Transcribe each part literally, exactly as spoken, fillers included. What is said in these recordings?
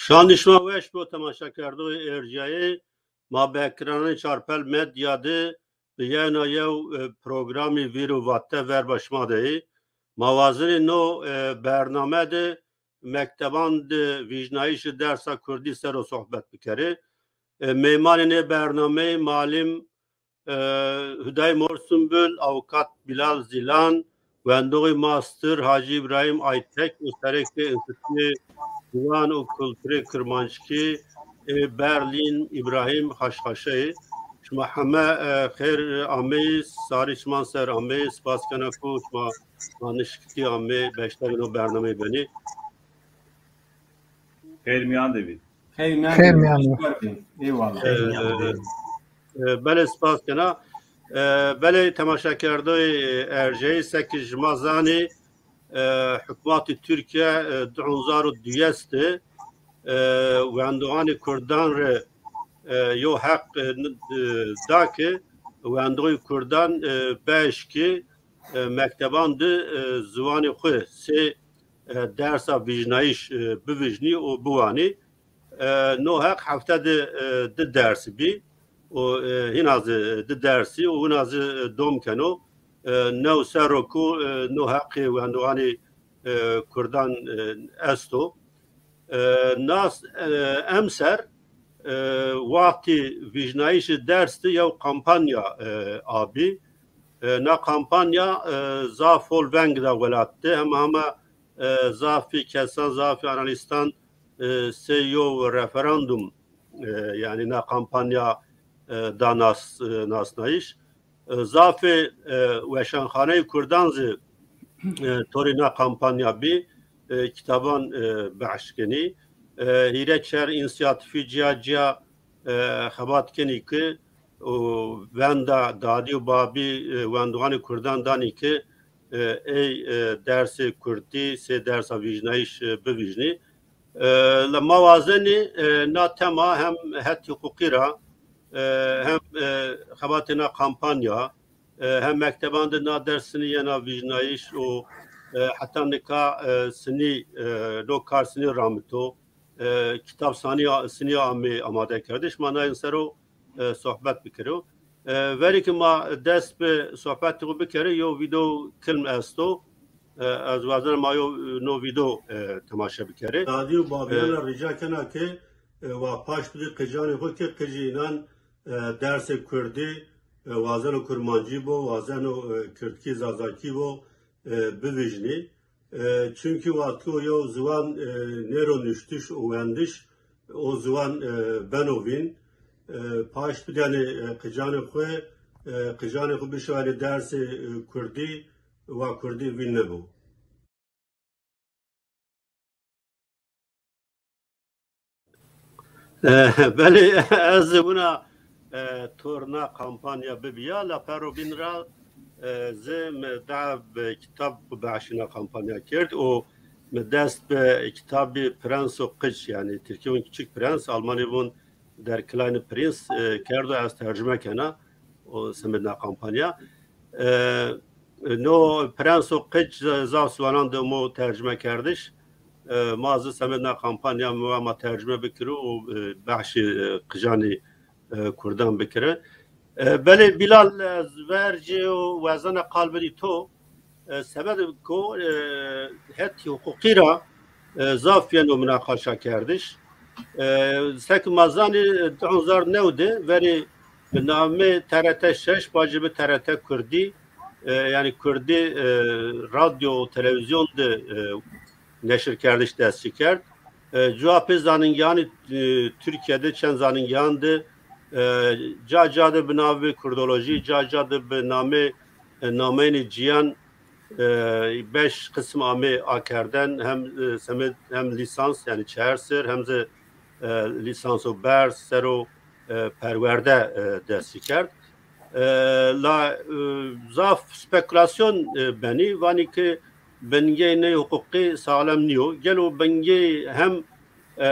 Şandî şima weş bo, temaşakerdoyê erciyayê ma. Bi ekranê Çarpel Medya de bi yewna yew, e, programî Vîr û Vate verba şima de yê. Ma wazenê no, e, bername de mekteban de vîjnayîşê dersa kurdî ser o sohbet bikerê. E, mêmanê nê bernameyî malim e, Huday Morsunbul, avukat Bilal Zilan, wendoxê master Hacı İbrahim Aytek û serekê Enstituyê Ziwan û Kulturê Kirmanckî ê Berlîn, Îbrahîm Xaşxaşayî. Şima heme, e, xêr ameyî, sarî çiman ser ameyî, spas kena ku şima ma nişkitî amê beşdarê no bernameyî benî. Xêr mîyan de bî. Xeyr mîyan de. Xeyr mîyan de. Eyvallah. E, e, belê, spas kena. E, belê, temaşakerdoyê erceyî, seke şima zanî, e, hukmatê Tirkîye, e, di hezar û duyes de, e, wendoxanê kurdan rê, e, yo heq, e, n-, e, da ke wendoxê kurdan, e, beşkê, e, mekteban de, e, ziwanê xwu sey, e, dersa vîjnayîş, e, bivîjnî û biwanî. E, no heq hefte de, e, di ders bî û, e, hîna zî di dersî û hîna zî, e, dom keno. E, new serro ku, e, no heqê wendoxanê, e, kurdan, e, esto. E, nas, e, emser, e, wextî vîjnayîşê ders de yew kampanya, e, abî. E, na kampanya, e, zaf hol veng da welat de. Hema hema, e, zafî kesan, zafî analîstan, e, sey yew referandum, e, yanî na kampanya, e, da nas-, e, nasnayîş. E, zafê, e, weşanxaneyê kurdan zî, e, torê na kampanya bî, e, kitaban, e, behs kenî. E, hîrê çar însîyatîfî cîya cîya, e, xebat kenî ke û venda dadî û babî, e, wendoxanê kurdan danî ke, e, ey, e, dersê kurdî sey dersa vîjnayîş, e, bivîjnî. E, la ma wazenî, e, na tema hem hetê huqûqî ra, e, hem, e, xebatê na kampanya, e, hem mekteban de na ders sinî yena vîjnayîş û, e, heta nika, e, sinî, e, no kar sinî ramito, e, kitab sanî, sinî amê amadekerdiş. Ma nayin ser o, e, sohbet bikero. E, verî ke ma dest bi sohbetê xo bikerê, yew vîdeo kilm esto. E, ez wazena ma yew, e, no vîdeo, e, temaşe bikerê. Dadî û babîyan ra rica kena ke, e, wa paşt bidî qicanê xo ke qicê înan, e, dersê kurdî, e, wazeno kurmancî bo, wazeno, e, kirdkî zazakî bo, e, bivîjnî. E, çunkî wa to yew ziwan, e, nêro nuştiş û wendiş, o ziwan, e, beno vîn. E, paşt bidanê, e, qicanê xwu, e, qicanê xwu bişuxelê dersê, e, kurdî, wa kurdî vîn nêbo. E, belê, ez zî wina, e, torna kampanya bibîya, la perro bîn ra, e, zî mi da bi kitab behşîna kampanya kerd û mi dest bi kitabî Prens û Qic, yanî tirkî vûn Küçük Prens, almanî vûn Der kleine Prinz, e, kerdo, ez tercume kena o semedna kampanya. E, no Prens û Qic zaf ziwanan de mo tercume kerdiş. E, ma zî semedna kampanya mi wa ma tercume bikiro û, e, behşê, e, qicanê, e, kurdan bikire. E, belê Bilal, ez vercê û wezena qal bidî to. E, sebeb ko, e, hetî huqûqî ra, e, zaf yeno minaqaşa kerdiş. E, seke ma zanî, di hezar new de verî bi namê T R T şeş, bacî bi T R T Kurdî, e, yanî Kurdî, e, radyo û televîzyon de, e, neşirkerdiş dest çi kerd. E, cuwa pê zanîngehanê, e, Tirkîye de, çend zanîngehan de, e, ca ca de bi navê kurdolojî, ca ca de bi namê, e, nameynê cîyan, e, beş qisim amê akerden, hem, e, semed, hem lîsans, yanî çehar ser, hem zî, e, lîsanso berz ser o, e, perwerde, e, dest çi kerd. E, la, e, zaf spekulasyon, e, benî, vanî ke bingeyê ney huqûqî saxlem nîyo. Gelo bingeyê hem, e,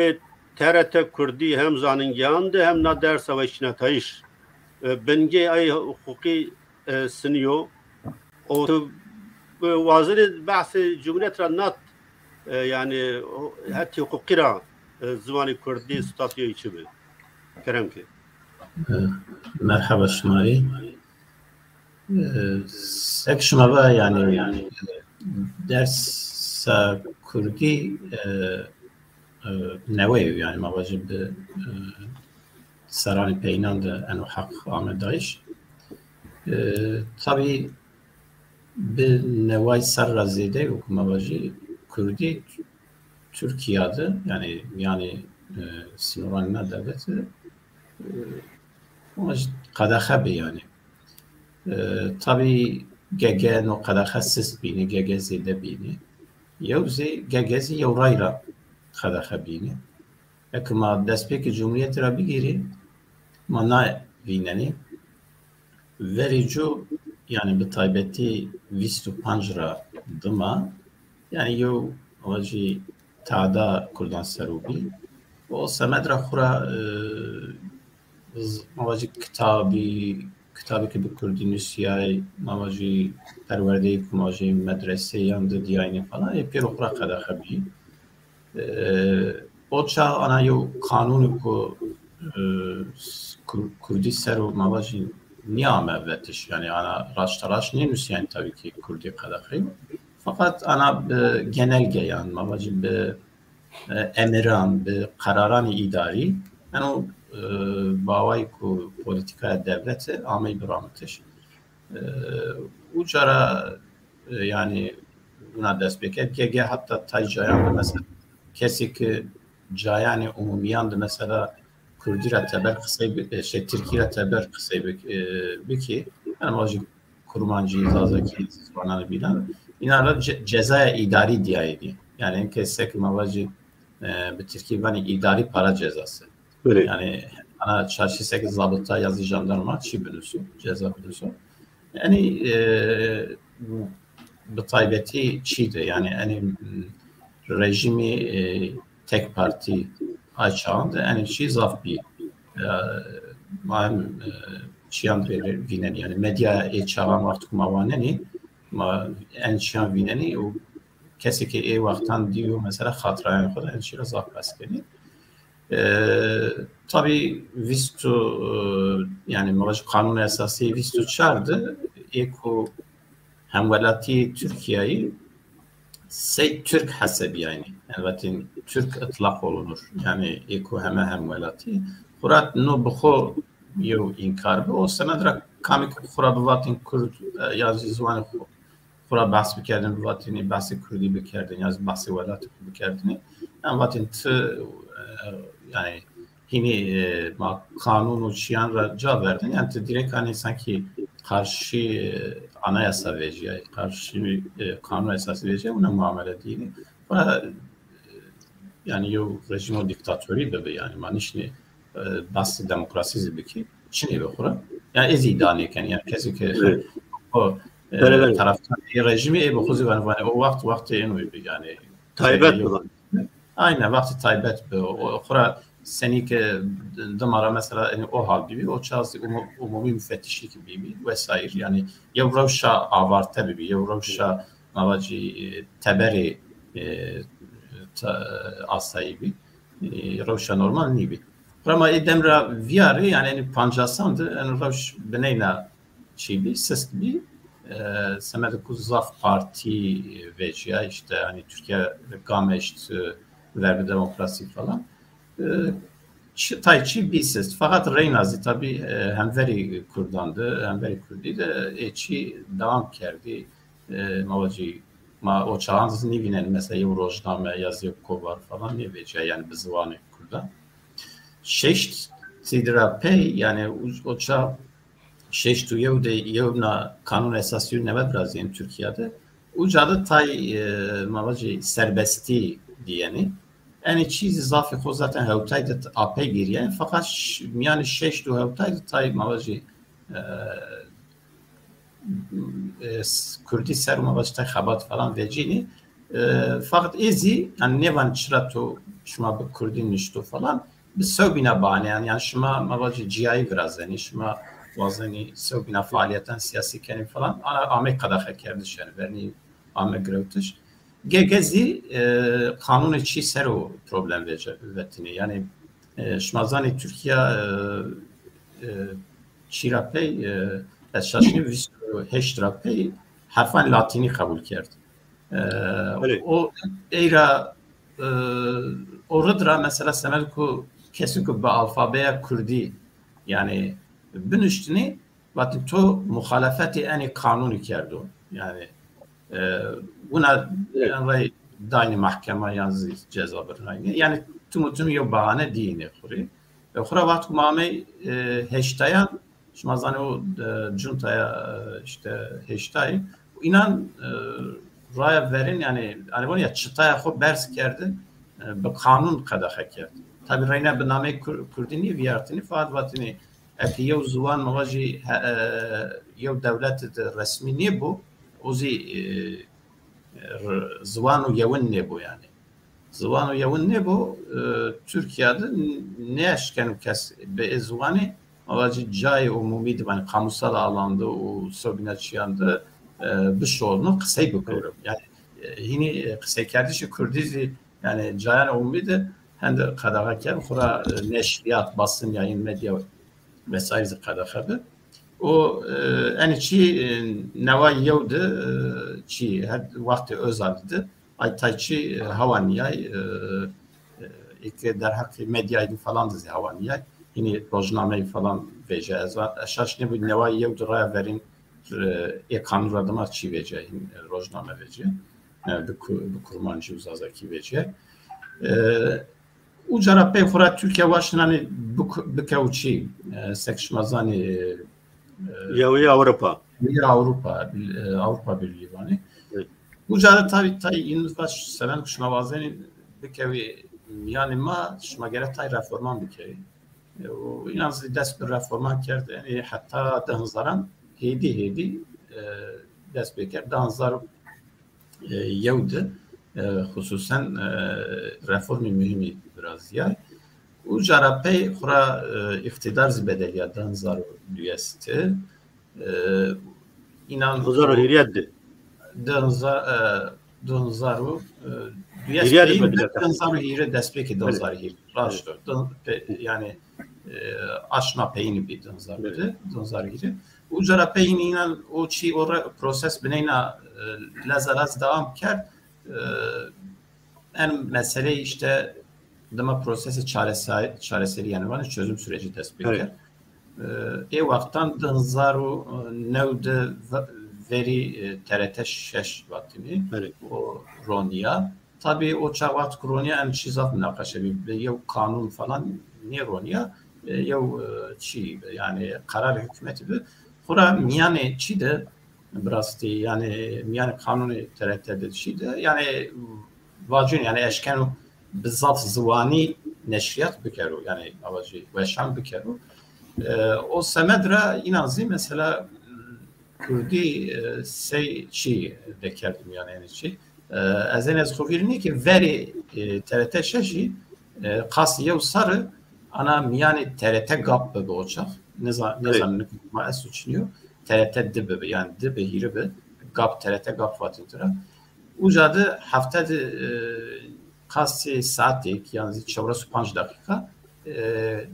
ê T R T Kurdî hem zanîngehan de hem na dersa weşînetayîş, e, bingeyê ey huqûqî, e, sinî yo. O tu, e, wazirê behsê cumhuriyet ra nat, e, yanî o, hetî huqûqî ra, E, ziwanê kurdî sitasyayî çi bi? Kerem ke. E, merheba şima rê. E, sek şima va, yanî, dersa kurdî, e, e, newe yo, yanî ma vajî bi, e, serranê peyînan de eno heq ame dayîş. E, tabî bi neway serr ra zêde yo ku ma vajî kurdî Tirkîya de, yanî mîyanê, e, sînoranê na dewlete, e, ama jî qedexe bi yanî. E, tabî gege no qedexe sist bînî, gege zêde bînî. Yew zî, gege zî yew ray ra qedexe bînî. Eke ma destpêkê Cumhuriyetî ra bigîrî, ma na vînenî. Verê cu, yanî bi taybetî vîst û panc ra dima, yanî yew vajî tada kurdan ser o bî. O semed ra xwu ra, e, z-, ma vajî kitabî, kitabêkî bi kurdî nusîyay, ma vajî perwerdeyê ku ma vajî medreseyî yan de dîyaynî falan, ê pêro xwu ra qedexe bî. E, o çax ana yew qanûnêko, e, s-, kur-, kurdî ser o ma vajî nîyame vetiş. Yanî ana raşta raşt nênusîyayn tabî kî kurdî qedexe yo. Feqet ana bi genelge yan ma vajî bi, e, emiran, bi qeraranê îdarî, eno, e, bawayî ku polîtîkaya dewlete ameyî bi ramitiş. E, uca ra, e, yanî wina dest pê kerd. Gege heta tay cayan de mesela kesê ke cayanê umumîyan de mesela kurdî ra teber qisey bi-, e, şey, tirkî ra teber qisey bik-, e, bikî, yanî ma vajî kurmancî, zazakî, ziwananê bînan, înan ra ce-, cezaya îdarî dîyayênî. Yanî enke seke ma vajî, e, bi tirkî vanî îdarî para cezası. Belê. Yanî ana çarşî seke zabita ya zî jandarma çî binuso, ceza binuso. Yanî, e, bi taybetî çî de, yanî enî, m, rejîmî, e, tek partî ay çaxan de enî çî zaf bî. E, ma hem, e, çîyan rê vînenî. Yanî medya ê çaxan wexto ku ma wanenî, ma en çîyan vînenî û kesê ke ê wextan dîyo mesela xatirayan xo de en çî ra zaf behs kenî. E, tabî vîst û, e, yanî ma vajî Qanûn Esasî vîst û çar de ê ku hemwelatî Tirkîyayî sey Türk hesebîyaynî. Yanî vatên Türk itlak olunur. Yanî ê ku heme hemwelatî. Xurat no bi xo yew înkar bi. O semed ra kamî ke xo ra bivatên Kurd, e, ya zî ziwanê xo xo ra behs bikerdin, bivatênî behsê kurdî bikerdin, ya zî behsê welatê xo bikerdinî. Em vatên ti, e, yanî hînî, e, ma kanûn û çîyan ra ca verdin, yanî ti direkt hanî sankî qarşî, e, anayasa vejîyay, qarşî, e, kanûn esasî vejîyay, wina muamele dînî. Wina, e, yanî yew rejîmo dîktatorî bibi, yanî ma nişnî e, behsê demokrasî zî bikî, çinê bi xwu ra. Yanî ez îdia nêken, yanî kesê ke o, e, terefdarê rejîmî ê bi xwu zî vanê, vanê o wext, wextê êno bi, yanî taybet bi. Aynen, wextê taybet bi. O, xwu ra senî ke dima ra mesela, yanî o hal bîbî, o çax zî umu-, umumî mufetişî ki bîbî vesaire. Yanî yew rewşa avarte bibî, yew rewşa ma vacî, e, teberê, e, ta-, asayî bî. E, rewşa normal nîbî. Rema ê dem ra vîyarê, yanî enî pancasan de eno rewş bineyna çî bî, sist bî. E, semedê ku zaf partî vecîya, îşte, yanî Tirkîya gam eşt, e, verbi demokrasî falan. E, çi, tay çî bî sist. Feqet reyna zî tabî, e, hemverî kurdan de, hemverî kurdî de ê çî dewam kerdî. E, ma vacî, ma o çaxan zî nêvînenî mesela yew rojname ya zî yew kovar falan nêvecîya, yanî bi ziwanê kurdan. Şeştî ra pey, yanî o, o çax şeşt û yew de yewna kanûn esasî yo newe virazîyenî Tirkîya de. Uca de tay, e, ma vacî serbestî dîyenî. Enê çî zî zafî xo zaten hewtay de apey gêrîyenî. Feqet ş-, mîyanê şeşt û hewtay de tay ma vacî, e, e, s-, kurdî ser ma vacî tay xebat falan vecînî. E, feqet ê zî, yanî nêvan çira to şima bi kurdî nişto falan, bi sewbîna baneyan, yanî şima ma vacî cîyayî virazenî, şima wazenî sewbîna faalîyetan sîyasî kenî falan, ana amey qedexekerdiş, yanî vernî ame girewtiş. Ge-, ge zî, e, qanûnê çî ser o problem vece-, vetinê. Yanî, e, şima zanê Tirkîya, e, e, çî ra pey, e, ez şaş nî, vîst û heşt ra pey herfan latînî qebul kerd. E, Belê. O ey ra, e, o rid ra mesela semed ku kesî ku bi alfabeya kurdî, yanî, binuştinî, vatî to muxalefetê enê qanûnî kerdo. Yanî, e, wina Direkt. En rey daynî mahkema yan zî ceza birnaynî. Yanî tim û tim yew bahane dîyînê xwu rê. E, xwu ra wext ku ma amey, e, heştayan, şima zanê o, e, cuntaya, e, işte heştayî. Înan, e, raya verîn, yanî, yanî, ya çıtaya xwu berz kerdi, e, bi qanûn qedexe kerd. Tabî reyna bi nameyê Kur-, kurdî nî vîyartinî, fakat vatinî, eke yew ziwan, ma vajî, he-, e, yew dewlete de resmî nêbo, o zî, e, r-, ziwan û yewin nêbo yanî. Ziwan û yewin nêbo, e, Tirkîya de n-, nêeşkeno kes bi ê ziwanî, ma vajî cayê umumî de, yanî kamusal alan de û sobîna çîyan de, e, bişorno, qisey bikero. Yanî, e, hînî, e, qiseykerdişê kurdî zî, yanî cayan umumî de hende qedexe kerd, xwu ra, e, neşrîyat, basın, yayın, medya vesaire zî qedexe bi. O, e, enê çî, e, newa yew de, e, çî, her wextê Özal de, ay tay çî, e, hewa nîyay, e, e, eke derheqê medyayî falan de zî hewa nîyay. Hînî rojnameyî falan vêce. Ez va-, ez şaş nêbû newa yew de raya verîn, e, ê qanûn ra dima çî vêce, hîn, e, rojname vêce. E, bi ku-, bi kurmancî û zazakî vêce. E, Uca ra pey xwu ra Tirkîya waşt nanî bik-, bikew çî, e, sek şima zanî, e, Yewî Ewropa. Yewî Ewropa, e, Ewropa Birlîgî vanî. Evet. Uca ra tabî tay în vaş seven ku şima wazenî bikewî mîyanê ma, şima gere tay reforman bikerî. E, û înan zî dest bi reforman kerd, yanî heta di hezar hêdî hêdî, e, dest pê kerd. Di hezar e, yew de, e, xususen, e, reformê muhîmî virazîyay. Uca ra pey xwu ra, e, îqtîdar zî bedelîya di hezar û duyes de. E, înan Di hezar û hîrê de. Di hezar, e, di hezar û, e, duyes Hîrê de pey, bedel di hezar û hîrê, destpêkê di hezar û hîrê. Raşt o. Di-, pe-, yanî, e, aşma peyînî bî di hezar û hîrê, Evet. di hezar û hîrê. Uca ra pey hînî înan o çî o re proses bineyna, e, leza lez dewam kerd. E, en meseleyî işte dima prosesê çaresa-, çareserî yanî vanê çözüm süreci dest pê Evet. kerd. E, ê wextan di hezar û new de ve-, verî, e, T R T şeş vatinî Evet. o ronîya. Tabî o çax wext ku ronîya en çî zaf munaqeşe bî. Bi yew qanûn falan nêronîya. E, yew, e, çî, yanî qerarê hikûmetî bi. Xwura mîyanê çî de bi rastî, yanî mîyanê qanûnê T R T de çî de, yanî vacûn, yanî eşkeno bi zaf ziwanî neşrîyat bikero, yanî avacî weşan bikero. E, o semed ra înan zî mesela kurdî, e, sey çî dekerdim yanî, yanî çî. E, ez ên ez xo vîr nî ki verî, e, T R T şeşî, e, qas yew serri ana mîyanê T R T Gap bibi o çax. Nêza-, Evet. nêzanim nik ma esto çinî yo. T R T di bibi, yanî di bi, hîrê bi. Gap, T R T Gap vatîn tira. Uca de hefte de, e, qasê saetêk, yanî çewres û panc deqîqa, e,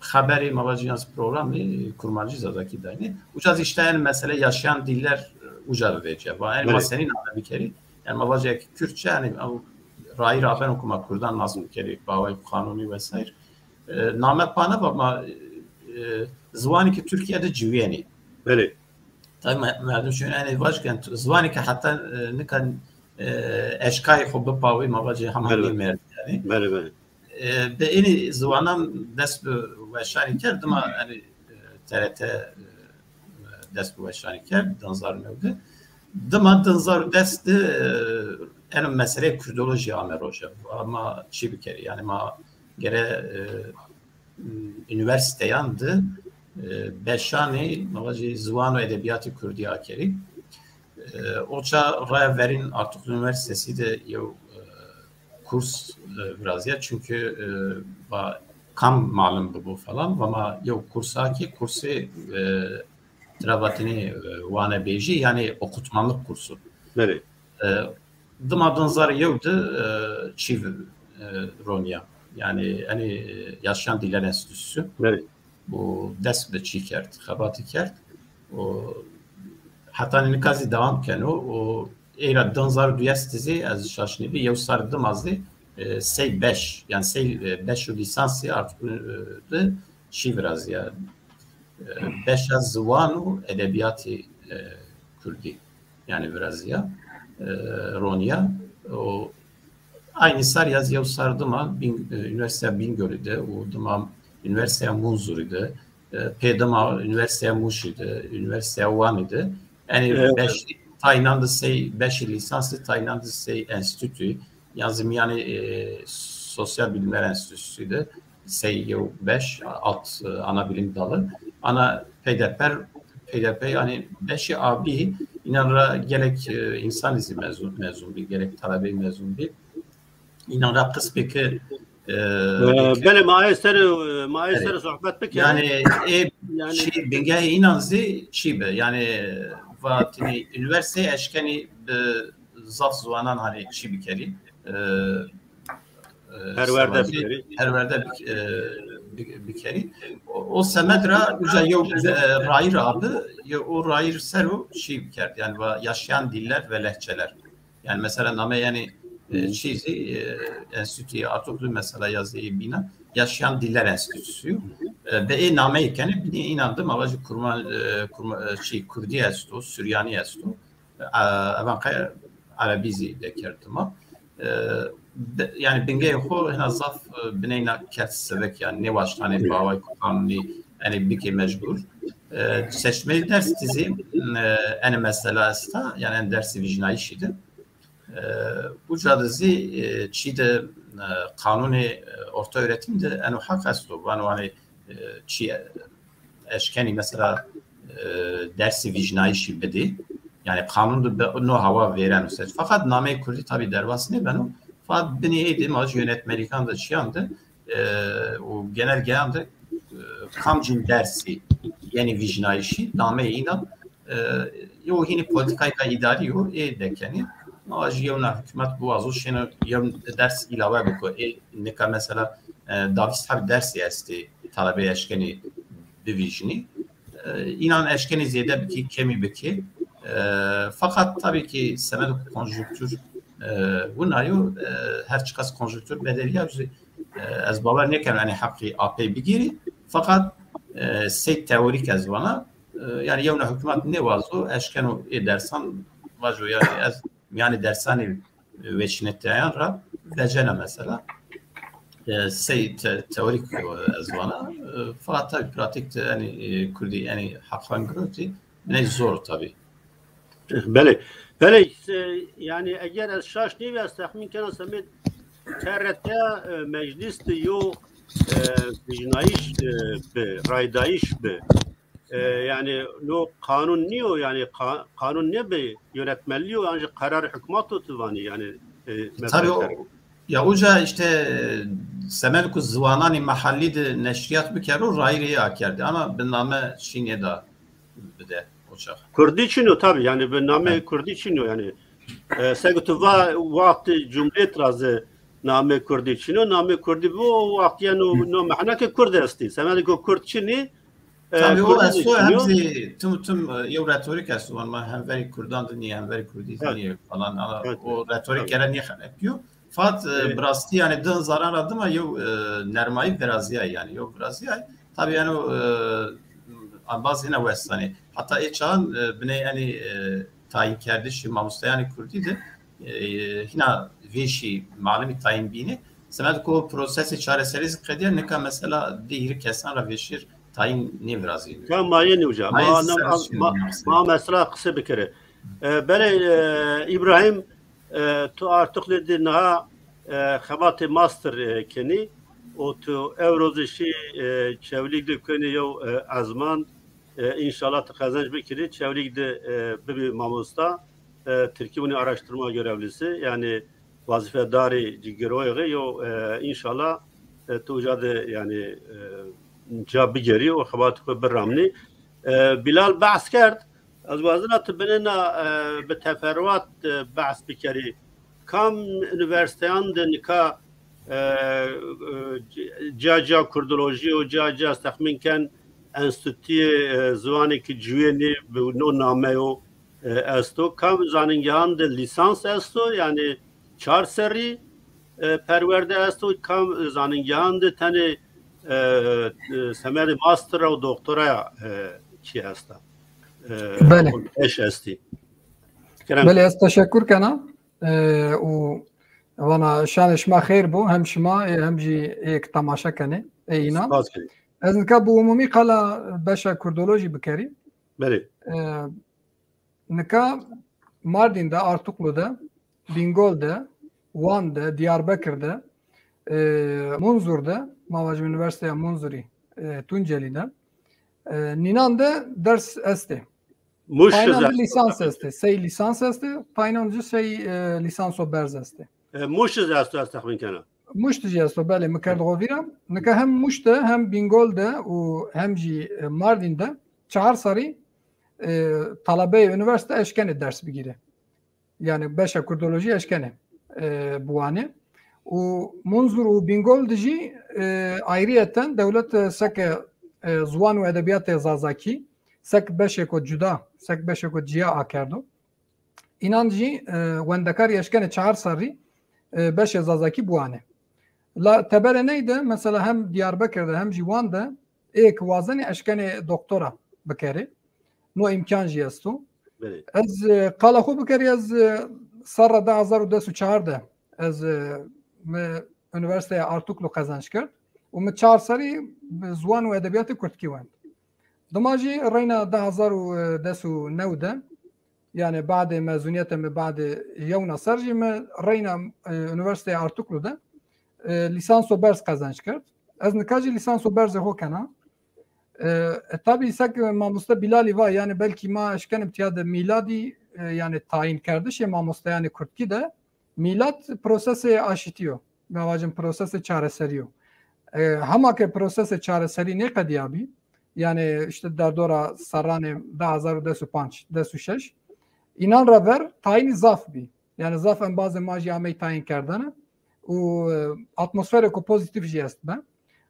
xeberê ma vajî yan programê kurmancî zazakî daynê. Uca zî îşte en mesele yaşayan diller, e, uca de vecîya. Va en ma Evet. senî name bikerî? Yanî ma vajî eke Kürtçe, yanî ew rayîr abeno ku ma kurdan nas bikerî, bawayî qanûnî vesaire. E, name pa neba ma, e, ziwanî ki Tirkîya de ciwîyenî. Belê. Tabî me-, merdim şûn enê vaj ken, ziwanî ke heta, e, nika, e, eşkayê xo bipawî, ma vajî hema Belê. nêmerd yanî. Belê, belê. E, bi enî ziwanan dest bi weşanî kerd, dima enî, e, T R T, e, dest bi weşanî kerd, di hezar û new de. Dima di hezar û des de, e, eno meseleyê kurdolojî ame roje. Ama çî bikerî? Yanî ma gere, e, unîversîteyan de, e, beşanê, ma vajî ziwan û edebîyatê kurdî akerî. E, o ça raya verîn Artuklu Unîversîtesî de yew, e, kurs, e, virazîya. Çunkî, e, va kam malim bibo falan. Va ma yew kurs a ki kursê, e, tira vatêne, e, wanebêjî, yanî okutmanlık kursu. Belê. E, dima di hezar û yew de e, çî e, ronîya. Yanî enî e, Yaşayan Diller Enstitüsü. Evet. Û dest bi çî kerd, xebatî kerd. Û heta nika zî dewam keno. Û ey ra di hezar û duyes de zî ez şaş nêbî, yew sar dima zî e, sey beş, yanî sey e, beş û lîsansî artık e, de çî virazîya. E, beşa ziwan û edebîyatî e, kurdî. Yanî virazîya, e, ronîya. O aynî sar ya zî yew sar dima Bin-, e, Üniversiteya Bingöl'ü de û dima Üniversiteya Munzur'u de, e, pê dima Üniversiteya Muş'u de, Üniversiteya Wan'u de. Yanî Evet. beş, taynan de sey beşî lîsansî, taynan de sey enstitü, ya zî mîyanê e, Sosyal Bilimler Enstitüsü de sey yew beş, alt e, ana bilim dalı. Ana peyderpey, peyderpey yanî beşî abî, înan ra gelek e, însanî zî mezun, mezun bî, gelek talebeyî mezun bî. Înan ra qismêke e, Ee, belê, ma ê ser, ma ê ser Evet. sohbet bikin. Yanî ê Yanî çî, bingehê înan zî çî bi. Yanî vatinî üniversite eşkenî bi zaf ziwanan hanî çî bikerî. E, e, Perwerde sewacî bikerî. Perwerde bik-, e, bi-, bikerî. O, o semed ra uca yew e, rayîr abi, yew o rayîr ser o çî kerd. Yanî va yaşayan diller ve lehçeler. Yanî mesela name yanî e, Hı. çî zî e, enstitüyê Artuklu mesela ya zî bîna Yaşayan Diller Enstitüsü. E, bi ê nameyê kenê, binê înan de ma vajî kurma, e, kurma, e, çî, kurdî esto, suryanî esto. E, evan qe erebî zî dekerd dima. E, bi-, yanî bingehê xo hina zaf e, bineyna kerd sivik, yanî nêwaştanê baway ku qanûnî enê bikê mecbur. E, seçmeyê ders de zî e, enê mesela esta, yanî enê dersê vîjnayîşî de. E, uca de zî e, çî de e, qanûnê e, orta öğretim de eno heq esto. Vano hanî e, çî eşkenî mesela e, dersî vîjnayîşî bidî. Yanî qanûn de bi no hawa vêreno ser. Feqet nameyê kurdî tabî derbas nêbeno. Feqet binê ê de ma jî yönetmelikân de çîyan de e, û genelgeyan de e, kamcîn dersî yenî vîjnayîşî, nameyê înan e, yew hînî polîtîkayêka îdarî yo, ê dekenî. Ma jî yewna hukmat biwazo şêno yew ders îlawe biko. Ê nika mesela e, davîst heb dersî estê, talebeyê eşkenî bivîjnî. E, înan eşkenî zêde bikî, kemî bikî. E, feqet tabî kî semedo ku konjunktûr e, wina yo, e, her çiqas konjunktûr bedelîya zî, e, ez bawer nêkeno enê heqî apey bigîrî. Feqet e, sey teorîk ez vana, e, yanî yewna hukmat nêwazo, eşkeno ê dersan vajo yanî ez mîyanê dersanê weçîneteyan ra vecena mesela. E, sey te-, teorîk e, ez vana. E, feqet tabî pratîk de enî e, kurdî enî heqan girotî, biney zor tabî. Belê. Belê, e, yanî eger ez şaş nêbî, ez texmîn kena semê T R T, e, meclis de yo, e, vîjnayîş, e, bi, raydayîş bi. E, yanî no qanûn nîyo, yanî qa-, qanûn nêbi, yönetmeliği yo, ancî qerar hukmat o tu vanî, yanî, e, Tabî o, mesela. Ya uca îşte semed ku ziwananê mehellî de neşrîyat bikero, rayîrê ê akerdî. Ama bi name çî nêda bide o çax. Kurdî çin o tabî, yanî bi namê Kurdî çin o yanî. E, seke tu va wextê Cumhuriyet ra zî namê Kurdî çin o, namê Kurdî bi o wext yeno no mehna ke Kurd estî. Semedê ku Kurd çinî, e, Tabî o Kurdî zî esto çin hem o. Zî tim tim e, yew retorîk esto, van ma hemverî Kurdan de nîyê, hemverî Kurdî de nîyê falan. Ama o retorîk gere nîxelepîyo. Fat e, bi rastî yanî di hezaran ra dima yew e, nermayî virazîyay yanî. Yew virazîyay. Tabî yanî e, embaz yine westanê. Heta ê çaxan e, biney enî e, tayînkerdişî mamosteyanê kurdî de e, hîna vêşî malimî tayîn bînî. Semed ku prosesê çareserî zî qedîya, nika mesela di hîrê kesan ra vêşîr tayîn nêvirazîyêne. Ka ma yenî uca. Ma, ma mesela qise bikere. E, belê, e, Îbrahîm, e, tu Artuxlî de niha e, xebatê master e, kenî û tu ewro zî şî e, Çewlîg de kenî yew e, ezman, e, înşallah tu qezenc bikirî, Çewlîg de e, bibî mamosta, e, Tirkî winî araştırma görevlisi, yanî wazîfedarî ci giroyê xi yo, e, înşallah e, tu uca de yanî e, ca bigerî û xebatê xo biramnî. E, Bilal behs kerd, ez wazena tu binêna e, bi teferruat e, behs bikerî. kam unîversîteyan de nika, e, e, ca ca kurdolojî û ca ca ez texmîn ken enstîtuyê, e, ziwanê ki cuyênî bi no nameyo, e, esto. Kam zanîngehan de lîsans esto, yanî çar serrî, e, perwerde esto, kam zanîngehan de tenê, e, e, semedê master û doktoraya, e, çi esta. E, Belê. Eş estî. Kerem. Belê, ez teşekkür kena. E, û vana şanê şima xeyr bo, hem şima, e, hem jî ê ki temaşe kenê, ê înan. Spas kenê. Ez nika bi umumî qala beşa kurdolojî bikerî. Belê. E, nika Mardîn de, Artuklu de, Bîngol de, Wan de, Diyarbekir de, e, Munzur de, ma vajim Unîversîteya Munzurî, e, Tuncelî de, e, nînan de ders estê. Muş Taynan de lîsans estê, sey lîsans estê, taynan ci sey, e, lîsanso berz estê. E, Muş iz esto, ez texmîn kena. Muş de jî esto, belê, mi kerd xo vîra. Nika hem Muş de, hem Bîngol de û hem jî, e, Mardîn de çar serrî, e, talebeyê unîversîte eşkenê ders bigîrê. Yanî beşa kurdolojî eşkenê, e, biwanê. Û Munzur û Bîngol de jî, e, ayrîyeten dewlet, e, seke, e, ziwan û edebîyatê zazakî, sek beşêko cuda, sek beşêko cîya akerdo. Înan jî, e, wendekarî eşkenê çar serrî, e, beşê zazakî biwanê. La teberê ney de, mesela hem Diyarbekir de hem jî Wan de ê ki wazenê eşkenê doktora bikerê. No îmkan jî esto. Belê. Ez, e, qala xo bikerî, ez, e, serra di hezar û des û çar de ez, e, mi Unîversîteya Artuklu qezenc kerd û mi çar serrî bi ziwan û edebîyatê kurdkî wend. Dima jî reyna di hezar û des û new de, yanî badê mezunîyete mi, badê yewna ser jî mi reyna, e, Unîversîteya Artuklu de, e, lîsanso berz qezenc kerd. Ez nika jî lîsanso berzê xo kena. E, e, tabî sek mamoste Bîlalî va, yanî belkî ma eşkenib tîya de mîladî, e, yanî tayînkerdişê mamosteyanê kurdkî de mîlad prosesê aşîtî yo. Ma vajin prosesê çareserî yo. E, hema ke prosesê çareserî nêqedîyabî, yanî îşte derdora serranê di hezar û des û panc, des û şeş, înan ra ver tayînî zaf bî. Yanî zaf embazê ma jî amey tayînkerdene û, e, atmosferêko pozîtîf jî estbi.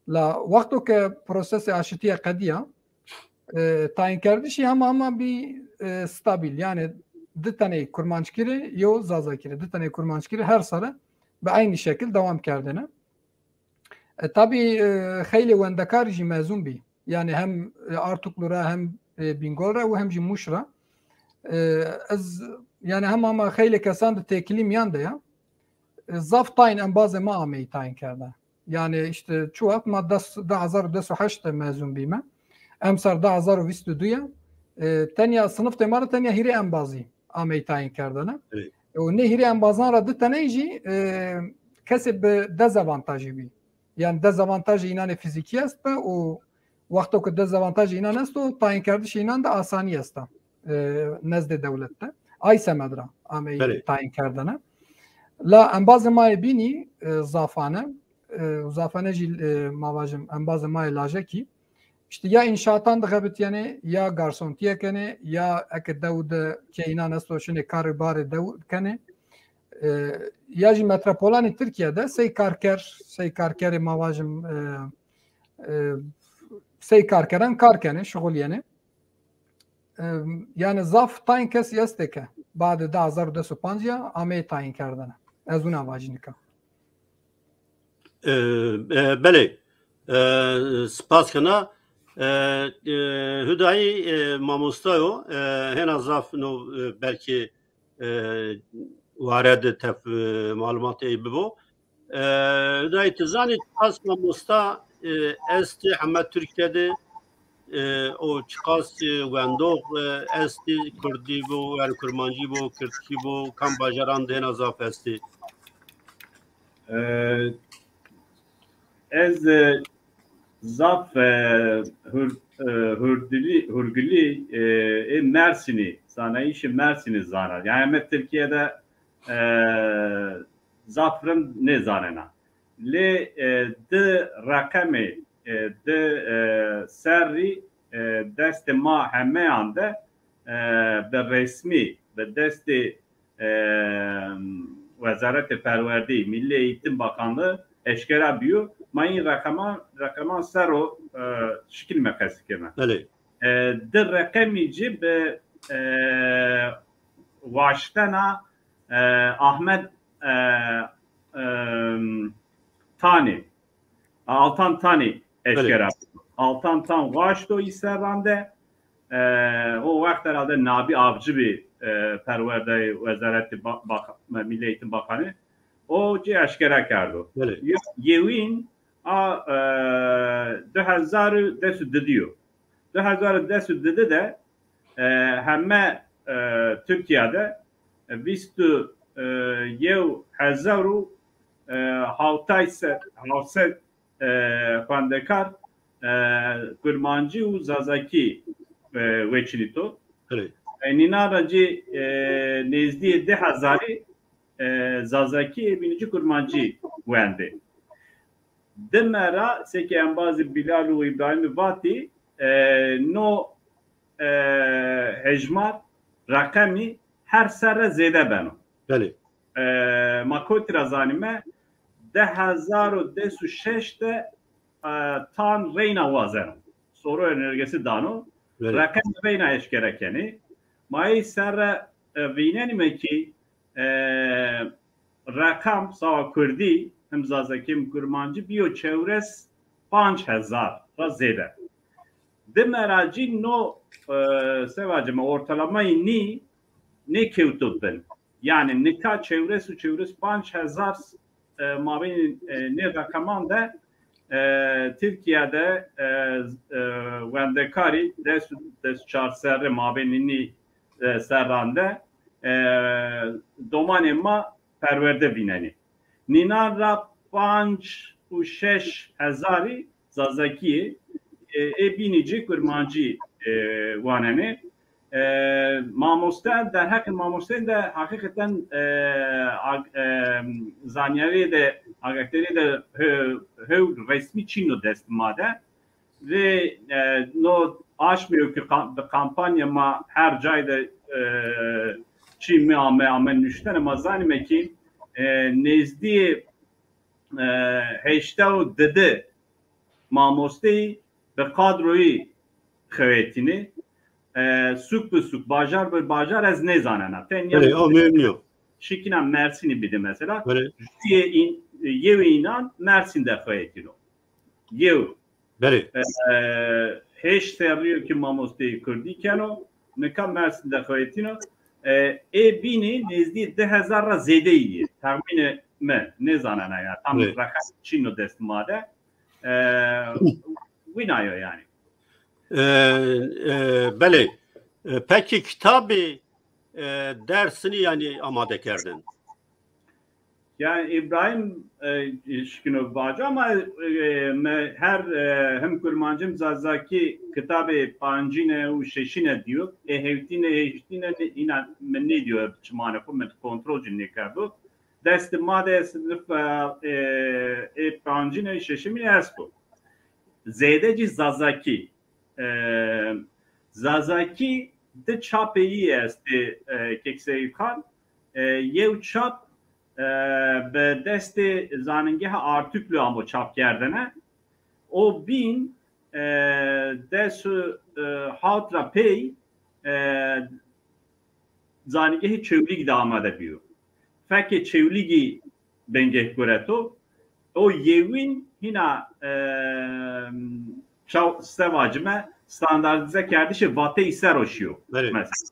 La wexto ke prosesê aşitîye qedîya, e, tayînkerdişî hema hema bî, e, stabîl. Yanî di teney kurmanckî rê, yew zazakî rê. Di teney kurmanckî rê her sere bi eynî şekil dewam kerdêne. E, tabî, e, xeylê wendekar jî mezun bî. Yanî hem, e, Artuklu ra, hem, e, Bîngol ra û hem jî Mûş ra. E, ez, yanî hema hema xeylê kesan de têkilî mîyan de ya. E, zaf tayîn embazê ma ameyî tayîn kerdene. Yanî îşte çi wext ma des, di hezar û des û heşt de mezun bîme. Emser di hezar û vîst û du ya. E, tenya siniftê ma de tenya hîrê embazî ameyî tayîn kerdene. Evet. E, û nê hîrê embazan ra di teney jî, e, kesê bi dezavantajî bî. Yanî dezavantajê înanê fîzîkî est bi û wexto ke dezavantajê înan esto, tayînkerdişê înan de asanî esta, e, nezdê dewlet de. Ay semed ra ameyî Belê. tayîn kerdene. La embazê ma yê bînî, e, zafane, e, zafane jî, e, ma vajim, embazê ma yê lajekî, îşte ya înşaatan de xebitîyenê, ya garsontîye kenê, ya eke dew de kê înan esto şinê kar û barê dew kenê. E, ya jî metropolanê Tirkîye de sey karker, sey karkerê ma vajim, e, e, sey karkeran kar kenê, şixulîyenê. E, yanî zaf tayîn kesî estê ke badê di hezar û des û panc ya ameyê tayîn kerdene. Ez wina vajî nika. E, e, belê. E, spas kena. E, e, Hudayî, e, mamosta yo. E, hêna zaf no, e, belkî, e, ware de tef, e, malumatê ey bibo. E, Hudayî, ti zanî çiqas mamosta, e, estê heme Tirkîye de, e, û çiqas, e, wendox, e, estî, kurdî bo, wer kurmancî bo, kirdkî bo, kam bajaran de hêna zaf estî? E, ez, e, zaf, e, hur-, e, hurdilî, hurgilî, e, ê Mersînî, zanayîşê Mersînî zana. Yanî heme Tirkîye de, e, zaf rind nêzanena. Lê, e, di reqemê, e, di, e, serrî, e, destê ma hemeyan de, e, bi resmî, bi destê, e, Wezaretê Perwerdeyî, Milli Eğitim Bakanlığı eşkera bîyo. Ma în reqeman, reqeman ser o, e, şikil me qesî keme. Belê. E, di reqemî ci bi, e, waştena, e, Ahmet, e, e, Tanî, Altan Tanî eşkera. Belê. Altan Tan waşto î serran de, e, o wext herhalde Nabi Avcı bî, e, perwerdeyê Wezaretê Ba-, Bak-, Milli Eğitim Bakanı. O ci eşkera kerdo. Belê. Ye-, yewîn a, e, di hezar û des û didî yo. Di hezar û des û didî de, e, heme, e, Tirkîya de, e, vîst û, e, yew hezar û, e, hawtay se-, hawt sed, e, xwendekar, e, kurmancî û zazakî, e, weçînîto. Belê. E, nînan ra cî, e, nêzdîyê di hezarî, e, zazakî, ê bînî cî kurmancî wendê. Dime ra, seke embazê Bilal û Îbrahîmî vatî, e, no, e, hejmar, reqemî her serre zêde beno. Belê. E, ma kotî ra zanîme, di hezar û des û şeş de, e, Tan reyna wazeno. Soru önergesi dano. Belê. Reqemî reyna eşkere kenê. Ma ey serre, e, vînenîme kî, e, reqam sawa kurdî, hem zazakî hem kurmancî, bîyo çewres panc hezar ra zêde. Dime ra cî no, e, se vacime, ortalamayî nî nêkewto bin. Yanî nika çewres û çewres panc hezar, e, mabênê, e, nê reqeman de, e, Tirkîya de, e, e, wendekarî des, des çar serrî mabênê nî, e, serran de, e, domanê ma perwerde vînenê. Nînan ra panc û şeş hezarî zazakî yê, e, ê bînî ci kurmancî, e, wanenê. E, mamoste, derheqê mamosteyî de heqîqeten, e, ag-, e, zanyarî de, agahdarî de he-, hewl resmî çin o dest ma de. Rê, e, no aşmîyo ke kam-, bi kampanya ma her cay de, e, çî mi ame, ame nuştene, ma zanîme kî, e, nêzdîyê, e, heştay û didi mamosteyî bi kadroyî xewetînê. E, suk bi suk, bajar bi bajar ez nêzanena. Tenya Belê, o muhîm nîyo. Şikîna Mersînî bidî mesela. Belê. Yê în-, yewê înan Mersîn de xewetîno. Yew. Belê. E, heşt serrî yo kî mamosteyê kurdî keno, nika Mersîn de xewetîno. E, ê bînî nêzdî di hezar ra zêdeyî yê. Texmînê mi, nêzanena ya. Tam Belê. Reqem çin o dest ma de. E, wina yo yanî. E, e, belê. E, pekî kitabê, e, dersînî yanî amade kerdin? Yanî Îbrahîm, e, şikîno vaco ama, e, mi her, e, him kurmancî him zazakî kitabê pancîne û şeşîne dîyo. Ê hewtîne, heştîne nê-, îna mi nêdîyo çimanê xo, mi kontrol jî nêkerdo. Destê ma de sinif, e, e, ê pancîne, şeşîmîne esto. Zêde jî zazakî. E, zazakî di çapê yî estê, e, Kek Seyîd Xan. E, yew çap, e, bi destê Zanîngeha Artuklu amo çap kerdene. O bîn, e, des û, e, hawt ra pey, e, Zanîngehê Çewlîg de amade bîyo. Fekê Çewlîgî bingeh gureto. O yewîn hîna, e, çaw-, se vacime, standardîze kerdişê vateyî ser o şîyo. Belê. Mesela.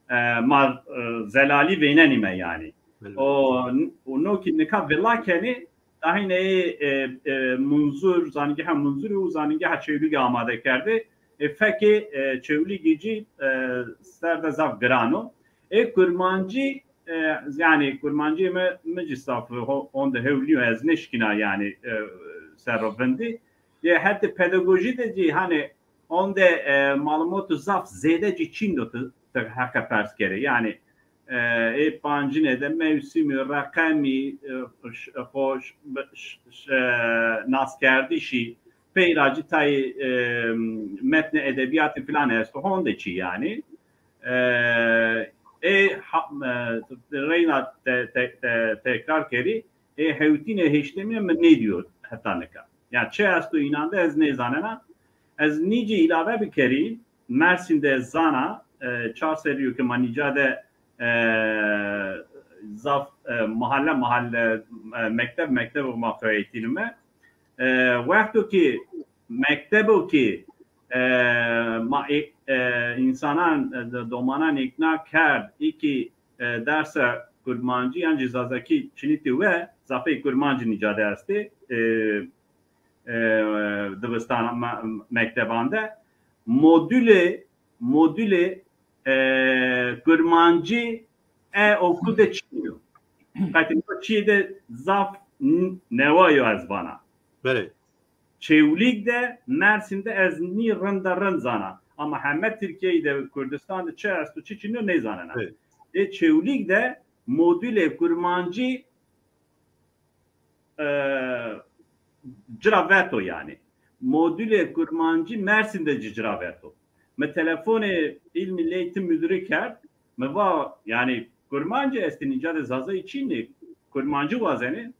E, ma, e, zelalî vênenîme yanî. Belê. O, o no kî nika vila kenê, dahîne ê, e, e, Munzur, Zanîngeha Munzurî û Zanîngeha Çewlîgî amade kerdê. E, fekê, e, Çewlîgî jî, e, ser de zaf giran o. Ê kurmancî, e, yanî kurmancî mi, mi jî zaf ho-, honde hewl nîyo, ez nêşkîna yanî, e, ser o vindî. Yê hetê pedagojî de jî hanî honde, e, malumatû zaf zêde jî çin do ti, ti heqe pers kerê. Yanî, e, ê pancîne de mewsîmî, reqemî, e, ş-, xo ş-, bi-, ş-, ş-, e, naskerdişî, pey ra jî tayê, e, metnê edebîyatî filan esto, honde çî yanî. E, Ê ha- e, reyna te- te- te- tekrar kerî, ê hewtînê heştemîne mi nêdîyo heta nika. Ya çi esto înan de ez nêzanena. Ez nîcî îlave bikerî, Mersîn de ez zana, e, çar serrî yo ke ma nîca de, e, zaf, e, mahalle mahalle, e, mekteb mekteb ma xo eğitinime. E, wexto ki mektebo ki, e, ma e, e, insanan, e, domanan îkna kerd, ê ki, e, dersa kurmancî yan jî zazakî çinitî we, zafey kurmancî nîca de estê, e, e, dibistan me- mekteban de modulê modulê, e, kurmancî e okul de çinî yo. Qetî çîyê de zaf n- newa yo ez vana. Belê. Çewlîg de, Mersîn de ez nî rind de rind zana. Ama heme Tirkîyeyî de, Kurdistan de çi esto, çi çinî yo nêzanena. Evet. Ê Çewlîg de modulê kurmancî, e, ci ra veto yanî. Modulê kurmancî Mersîn de ci ci ra veto. Mi telefonê îl Milî Eğitim Müdürü kerd. Mi va, yanî, kurmancî estê nîca de, zazayî çin ê, kurmancî wazenê.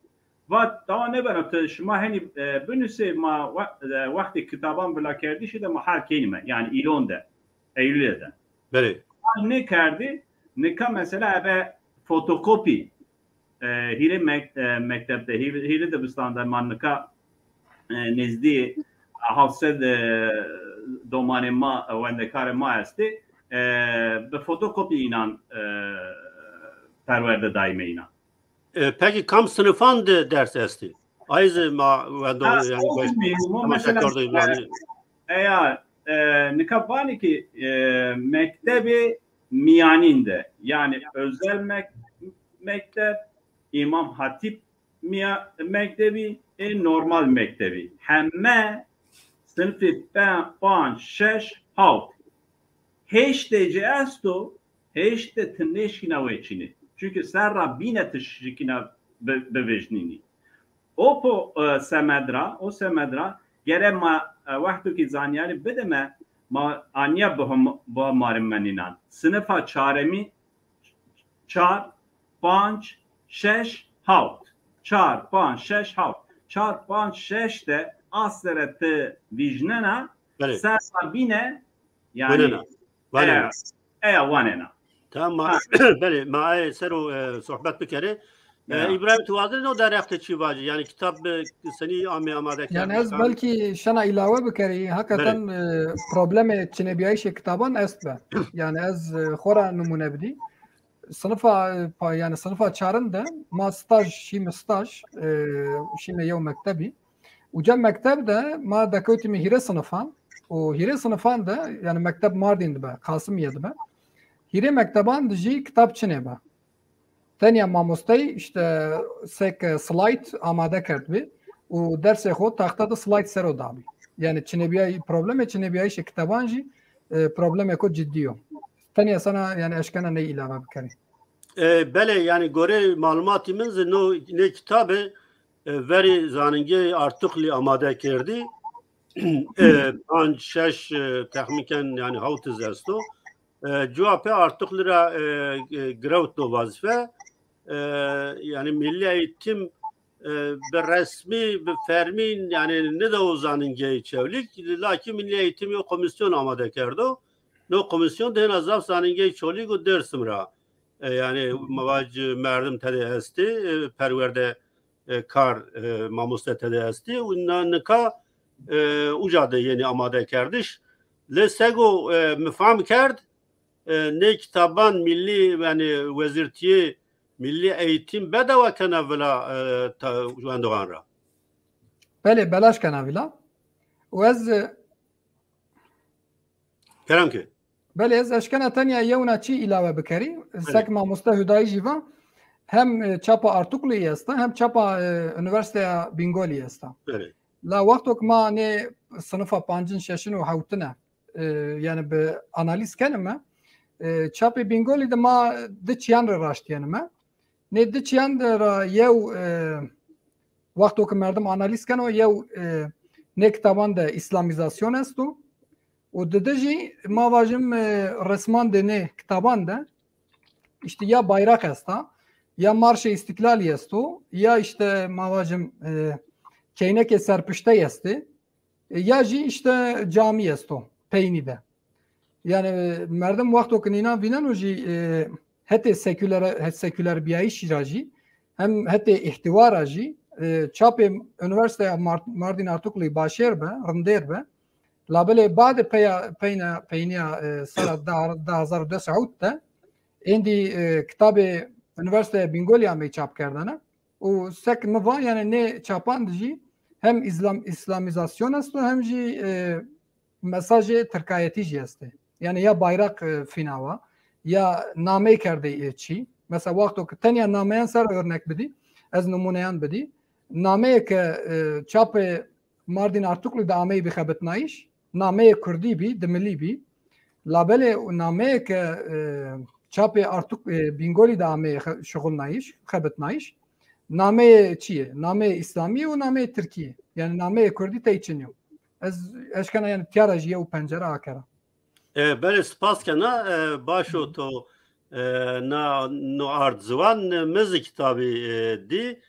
Vat, tawa nêbeno, ti şima henî, e, binusê, ma we- e, wextê kitaban vilakerdişî de ma hal kenîme. Yanî îlon de, Eylûlê de. Belê. Hal nêkerdî, nika mesela ebe fotokopî, e, hîrê mek- e, mekteb de, hîrê, hîrê dibistan de ma nika, e, nêzdî hewt sed, e, domanê ma, e, wendekarê ma estê, e, bi fotokopî înan, e, perwerde dayîme înan. E, peki kam sinifan de ders estî? Ay zî ma wendo, ha, yanî o beş, muhîm o, ama mesela, tekrar da, yanî, eya, e, nika vanî ki, e, mektebê mîyanîn de, yanî özel mek- mekteb, İmam Hatip mîya- mektebî, ê normal mektebî. Heme sinifê pe- panc, şeş, hawt. Heşt de ci esto, heşt de ti nêşkîna weçînî. Çunke serra bîne ti şikîna bi- bivejnînî. O po, e, semed ra, o semed ra gere ma, e, wexto ki zanyarî bidime, ma anya bihom- bihomarîme nînan. Sinifa çaremî, çar, panc, şeş, hawt. Çar, panc, şeş, hawt. Çar, panc, şeş de a sere ti vîjnena, belê, serra bîne, yanî, wanena. Wanena. Eya, eya wanena. Tamam, ma, ha, belê, ma ay ser o, e, sohbet bikerê. E, ya. İbrahim, tu wazenê no derheq de çi vacî? Yanî kitab bi senî amê amade kerdişan? Yanî ez belkî şena îlawe bikerî. Hakikaten, belê, e, problemê çinêbîyayîşê kitaban est be. Yanî ez, e, xora nimûne bidî. Sinifa, e, pa- yanî sinifa çarin de ma staj, şîme staj, e, şîme yew mektebî. Uca mekteb de ma dekewtîme hîrê sinifan. Û hîrê sinifan de, yanî mekteb Mardîn de be, Qasimiye de be. Hîrê mekteban de jî kitab çinê be. Tenya mamostey îşte sek, e, slide amade kerdbî û dersê xo taxta de slide ser o dabî. Yanî çinêbîyayî-, problemê çinêbîyayîşê kitaban jî, e, problemêko cidî yo. Tenya sana, yanî, eşkena ney îlave bikerî. E, belê, yanî gorê malumatî min zî no, nê kitabe, e, verî zanîngeyê Artukli amade kerdî. E, panc, şeş, e, texmîn ken, yanî hawt iz esto. E, cuwa pê Artukli ra, e, e, girewt no vazîfe. E, yanî Milli Eğitim, e, bi resmî, bi fermî, yanî nêda o zanîngeyê Çewlîg, lakîn Milli Eğitim yo komîsyon amade kerdo. No komîsyon de hêna zaf zanîngeyê Çewlîg û Dêrsim ra, e, yanî, ma vac merdim tede estê, e, perwerde, e, kar, e, mamoste tede estê û na nika, e, uca de yenî amadekerdiş. Lê sego, e, mi fam kerd, e, nê kitaban milî, yanî wezîrtîyê Milî Eğitim bedewa kena vila, e, ta-, wendoxan ra. Belê, belaş kena vila. Û ez, e, Kerem ke. Belê, ez eşkena tenya yewna çî îlawe bikerî. Belê. Sek mamoste Hudayî jî va, hem, e, çapa Artuklu'yî esta, hem çapa, e, Unîversîteya Bîngolî esta. Belê. La wexto ke ma nê sinifa pancin, şeşin û hewtin e, e, yanî bi analîz kenime, e, çapê Bîngolî de ma di çîyan rê raştîyenime. Nê di çîyan de ra yew, e, wexto ke merdim analîz keno, yew, e, nê kitaban de îslamîzasyon esto û didi jî ma vajim, e, resman de nê kitaban de, işte ya bayraq esta, ya Marşê Îstîklalî esto, ya işte ma vajim, e, keynekê serpiştey estê, e, ya jî işte camî esto peynî de. Yani, e, merdim wexto ke nînan vîneno jî, e, hetê seküler, het-, sekülerbîyayîşî ra jî, hem hetê îhtîwa ra jî, e, çapê Unîversîteya Mar-, Mardin Artuklu'yî başêr be, rindêr be. Labelê badê peya, peyna, peynîya, e, sera di, di hezar û des ewt de, êndî, e, kitabê Unîversîteya Bîngolî ameyî çapkerdene. Û sek mi va, yani nê çapan de jî hem Îslam-, Îslamîzasyon esto hem jî, e, mesajê tirkayetî jî estê. Yani ya bayraq, e, fîna wa, ya nameyê kerdê, e, çî. Mesela wexto ke tenya nameyan ser örnek bidî, ez nimûneyan bidî. Nameyê ke, e, çapê Mardin Artuklu de ameyî bî xebitnayîş, nameyê kurdî bî, dimilî bî. Labelê nameyê ke, e, çapê Artuk-, e, Bîngolî de ameyê xe-, şuxulnayîş, xebitnayîş, nameyê çi yê? Nameyê Îslamî yê û nameyê Tirkî yê. Yani nameyê kurdî tey çin yo. Ez eşkena yani tîya ra jî yew pencere akera. E, belê, spas kena, e, baş o to, e, na, no ard ziwan, e, mi zî kitabî, e, dî.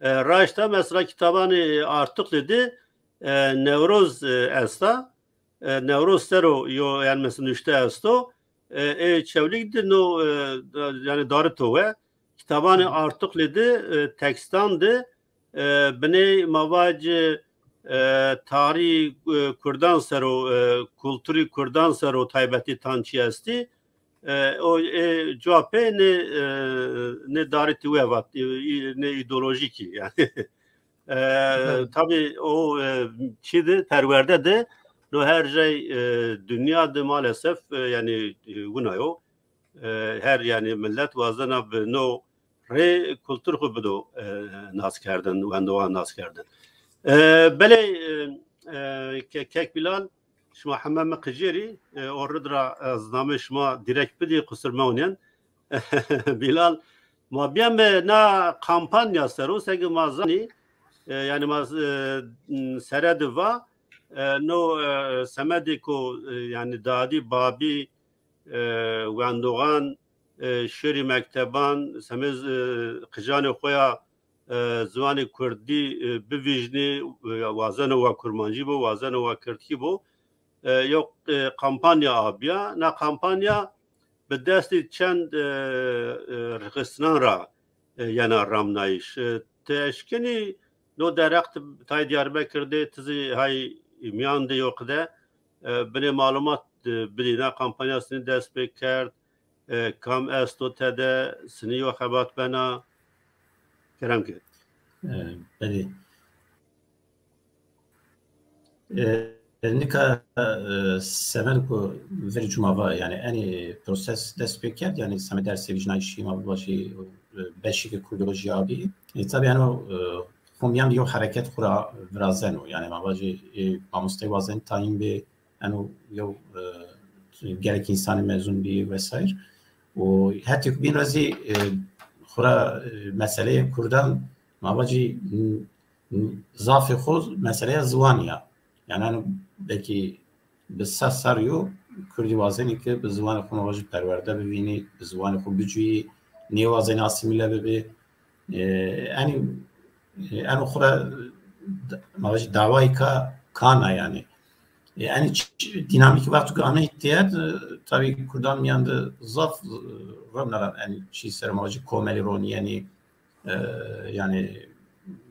E, raşta mesela kitabanê Artukli de, e, Newroz, e, esta. E, Newroz ser o yo, yani mesela nuşte esto. E, ê Çewlîg de no, e, da-, yani dari to we. Kitabanê Artukli de, e, tekstan de, e, biney ma vac, e, tarî, e, kurdan ser o, e, kulturî kurdan ser o taybetî tan çî estî. E, o, e, cuwa pê nê, e, nê daritî we vat, e, nê îdeolojîkî yani. E, tabî o, e, çî de, perwerde de, no her jey, e, dinya de maalesef, e, yani, e, wina yo. E, her yani millet wazena bi no rê kultur xwu bido, e, nas kerdin, wendoxan nas kerdin. E, belê, e, e, ke-, kek Bilal, şima heme mi qijêrî, e, o rid ra ez namê şima dîrek bidî, qusur mewnîyen. Bilal, ma bîyeme na kampanya ser o, seke ma zanî, e, yani ma, e, sere de va, e, no, e, semedê ko, e, yani dadî, babî, e, wendoxan, e, şêrî mekteban, semê, e, qijanê xo ya, e, ziwanê kurdî, e, bivîjnî, e, wazeno wa kurmancî bo, wazeno wa kirdkî bo. E, yew, e, kampanya abîya. Na kampanya bi destê çend, e, e, rixisnan ra, e, yena ramnayîş. E, ti eşkenî no derheq ti tay Diyarbekir de, ti zî hay mîyan de yo qide, e, binê malumat, e, bidî. Na kampanya senî dest pê kerd, e, kam esto tede, senî yo xebat bena? Kerem ke. E, belê. E, nika, e, semed ku verî cuma va, yani enî proses dest pê kerd, yani semed dersê vîjnayîşî ma vajî, e, beşî ke kurdolojî abî. E, tabî eno, e, xo mîyan de yew hereket xo ra virazeno. Yani ma vajî, e, mamostey wazenî tayîn bê, eno yew, e, gelek însanî mezun bî vesaire. Û hetê ku bîn ra zî, e, xo ra, e, meseleyê kurdan ma vajî, n-, n-, zafê xo meseleya ziwanî ya. Yani eno belkî bi sed serrî yo kurdî wazenî ke bi ziwanê xo ma vajî perwerde bivînî, bi ziwanê xo bicuyî, nêwazenî asîmîle bibî. E, enî, e, eno xo ra d-, ma vajî dawayêka kan a yani. E, enî ç-, ç-, dînamîkî wexto ke ameyî têhet, e, tabî kurdan mîyan de zaf, e, remna ra enî çî ser ma vajî komelî ronîyenî, e, yani,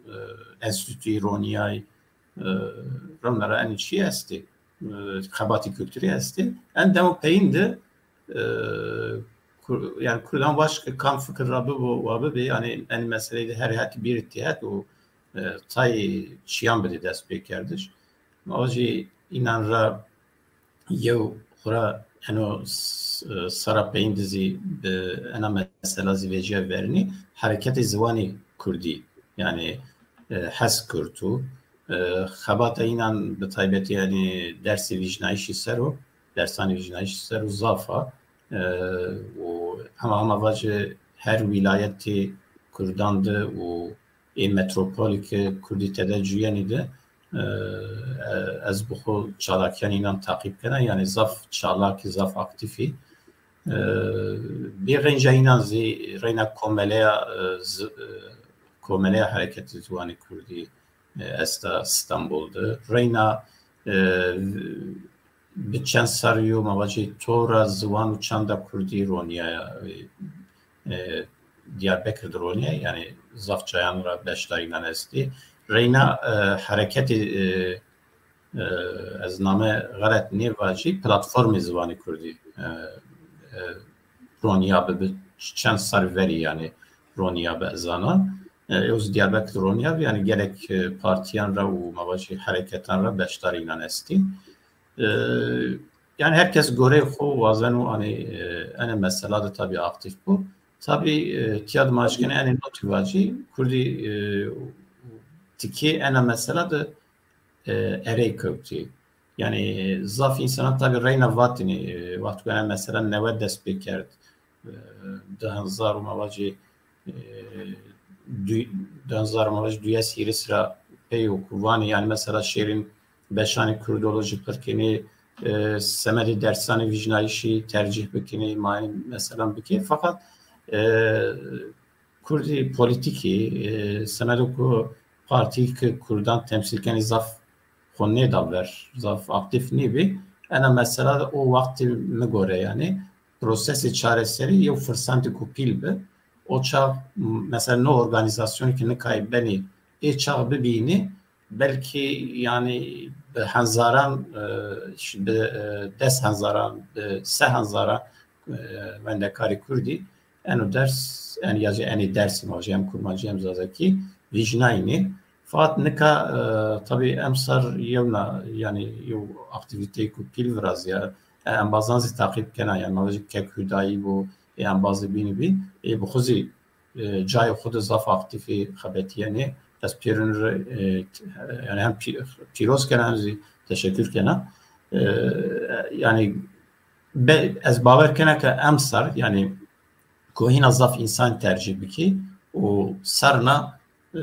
e, enstîtuyî ronîyay, e, remna ra enî çî estê, e, xebatî kulturî estê. En demo peyîn de, e, Kur-, yani kurdan waşt ke kam fikir ra bibo wa bibê, yani enî meseleyî de her hetî bîrî têhet û, e, tay çîyan bidê dest pê kerdiş. Ma vajî înan ra yew xo ra eno s-, e, sera peyîn de zî bi ena mesela zî vecîya vernî, hereketê ziwanê kurdî, yani, e, Hes Kurtu, e, xebata înan bi taybetî, yani dersê vîjnayîşî ser o, dersanê vîjnayîşî ser o zaf a. E, û hema hema vace her wîlayetê kurdan de û ê metropolî ke kurdî tede cuyenî de, e, e, ez bi xo çalakîyanê înan taqîb kena, yanî zaf çalakî, zaf aktîfî. E, bêrênca înan zî reyna komeleya, e, zi-, e, komeleya hereketê ziwanê kurdî, e, esta Stenbol de. Reyna, e, bi çend serrî yo ma vacî tora ziwan û çanda kurdî ronîyaya, e, e, Diyarbekir de ronîyaya, yanî zaf cayan ra beşdarînan estî. Reyna, e, hereketê, e, e, ez name xelet nêvacî, platformê ziwanê kurdî, e, e, ronîyabi bi çend serrî verî, yanî ronîyabi ez zana. E, ew zî Diyarbekir ronîyabi, yanî gelek, e, partîyan ra û ma vacî hereketan ra beşdarînan estî. E, yanî her kes goreyê xo wazeno, hanî, e, ene mesela de tabî aktîf bo. Tabî, e, tîya de ma eşkenê enê notî vacî, kurdî, e, tikê ena mesela de, e, erey kewtî. Yanî zaf însanan tabî reyna vatînî, e, wexto ke ena mesela newe dest pê kerd, e, di hezar û ma vacî, e, du-, di hezar û ma vacî duyes hîris ra pey û ku vanî, yanî mesela şêrîn beşanê kurdolojî pir kenî, e, semedê dersanê vîjnayîşî tercîh bikinî, ma mesela bikê. Feqet, e, kurdî polîtîkî, e, semedo ku partîyî ke kurdan temsîl kenî zaf xo nêda ver, zaf aktîf nêbî. Ena mesela o wextî mi gore, yanî prosesê çareserî yew firsendêko pîl bi. O çax, m-, mesela no organîzasyonî ke nikayê benî ê çax bibînî, belkî yanî bi henzaran, e, ş-, bi, e, des henzaran, bi se henzaran, e, wendekarê kurdî eno ders, en ya jî enê dersî ma vajî, hem kurmancî hem zazakî vîjnaynî. Feqet nika, e, tabî emser yewna, yanî yew aktîvîteyêko pîl virazîya. E, embazan zî teqîb kena, yanî ma vajî Kek Hudayî bo, ê embazê bînî bî. Ê bi xo zî, e, cayê xo de zaf aktîfî xebetîyenê. Ez pêrin rê, e, t-, yanî hem pî-, pîroz kena hem zî teşekkur kena. E, yanî be-, ez bawer kena ke emser, yanî ku hîna zaf însan tercîh bikî û serna, e,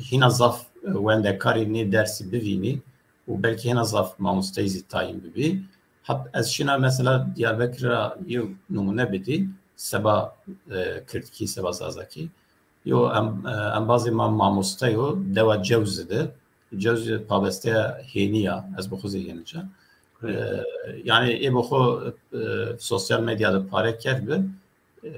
hîna zaf wendekarî nê dersî bivînî û belkî hîna zaf mamosteyî zî tayîn bibî. Hep ez şîna mesela Diyarbekir ra yew nimûne bidî, seba, e, kirdkî, seba zazakî. Yo em-, e, embazê ma mamoste yo, dewa Cewzî de. Cewzî pabesteya hênî ya, ez bi xo zî hênî ca. E, yanî ê bi xo, e, sosyal medya de pare kerd bi. E,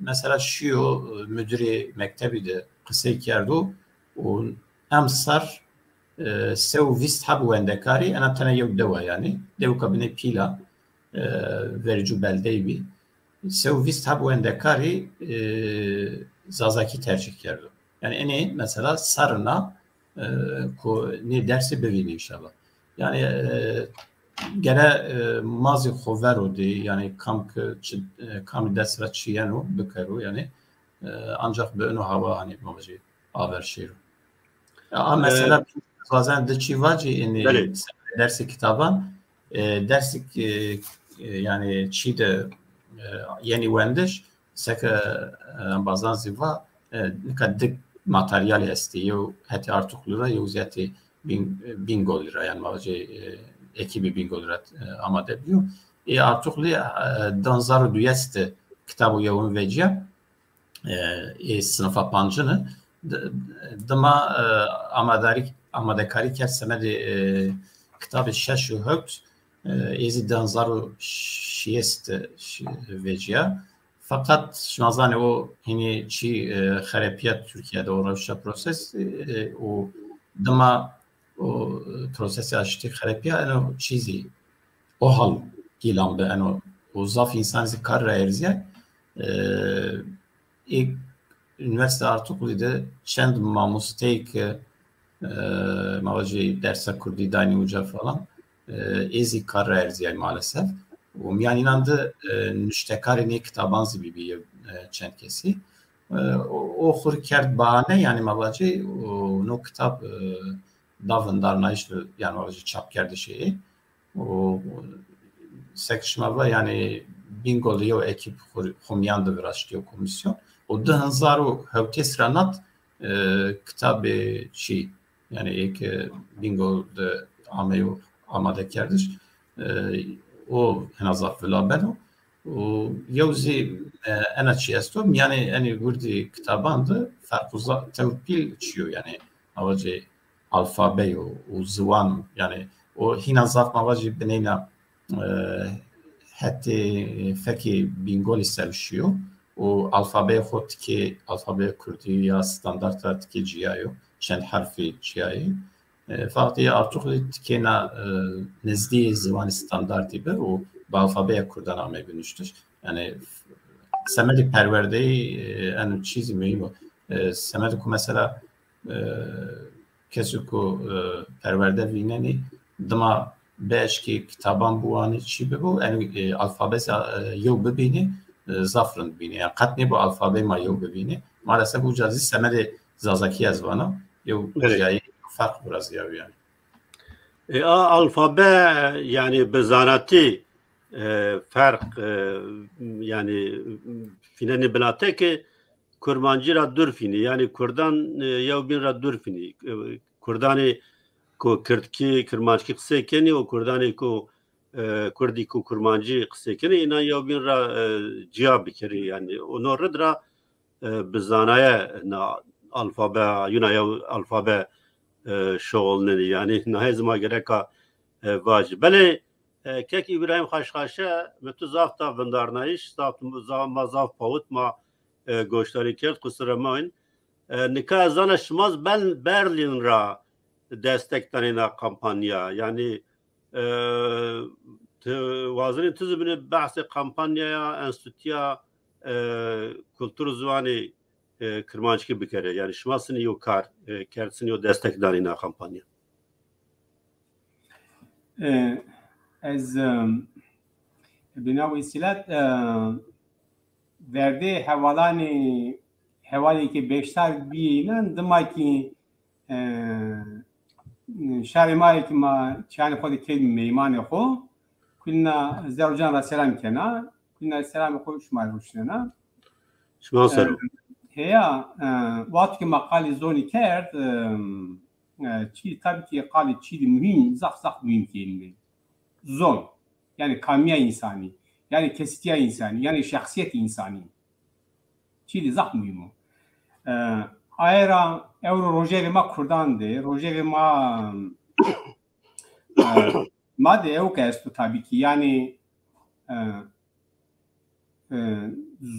mesela şîyo, e, mudirê mektebî de qisey kerdo û emser, e, se û vîst heb wendekarî, ena tena yew dew a yanî. Dewka binê pîl a, e, verî cû beldeyî bî. Se û vîst heb wendekarî, e, zazakî tercîh kerdo. Yanî enê mesela serrina, e, ku nê dersî bivînî înşallah. Yanî, e, gere, e, ma zî xo ver o dî, yanî kam ke çi, e, kamî dest ra çîyeno bikero, yanî, e, ancax bi ino hawa hanî ma vajî aver şêro. A, a mesela, e, bazen di çî vacî, enî, belê, dersê kitaban, e, dersêk, e, e, yanî çî de, e, yenî wendiş, seke, e, embazan zî va, e, nika di materyalî estî. Yew hetê Artuklu ra, yew zî hetê Bin-, Bîngolî ra, yanî ma vajê, e, ekîbê Bîngolî ra, e, amade bîyo. Ê Artuklî, e, di hezar û duyes de kitabo yewin vecîya. E, ê sinifa pancine. D-, dima, e, amadarî, amadekarî kerd semedê, e, kitabê şeş û hewt, e, ê zî di hezar û şêst şi-, vecîya. Feqet şima zanê o hînî çî, e, xerepîya Tirkîya de o rewşa proses, e, û dima o, e, prosesê aştî xerepîya, eno çî zî o hal îlan bi, eno o zaf însan zî kar ra erzîyay. E, ê Unîversîte Artuklî de çend mamosteyê ke, e, ma vajî dersa kurdî daynî uca falan, e, ê zî kar ra erzîyay maalesef. Û mîyan înan de, e, nuştekarê nê kitaban zî bîbî, e, çend kesî. E, o, o xwu rê kerd bahane, yanî ma vajî, o, no kitab, e, da vindarnayîş de, yanî ma vajî çapkerdişê ê. Û seke şima va, yanî Bîngol de yew ekîp xwu, xwu mîyan de viraşt, yew komîsyon. Û di hezar û hewtês ra nat, e, kitabê çî, yanî ê ke Bîngol de ameyo amadekerdiş, e, o hina zaf vila beno. Û yew zî, e, ena çî esto, mîyanê enî wirdî kitaban de ferq û za-, tewr pîl çî yo, yanî, ma vacê alfabe yo û ziwan, yanî, o hîna zaf ma vacî bineyna, e, hetê fekê Bîngolî ser şîyo û alfabeyê xo tikê alfabeya kurdî ya standart ra tikê cîya yo, çend herfî cîya yê. E, faktî Artuxlî tikêna, e, nizdî ziwanê standartî bi û bi alfabeya kurdan amey bi nuştiş. Yanî semedê perwerdeyî, e, eno çî zî muhîm o. E, semedê ku mesela, e, kesî ku, e, perwerde vînenî, dima bieşkê kitaban biwanî, çî bibo, eno, e, alfabe zî, e, yew bibînî, e, zaf rind bînî. Yanî qet nêbo alfabeyê ma yew bibînî. Maalesef uca zî semedê zazakî ez vana, yew cîyayî ferq virazîyayo yanî. E, a alfabe, yanî bi zanatî, e, ferq, e, yanî fînenê binate ke kurmancî ra dûr fînî, yanî kurdan, e, yewbîn ra dûr fînî. E, kurdanê ku kirdkî, kirmanckî qisey kenî û kurdanê ku, e, kurdî ku kurmancî qisey kenî, înan yewbîn ra, e, cîya bikerî. Yanî, o no rind ra e, bi zanaye na alfabe, yuna yew alfabe, e, şoxulnenî. Yanî naye zî ma gereka, e, vajî. Belê, e, kek Îbrahîm Xaşxaşe, mi tu zaf da vindarnayîş, zaf, za-, ma zaf pawit ma, e, goşdarî kerd, qusure meyn. E, nika ez zana şima zî ben Berlîn ra destek danê na kampanya. Yanî, e, ti wazenî ti zî binê behsê kampanyaya Enstîtuya, e, Kultur û Ziwanê, e, Kirmanckî bikerê. Yanî şima sinî yo kar, e, kerd, sinî yo destek danî na kampanya? E, ez, e, bi na wesîlet, e, verdê hevalanê, hevalê ke beşdar bîyê înan, dima kî, e, şarê ma yê ke ma çîyanê xo de kerdî meymanê xo, kulîna zer û can ra selam kena, kulîna selamê xo şima rê ruşnena. Şima ser o. E, heya, e, wexto ke ma qalê zonî kerd, e, e, çî, tabî kî qalê çî de muhîm, zaf zaf muhîm kerdîme. Zon, yanî kamîya însanî, yanî kesîtîya însanî, yanî şexsîyetê însanî. Çî de zaf muhîm o. E, aye ra ewro rojevê ma kurdan de, rojevê ma, e, ma de ewk esto tabî kî, yanî, e, e,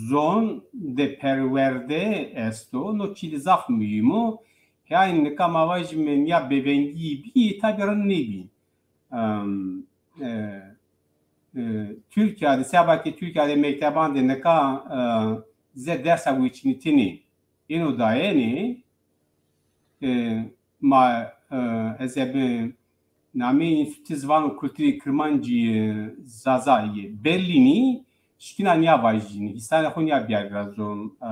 zon de perwerde esto, no çî de zaf muhîm o. Yanî nika ma vajîme nîya bêvengî bî, tabî rind nêbî. Em, e, e, Tirkîya de, seba ke Tirkîya de mekteban de nika, e, ze dersa weçînitînî êno dayenê, e, ma, e, ez ebe nameyê Înstîtuya Ziwan û Kulturê Kirmancî, e, Zaza yê Berlînî şikîna nîya vajînî, hîsanê xo nîya biyarî ra zon, e,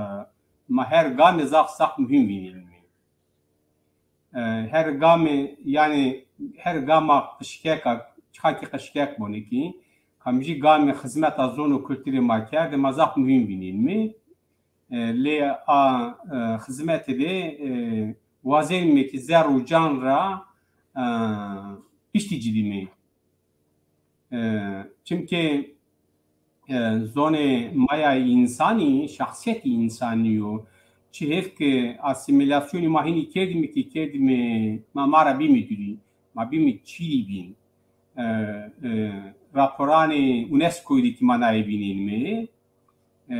ma her game zaf zaf muhîm vînenîme. E, her game, yanî her gama qişkeka, çixa kî qişkek bonê kî, kamcî game xizmeta zon û kulturê ma kerdê, ma zaf muhîm vînenîme. E, lê a, e, xizmete de, e, wazenîme kî zerr û can ra, e, piştî ci dîme. E, çimkî, e, zonê ma ya însanî, şexsîyetê însanî yo. Çi hêf ke asîmîlasyonî ma hînî kerdîme kî kerdîme, ma, ma ra bîme dûrî, ma bîme çîrî bîn. E, e, raporanê UNESCOyî de kî ma naye vînenîme. E,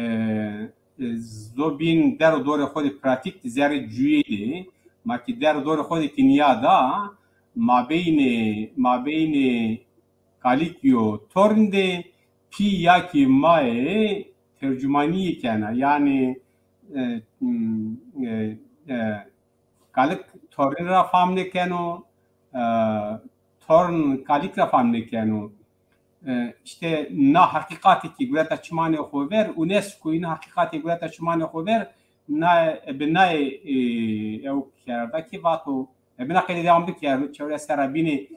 e, zobîn der û dorê xo de pratîk de zerrê cuyê de, ma kî der û dorê xo de kî nîya da, mabeynê, mabeynê Kalîkî û Tornî de pî ya kî mayê tercumanîye kena. Yanî, e, e, e, Kalik Tornî ra fam nêkeno, e, Torn Kalik ra fam nêkeno. E, îşte na heqîqatê kî gureta çimanê xo ver, UNESCO na heqîqatê gureta çimanê xo ver, na, bi nayê, e, ew kerda kî vato, e, bi na qeyde dewam bikerdo, çewres serra bînê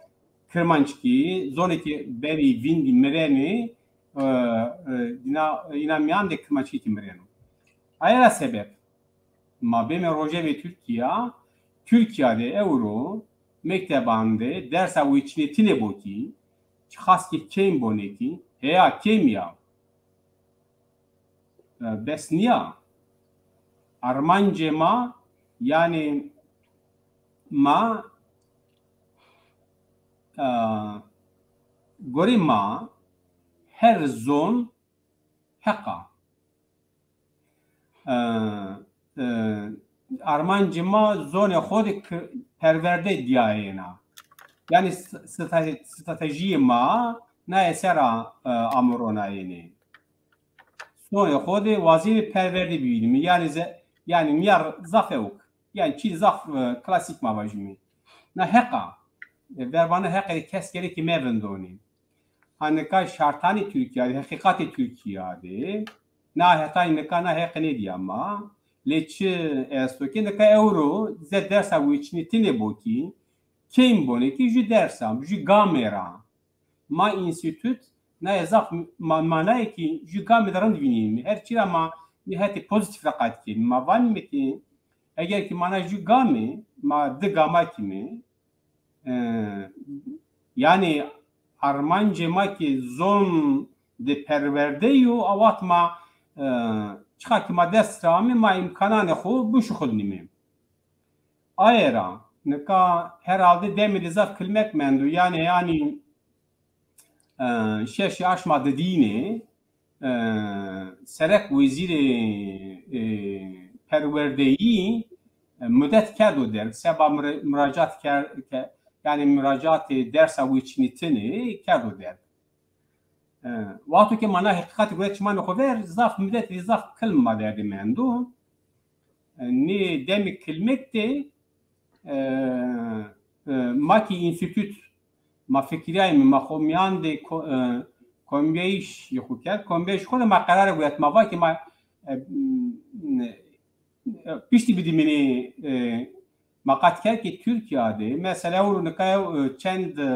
Kirmanckî, zonê kî benî vîndî mirenê, e, e, dîna, îna mîyan de Kirmanckî kî mireno. Aye ra sebeb, ma bême rojevê Tirkîya, Tirkîya de ewro mekteban de dersa weçînitîne bo kî, çiqas kî kêm bonê kî, heya kêm ya. e, bes nîya. Armancê ma, yanî ma, e, gorî ma her zon heq a. E, e, armancê ma zonê xo de ki-, perwerde dîyayêna. Yanî s-, strate-, stratejîyê ma naye ser a, e, amoronayêne. Zonê xo de wazîrê perwerdî bivînîme. Yanî ze-, yanî nîya zaf ewk. Yanî çî zaf, e, klasîk ma vajîme. Na heq a. E, vervana heqê de kes gerekî mevindonî. Ha nika şartanê Tirkîya de, heqîqatê Tirkîya de, na hetanî nika na heqê nêdîya ma. Lê çi esto ke nika ewro ze dersa wêçînitînê bo kî, kêm bonê kî jû dersa, jû gamê ra. Ma înstîtut naye zaf ma-, manayê kî jû gamî de rind vînîme. Her çî ra ma nî hetê pozîtîf ra qat kenîme. Ma vanîme kî eger kî ma na jû gamî, ma di gama kîme, e, yanî armancê ma kî zon de perwerde yo, a waxt ma, e, çiqa kî ma dest ra ame, ma îmkananê xo bişuxulnîme. Aye ra, nika herhalde demê de zaf kilmek mendo. Yanî, yanî, e, şeşî aşma didînê, e, serek wezîrê, e, perwerdeyî, e, mudet kerdo derg. Seba mura-, muracat ker-, ke-, yanî muracatê dersa wêçînitînê kerdo derg. E, wexto ke ma na heqîqatî guret çimanê xo ver, zaf mudet zaf kilm ma derdî mendo. E, nê demê kilmek de, e, e, ma kî înstîtut, ma fikirîyayîme, ma xo mîyan de ko-, e, kombîyayîş yê xo kerd. Kombîyayîş xo de ma qerare guret, ma va kî ma, e, m-, e, piştî bidîmînî, e, ma qat kerd kî Tirkîya de, mesela ewro nika yew, e, çend, e,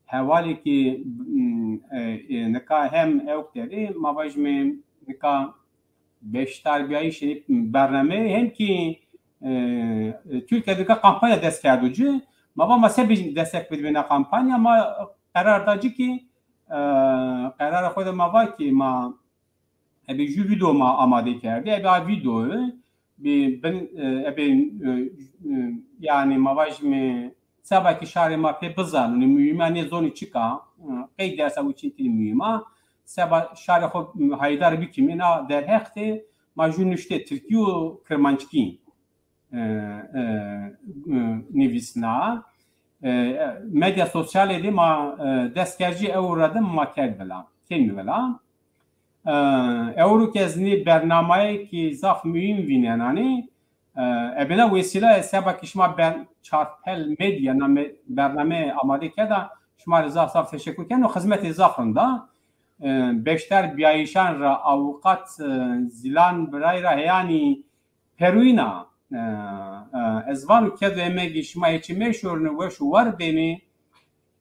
hevalê kî, m, e, e, nika hem ewk derê, ma vajîme nika beşdarbîyayîşê bernameyî hem kî, e, e, Tirkîya de nika kampanya dest kerdo ci. Ma va ma se bicî destek bidîme na kampanya, ma qerar da ci kî, e, qerara xo de ma va kî ma ebe jû vîdeo ma amade kerdî. Ebe a vîdeo bi-, bin, e, ebe, e, e, yanî ma vajîme seba kî şarê ma pê bizanonê, muhîma nê zonî çik a, e, qey dersa wêçînitînî muhîm a. Seba şarê xo, e, haydar bikîme, na derheq de ma jû nuşte tirkî û kirmanckî, e, e, e, nivîsna. E, medya sosyalê de ma, e, dest kerd ci, ewro ra de ma kerd vila, kenîme vila. E, ewro ke ez nê bernameyêkî zaf muhîm vînenanî, e, ebe na wesîle seba ke şima ber-, Çarpel Medya name bername amade kerda, şima rê zaf zaf teşekur keno, xizmetê zaf rind a. E, beşdarbîyayîşan ra, avûkat, e, Zîlan Biray ra heyanî peruyîna, e, e, ez vano ked û emegê şima ê çi meşorine, weş û war benê.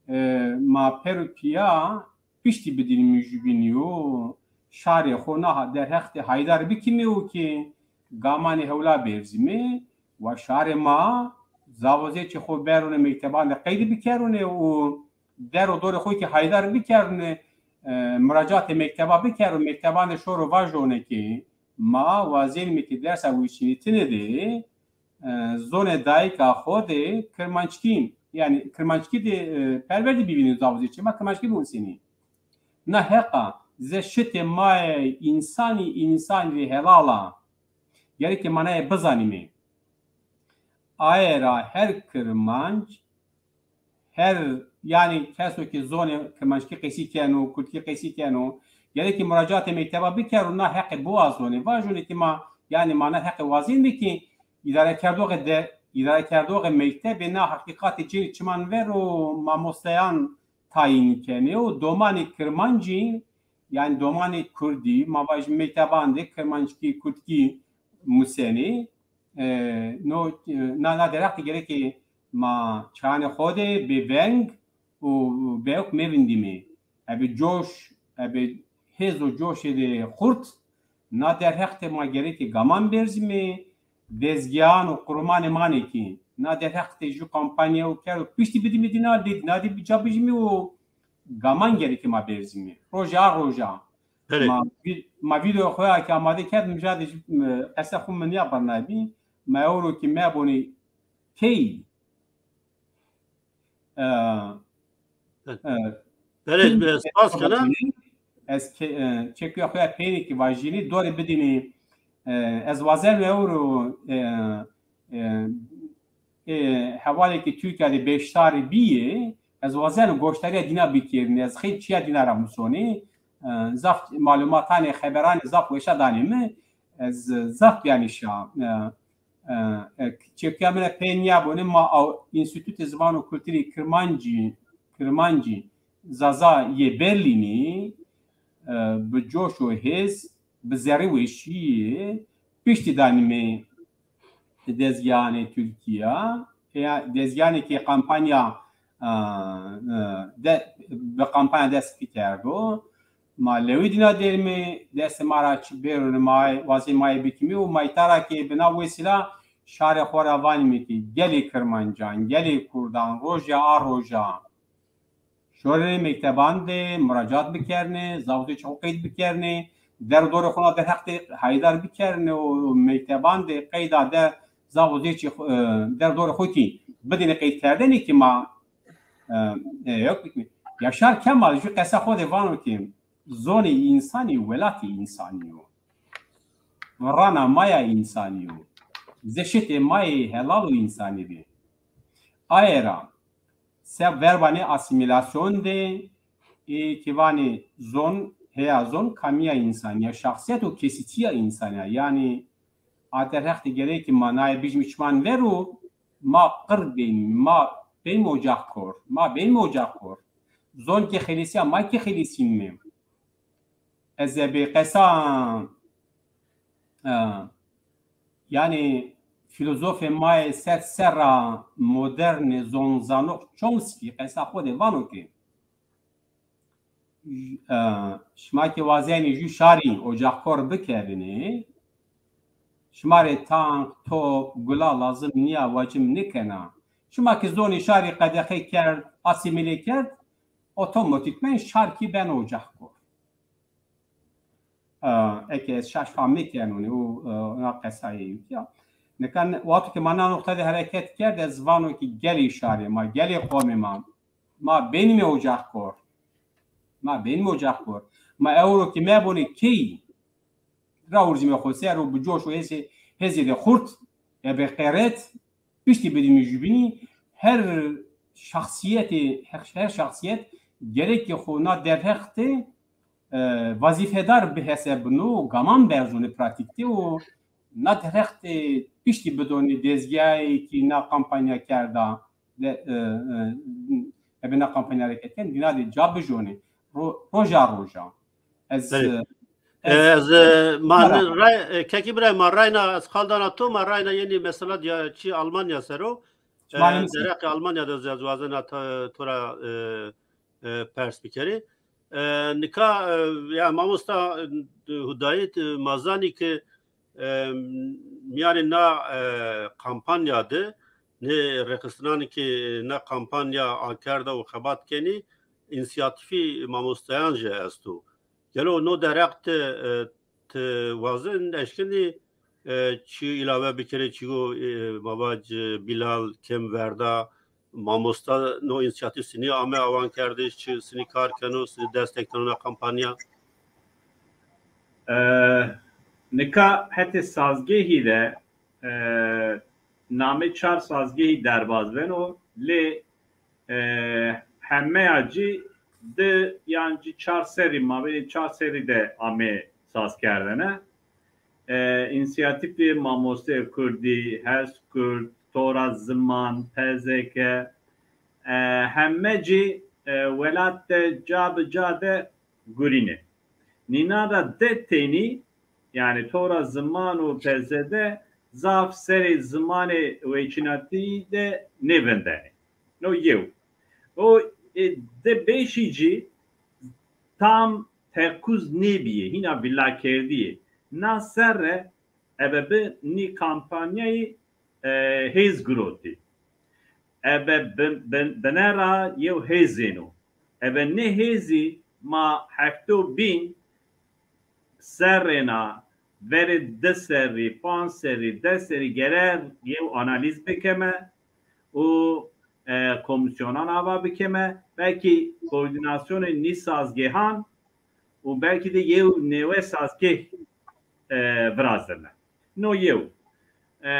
E, ma per û pîya piştî bidînîme jûbînî û şarê xo na derheq de haydar bikîme û kî gamanê hewla bêrzîme. Wa şarê ma zaf û zêçê xo berone mekteban de qeydî bikerone û der û dorê xo kî haydar bikerone, e, muracatê mekteba bikero, mekteban de şoro vajone kî ma wazenîme kî dersa wêçînitîne de, e, zonê dayîka xo de kirmanckî, yanî kirmanckî de, e, perwerdî bivînî, zaf û zêçê ma kirmanckî binusenî. Na heq a, ze şitê ma yê însanî, însanî rê helal a. Gereke ma naye bizanîme. Aye ra her kirmanc, her, yanî keso ke zonê kirmanckî qesî keno, kurdkî qesî keno, gereke muracatê mekteba bikero, na heqê biwazonê. Vajonê ke ma, yanî ma na heqê wazînme ke îdarekerdoxê de, îdarekerdoxê mektebê na heqîqatê cênê çiman ver û mamosteyan tayîn kenê û domanê kirmancî, yanî domanê kurdî, ma vajî mekteban de kirmanckî, kurdkî musenê. E, no, e, na, na derheq de gereke ma çayanê xo de bêveng û bêewk mevindîme. Ebe coş, ebe hêz û coşê de xurt, na derheq de ma gereke gaman bêrzîme, dezgeyan û qurumanê ma nê kî na derheq de jû kampanya û kerd û piştî bidîme dîna, lê dîna de ca bijîme û gaman gereke ma bêrzîme. Roja roja. Belê. Ma, vî- ma vîdeo xo ya ki amade kerd, mi ca de jî, e, qese xo mi nîya birnabî. Ma ewro ki mebonî key. E, e, Belê, e, spas kena. Ez ke, e, çekuya xo ya peynî ki vajînî, dorê bidînî, e, ez wazen ewro, e, e, e, hevalê ki Tirkîya de beşdar bîyê, ez wazen goşdarîya dîna bikêrînî, ez xeylî çîya dîna ra musonî, e, zaf malumatanê, xeberanê zaf weşa danê mi, ez zaf bîyanî şa. E, e, e, çekuya mi ra pey nîya bonê, ma aw-, Înstîtutê Ziman û Kulturê Kirmancî, Kirmancî Zaza yê Berlînî, e, bi coş û hêz, bi zerrî weşîye piştî danîme dezgehanê Tirkîya, ya dezgehanê ke kampanya, e, e, de, bi kampanya dest pê kerdo. Ma lewî dîna derîme, destê ma ra çi bêro, ma wazê ma yê bikîme û ma îta ra ke bi na wesîla şarê xo ra vanîme ke gelê kirmancan, gelê kurdan, roja a roja şorê mekteban de muracat bikernê, zaf û zê çî xo qeyd bikernê, der û dorê xo na derheq de hayîdar bikernê û mekteban de qeyda de zaf û zê çî xo, e, der û dorê xo kî bidînê qeydkerdene ki ma, e, e, yok bikîme. Yaşar Kemal ju qesa xo de vano ki zonê însanî welatê însanî yo. Virana ma ya însanî yo. Zeşitê ma yê helal û însanî bî. Aye ra se verbanê asîmîlasyon de, ê, ki vanê zon, heya zon kamîya însanî ya, şaxsîyet û kesîtîya însanî ya. Yanî a derheq de gerek ki ma naye bijîme çiman ver û ma qir benîme, ma benîme ocaxkor, ma benîme ocaxkor. Zon ki xelîsîya, ma ki xelîsînîme. Ez ebe qesa, e, yanî fîlozofê ma yê sed serra modernê zonzanox Chomsky qesa xo de vano ke, e, şima ke wazenî ju şarî ocaxkor bikerînî, şima rê tank, top, gula lazim nîya, wacim nêkena. Şima ke zonê şarî qedexe kerd, asîmîle kerd, otomatîkmen şar kî beno ocaxkor. E, eke ez şaş fam nêkenûnê û, e, na qesayê yo ya. Nika ne, wexto ke ma na noqta de hereket kerd, ez vano ki gelê şarê ma, gelê qomê ma, ma benîme ocaxkor. Ma benîme ocaxkor. Ma ewro ki mebonê key, rawurzîme xo ser û bi coş û hêzê, hêzê de xurt, ebe qeret, piştî bidîme jubînî, her şaxsîyetê, her, her şaxsîyet gerek ki xo na derheq de, e, vazîfedar bihesebino, gaman berzonê pratîk de û na derheq de piştî bidonê dezgeyayê ki na kampanya kerda, de, e, e, ebe na kampanya hereket ken, dîna de ca bijonê. Ro-, roja roja. Ez, Belê. e, E, ez, ez, e, ma Mara. ray, e, kekî bira, ma rayna, ez qal dana to, ma rayna yenî mesela diya çi Almanya ser o. E, Çimanê mi ser. Derheqê Almanya de ez, ez wazena to, to ra, e, e, pers bikerî. E, nika, e, ya mamosta, e, Hudayî, e, ma zanî ki, e, mîyanê na, e, kampanya de, nê rêxistinanê ki na kampanya akerda û xebat kenî, însîyatîfî mamostayan jî esto. Gelo no derheq ti, e, ti wazin eşkenî, e, çi îlawe bikerê, çi go, e, ma vac, e, Bilal, Kêm Verda, mamosta no însîyatîf sinî ame awankerdiş, çi sinî kar keno, sinî destek dano na kampanya? E, nika hetê sazgehî de, e, namê çar sazgehî derbaz beno, lê, e, hemeya cî di yan cî çar serrî, mabênê çar serrî de amê sazkerdene. E, Însîyatîfê Mamosteyê Kurdî, Hest Kurd, Tora Ziman, P Z K, e, heme cî, e, welat de ca bi ca de gurînê. Nînan ra de tenî, yanî Tora Ziman û P Z D zaf serê zimanê weçînatî de nêvindenê. No yew. O, e, de beşî cî tam tekuz nêbîyê, hîna vîlakerdî yê. Na serre ebe bi nî kampanyayî, e, hêz girotî. Ebe bi-, bi-, bine ra yew hêz êno. Ebe nê hêzî ma hefto bîn serrêna, verê di serrî, panc serrî, des serrî gerer yew analîz bikeme û, e, komîsyonan ava bikeme. Belkî koordînasyonê nî sazgehan û belkî de yew nêwe sazgeh, e, virazime. No yew. E,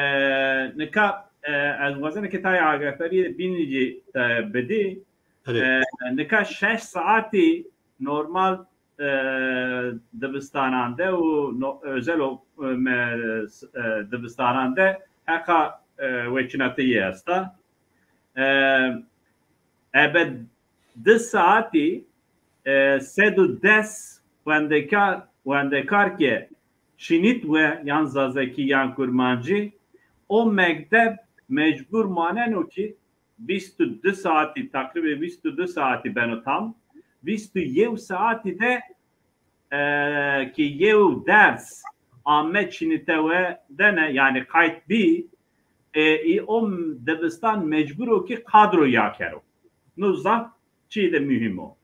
nika, e, ez wazena ke tayê agahdarîye bînî zî te bidî. E, nika şeş saetî normal, e, dibistanan de û no-, özel o-, e, me-, e, dibistanan de heqa, e, weçînateyî esta. E, ebe di saetî, e, sed û des wendekar, wendekar ke çinît we yan zazakî yan kurmancî, o mekteb mecbur maneno ki vîst û di saetî, teqrîbê vîst û di saetî beno tam. Vîst û yew saetî de, e, ki yew ders ame çinîte we dene, yanî qayt bî, e, î o dibistan mecbur o ki kadro ya kero. No zaf çîyê de muhîm o.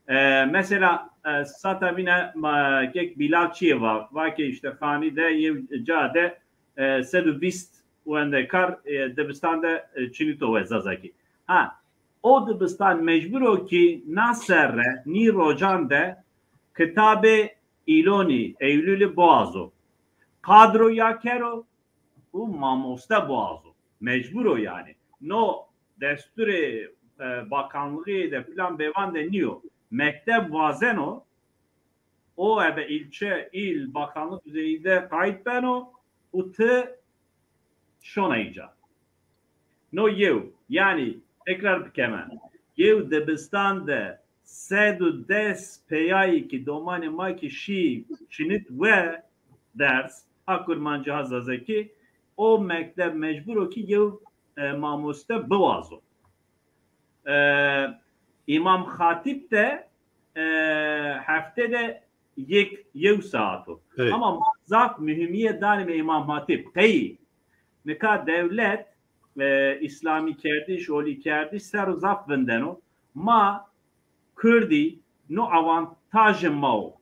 E, mesela, e, sata vîne ma kek Bîlal çîyê va, va ke îşte Xanî de yew ca de, e, sed û vîst wendekar, e, dibistan de, e, çinîto we zazakî. Ha, o dibistan mecbur o ki na serre, nî rocan de kitabê Îlonî, Eylulî biwazo. Kadro ya kero û mamoste biwazo. Mecbur o yanî. No desturê, e, bakanlixî de filan bêvan de nîyo. Mekteb wazeno, o ebe îlçe, îl, bakanlix düzeyî de qayt beno û ti şona îca. No yew. Yanî tekrar bikeme. Yew dibistan de sed û des peyayî ki domanê ma ki şî çinit we ders, ha kurmancî ha zazakî, o mekteb mecbur o ki yew, e, mamoste biwazo. E, Îmam Xatîb de, e, hefte de yek, yew saet o. Ama ma zaf muhîmîye danîme Îmam Xatîb. Qeyî? Nika dewlet, e, îslamîkerdiş, olîkerdiş ser o zaf vindeno. Ma Kurdî no avantajê ma o.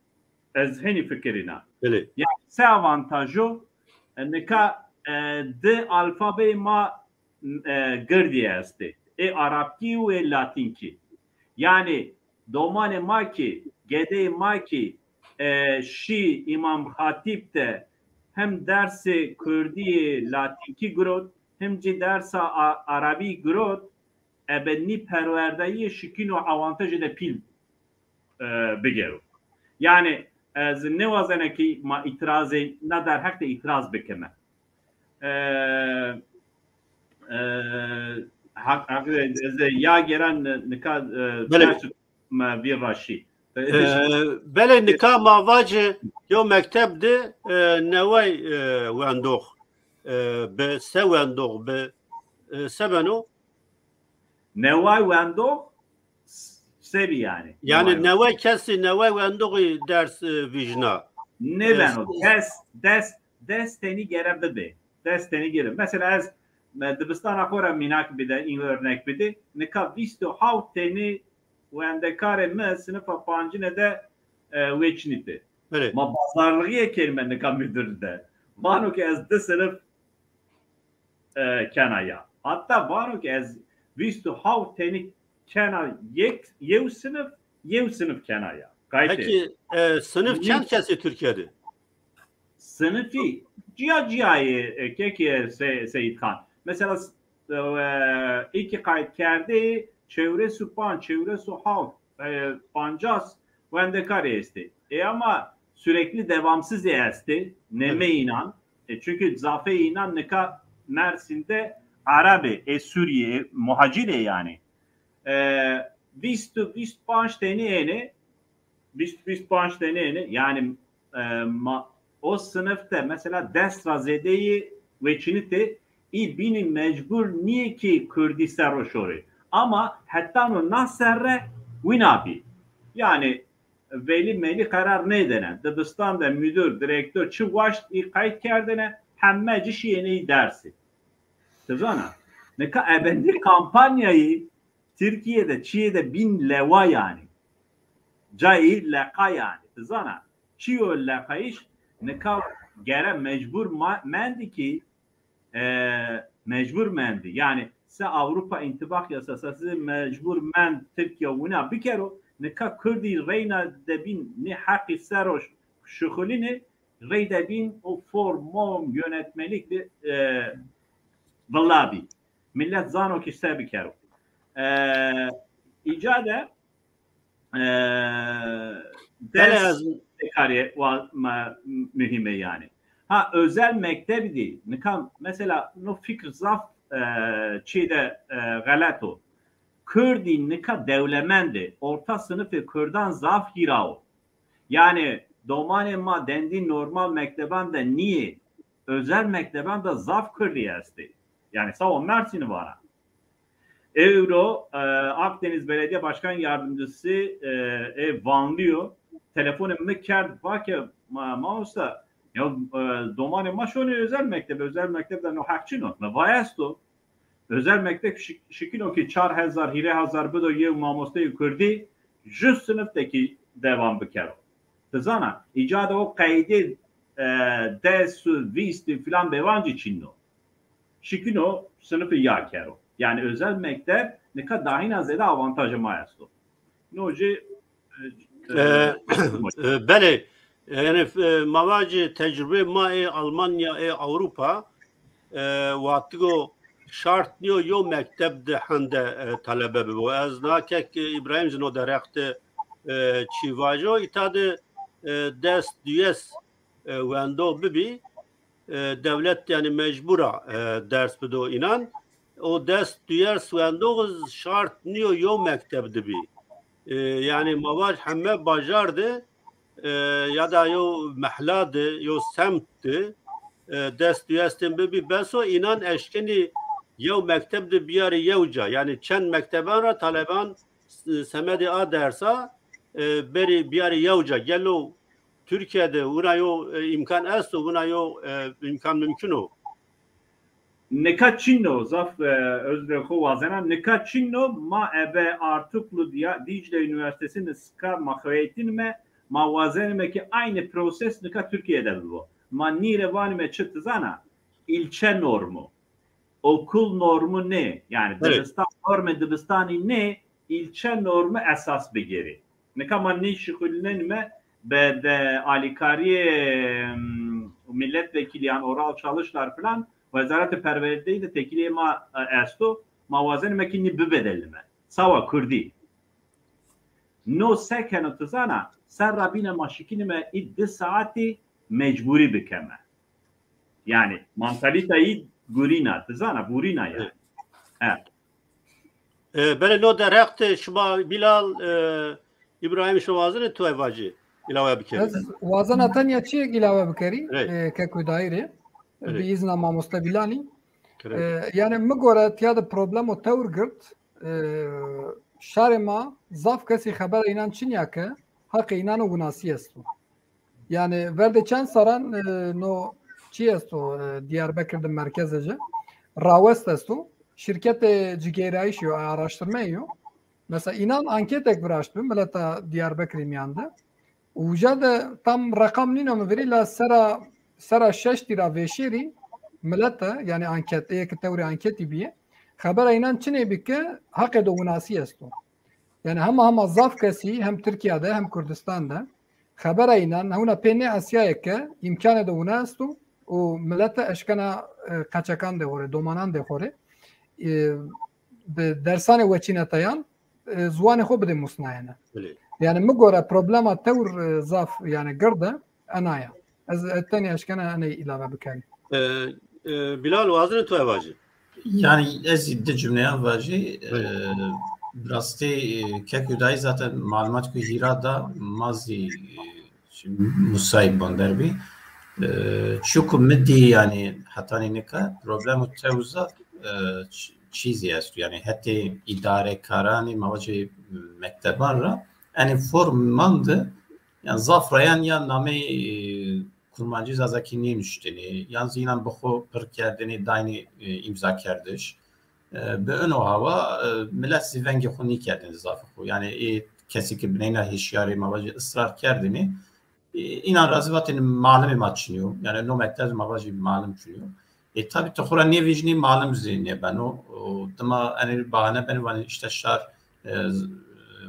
Ez henî fikirîna. Yanî se avantaj o? E, nika, e, di alfabeyê ma, e, girdî estê. Ê arabkî û ê latînkî. Yanî domanê ma kî, gedeyê ma kî, e, şî Îmam Xatîb de hem dersê kurdî yê latînkî girot, hem jî dersa a-, arabî girot, ebe nî perwerdeyî şikîno awantajê de pîl, e, bigero. Yanî ez nêwazena ki ma îtirazê na derheq de îtiraz bikime. E, e, haq, haq, ez ya gêren nika, e, ters ma vîr ra şî. E, belê nika ma vacî yew mekteb de, e, neway, e, wendox, e, bi se wendox bi, e, se beno? Neway wendox s-, se bî yanî? Yanî neway kesî, neway wendoxî ders, e, vîjna. Nêbeno. E, des, des, des tenî gere bibê. Des tenî gere. Mesela ez, me, dibistana xo ra mînak bide, în örnek bide. Nika vîst û hawt tenî wendekarê mi sinifa pancine de, e, weçînîte. Ma bazarlixîye kerîme nika mudir de. Vano ke ez di sinif, e, kena ya. Hatta vano ke ez vîst û hawt tenî kena yek, yew sinif, yew sinif kena ya. Qaytê. Peki, e, sinif çend kesî Tirkîye de? Sinifî cîya cîya yê, e, kekê Se-, Seyîd Xan. Mesela, s-, e, ê kî qaytkerdeyî çewres û panc, çewres û hawt, e, pancas wendekarî estê. E, ama sürekli devamsızî estê, neme înan. E, çünkü zafê înan nika Mersin de Arab ê, ê Sûrî yê, ê muhacir ê yanî. E, vîst û vîst panc tenî ênê, vîst, vîst panc tenî ênê. Yanî, e, ma, o sinif de mesela des ra zêdeyî weçînitê, î bînî mecbur nîyê ki kurdî ser o şorê. Ama hetano na serre wina bî. Yanî velî melî qerar nêdêne. Dibistan de mudir, direktor çi waşt î qayt kerdêne, heme ci şîyêne î dersî. Ti zana? Nika ebe nî kampanyayî Tirkîye de çîyê de bîn lewa yanî. Cayî leqa yanî. Ti zana? Çîyo leqayîş nika gere mecbur ma-, mendî kî, e, mecbur mendî. Yanî se Avrupa İntibak Yasası mecbur mend Tirkîya wina bikero. Nika Kurdî reyna de bîn nê heqî ser o şixulînê, rey de bîn o form, mom, yönetmelik de, e, villa bî. Millet zano kî se bikero. E, îca de, e, ders karê wa-, ma-, muhîm ê yanî. Ha, özel mektebî de nika mesela no fikr zaf, e, çî de, e, xelet o. Kurdî nika dewlemend ê, orta sinifê kurdan zaf hîra o. Yanî domanê ma dendî normal mekteban de nîyê, özel mekteban de zaf kurdî estê. Yanî sawa Mersînî vana. Ewro, e, Akdeniz Belediye Başkan Yardımcısı, e, ê Vanlî yo. Telefonê mi kerd, va ke ma, mamosta, ya, e, domanê ma şonê özel mektebe, özel mekteb de no heq çin o. Mi va esto. Özel mekteb şi-, şikîno kî çar hezar, hîrê hezar bido yew mamosteyê kurdî, ju sinif de kî devam bikero. Ti zana, îca de o qeydê, e, des û vîst û filan bêvan jî çin o. Şikîno sinifê ya kero. Yanî özel mekteb nika dahîna zêde avantajê ma esto. No jî, e, E, e, belê, e, yanî, e, ma vacî tecrubeyê ma ê Almanya, ê Ewropa, e, wextigo şart nîyo yew mekteb de hende, e, talebe bibo. Ez na kek, e, Îbrahîm zî no derheq de, e, çî vajo, îta de, e, des duyes, e, wendox bibî, e, dewlet yanî mecbur a, e, ders bido înan. O des duyes wendox şart nîyo yew mekteb de bî. E, yanî ma vaj heme bajar de, e, ya da yew mehla de, yew semt de, e, des duyes tên bibî bes o, înan eşkenî yew mekteb de biyarî yew ca. Yanî çend mekteban ra taleban s-, semedê a dersa, e, berî biyarî yew ca. Gelo Tirkîye de wina yo, e, îmkan esto, wina yo, e, îmkan mumkin o? Nika çin o, zaf, e, özre xo wazena. Nika çin o, ma ebe Artuklu Diya-, Dicle Üniversitesi'ni ska ma xeweytînime, ma wazenime ki aynı proses nika Tirkîye de bibo. Ma nîre vanime çi ti zana? İlçe normu. Okul normu nê. Yanî dibistan, normê dibistanî nê, ilçe normu esas bigêrê. Nika ma nê şixulînenîme be de alîkarîyê, m, milletvekili yan oral çalışlar filan, Wezaretê Perwerdeyî de tekîleyê ma, e, esto, ma wazenîme kî nî bibedelnîme. Sawa kurdî. No se keno ti zana, serra bîne ma şikînîme î di saetî mecburî bikeme. Yanî mantalîtayî gurîna, ti zana, vurîna yanî. Evet. E, belê no derheq de şima Bilal, e, Îbrahîm, şima wazenê tu vacî îlawe bikerî? Ez wazena tenya çîyêk îlawe bikerî, e, keko Dayîrê, bi îzna mamoste Bîlanî. E, yanî mi gore tiya de problemo tewr girt, e, şarê ma zaf kesî xebera înan çin ya ke heqê înan o winasî esto. Yanî verdê çend serran, e, no çî esto, e, Diyarbekir de merkez de ci rawest esto. Şirketê cigêrayîşî yo, araştirmeyê yo. Mesela înan anketek viraştbi mileta Diyarbekirî mîyan de. Uca de tam reqam nîno mi virî la sera, sera şeştî ra vêşêrî milete, yanî anket, ê ke tewrê anketî bîye, xebera înan çinê bî ke heqê do winasî esto. Yanî hema hema zaf kesî hem Tirkîya de hem Kurdistan de xebera înan hewna pê nêesîyayê ke îmkanê de wina esto û milete eşkena, e, qeçekan de xo rê, domanan de xo rê, e, bi dersanê weçîneteyan, e, ziwanê xo bidê musnayene. Belê. Yanî mi gore problema tewr, e, zaf yanî gird e, ena ya. Ez, e, tenê eşkena eney îlave bikerî. E, e, Bilal, wazenê tu vacî? Yanî ez zî di cumleyan vajî, e, bi rastî, e, kek Hudayî zaten malumat ku hîra da ma zî, e, musayîb ban der bî. E, çiku mi dî yanî hetanî nika problemo tewza, e, ç-, çî zî esto. Yanî hetê îdarekaranî ma vacê mekteban ra enê form mande, yanî zaf rayan ya nameyê, e, Kurmancî Zazakî nênuştinî, yan zî înan bi xo pir kerdinî daynî, e, îmzakerdiş. E, bi ino hawa, e, milet zî vengê xo nîkerdinî zafê xo. Yanî ê kesî ke bineyna hişyarî ma vajî israr kerdinî, E, înan ra zî vatêne malimê ma çinî yo. Yanî no mekteb ma vajî malim çinî yo. E, tabî ti xo ra nêvîjnî, malim zî nêbeno. O, dima enê bahane benê, vanê îşte şar, e, z-,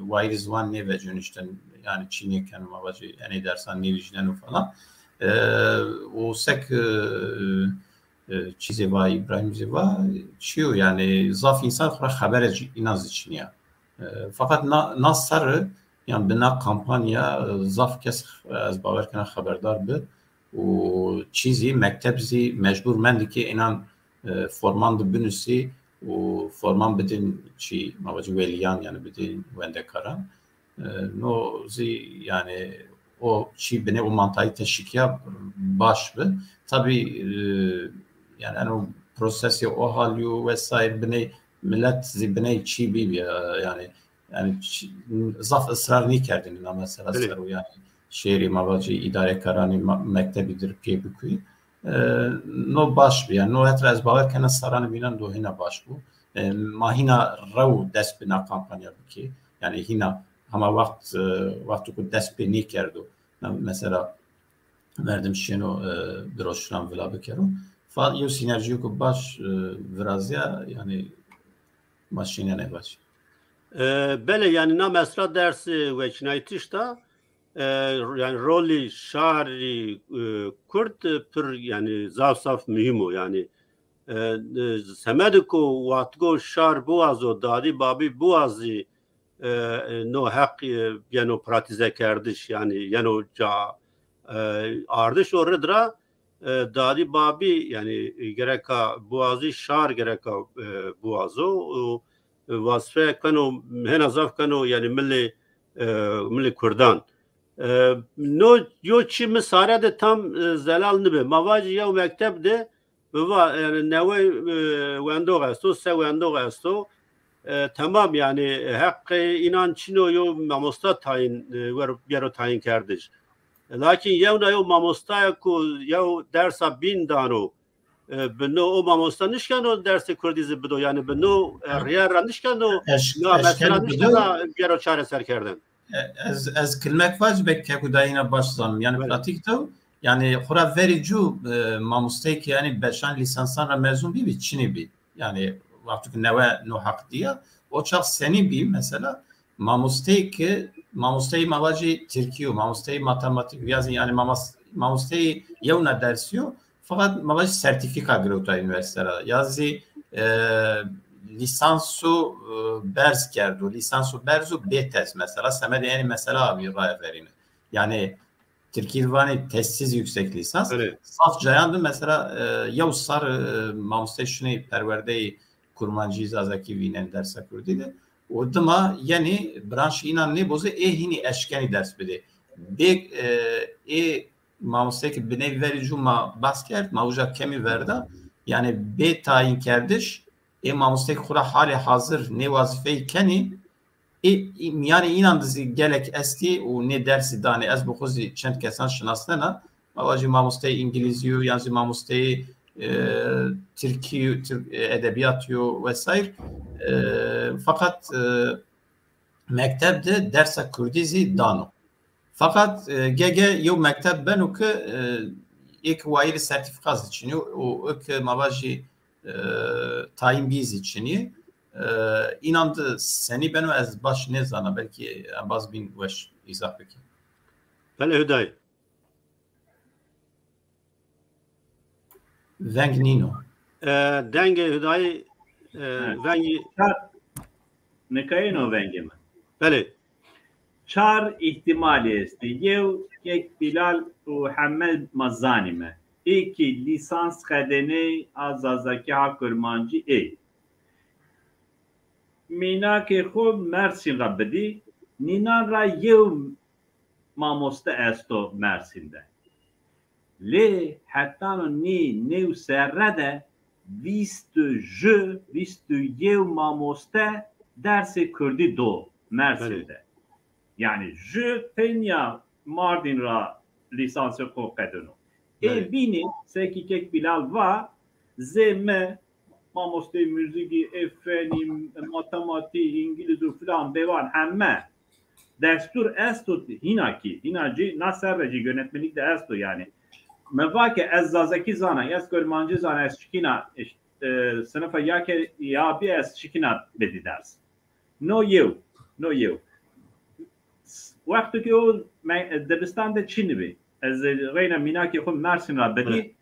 wayîrê ziwan nêvecîyeno îşte, yanî çî nêkeno, ma vajî enê dersan nêvîjneno falan. E, o sek, e, e, çî zî va, Îbrahîm zî va, çî yo, yanî zaf însan xo ra xebere zî, înan zî çinî ya. E, feqet na, na serre, yan bi na kampanya, e, zaf kes, e, ez bawer kena xeberdar bi û çî zî, mekteb zî mecbur mendî ke înan, e, forman de binusî û forman bidin çî, ma vajî welîyan, yanî bidin wendekaran. E, no zî, yanî o çî binê o mantalîte şikîya baş bi. Tabî, e, yanî eno prosesê OHALî û vesaire binê milet zî biney çî bîbî, e, yanî, yanî çi-, zaf israr nêkerdêne na mesela ser o, yanî şêrî ma vajî îdarekaranê ma-, mektebî dir pê bikuyî. E, no baş bi, yanî no het ra ez bawer kena serranê bînan do hîna baş bo. E, ma hîna rew dest bi na kampanya bikê. Yanî hîna hema wext, e, wexto ku dest pê nêkerdo, na mesela merdim şêno, e, broşuran vila bikero. Fa-, yew sînerjîyêko baş, e, virazîya, yanî ma şînenê baş. E, belê, yanî na mesela ders, e, weçînayîtiş da, e, yanî rolî şarî, e, kurd, e, pir, yanî zaf zaf muhîm o. Yanî, e, e, semedê ku wextgo şar biwazo, dadî babî biwazî, e, e, no heq, e, yeno pratîzekerdiş, yanî yeno ca, e, ardiş û rid ra, e, dadî babî, yanî, e, gereka biwazî, şar gereka, e, biwazo û, e, wazîfe keno, hêna zaf keno, yanî milê, e, milê kurdan. E, no yo çî mi sare de tam, e, zelal nibi. Ma vajî yew mekteb de biva, yanî newe, e, wendox esto, se wendox esto. E, temam, yanî heqê înan çin o yo mamosta tayîn, e, wer-, bêro tayînkerdiş. Lakin yewna yo mamostaya ku yew dersa bîn dano, e, bi no o mamosta nişkeno dersê kurdî zî bido. Yanî bi no, e, rîyer ra nişkeno, eş-, na mesela eşkenî bido. Nişkena bêro çareserkerdin. E, ez, ez kilmek vac, belkî kekû dayîna baş zanim. Yanî pratîk de, yanî xura verî cû, e, mamosteyê ke yanî beşan lîsansan ra mezun bîbî, çinî bî. Yanî wexto ke newe no heq dîya, o çax senî bî mesela, mamosteyê ke, mamosteyê ma vajî tirkî yo, mamosteyê matematîk yo, ya zî yanî mamas-, mamosteyê yewna dersî yo, feqet ma vajî sertîfîka girewta unîversîte ra, ya zî, e, lîsanso, e, berz kerdo, lîsanso berz û bê tez mesela, semedê enê mesela a bî raye verîne. Yanî tirkî vanê tezsiz yüksek lisans. Zaf cayan de mesela, e, yew sar, e, mamosteyê şinê perwerdeyê kurmancî zazakî vînenê dersa kurdî de. Û dima yenî branşê înan nêboze, ê hînî eşkenî ders bidê. Bê, e, ê mamosteyê ke biney verî cû ma behs kerd, ma uca kemî verda. Yanî bê tayînkerdiş, ê mamosteyê ke xura halê hazir nê wazîfeyî kenî, ê, ê, mîyanê înan de zî gelek estî û nê dersî danê. Ez bi xwu zî çend kesan şinasnena. Ma vajî mamosteyê îngilîzî yo, yan zî mamosteyê, e, tirkî, tirk, e, edebîyat yo vesaire. E, feqet, e, mekteb de dersa kurdî zî dano. Feqet, e, ge-ge yew mekteb beno ke, e, ê ke wayîrê sertîfîka zî çinî yo û ê ke ma vajî, e, tayîn bî zî çinî. E, înan de senî beno ez baş nêzana, belkî embaz bîn weş îzah bikî. Belê Hudayî. Veng nîno. E, dengê Hudayî, e, vengî. Çar, nika yeno vengê mi? Belê. Çar îhtîmalî estê. Yew, Kek Bîlal û heme ma zanîme. Ê kî lîsans xedeney a zazakî ha kurmancî ê. Mînakê xo Mersîn ra bidî. Nînan ra yew mamoste esto Mersîn de. Lê hetano nî new serre de vîst û ju, vîst û yew mamoste dersê kurdî do Mersîn de. Yanî ju tenya Mardîn ra lîsansê xo qedino. Ê bînî, sekî Kek Bîlal va, zê mi mamosteyê muzîkî, ê fenî, matematî, îngilîz û filan bêvan heme Destûr esto hîna kî, hîna cî na serre jî yönetmelik de esto yanî. Mi va ke ez zazakî zana, ez kurmancî zana, ez şikîna, îşte, e, sinifa ya ke ya bî ez şikîna bidî ders. No yew, no yew. Wexto ke o me-, dibistan de çinî bî. Ez reyna mînakê xo Mersin ra bidî.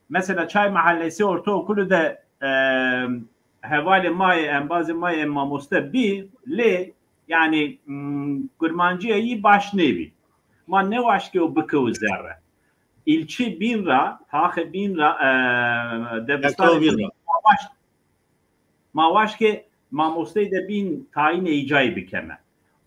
Mesela Çay Mahallesi Ortaokulu de, e, hevalê ma yê, embazê ma yê mamoste bî, lê yanî, mm, kurmancîya yî baş nêbî. Ma nêwaşt ke o bikewo zerre. Îlçe bîn ra, taxê bîn ra, e, debistê bîn ra. Ma waşt, ma waşt ke mamosteyî de bîn tayînê îcayî bikeme.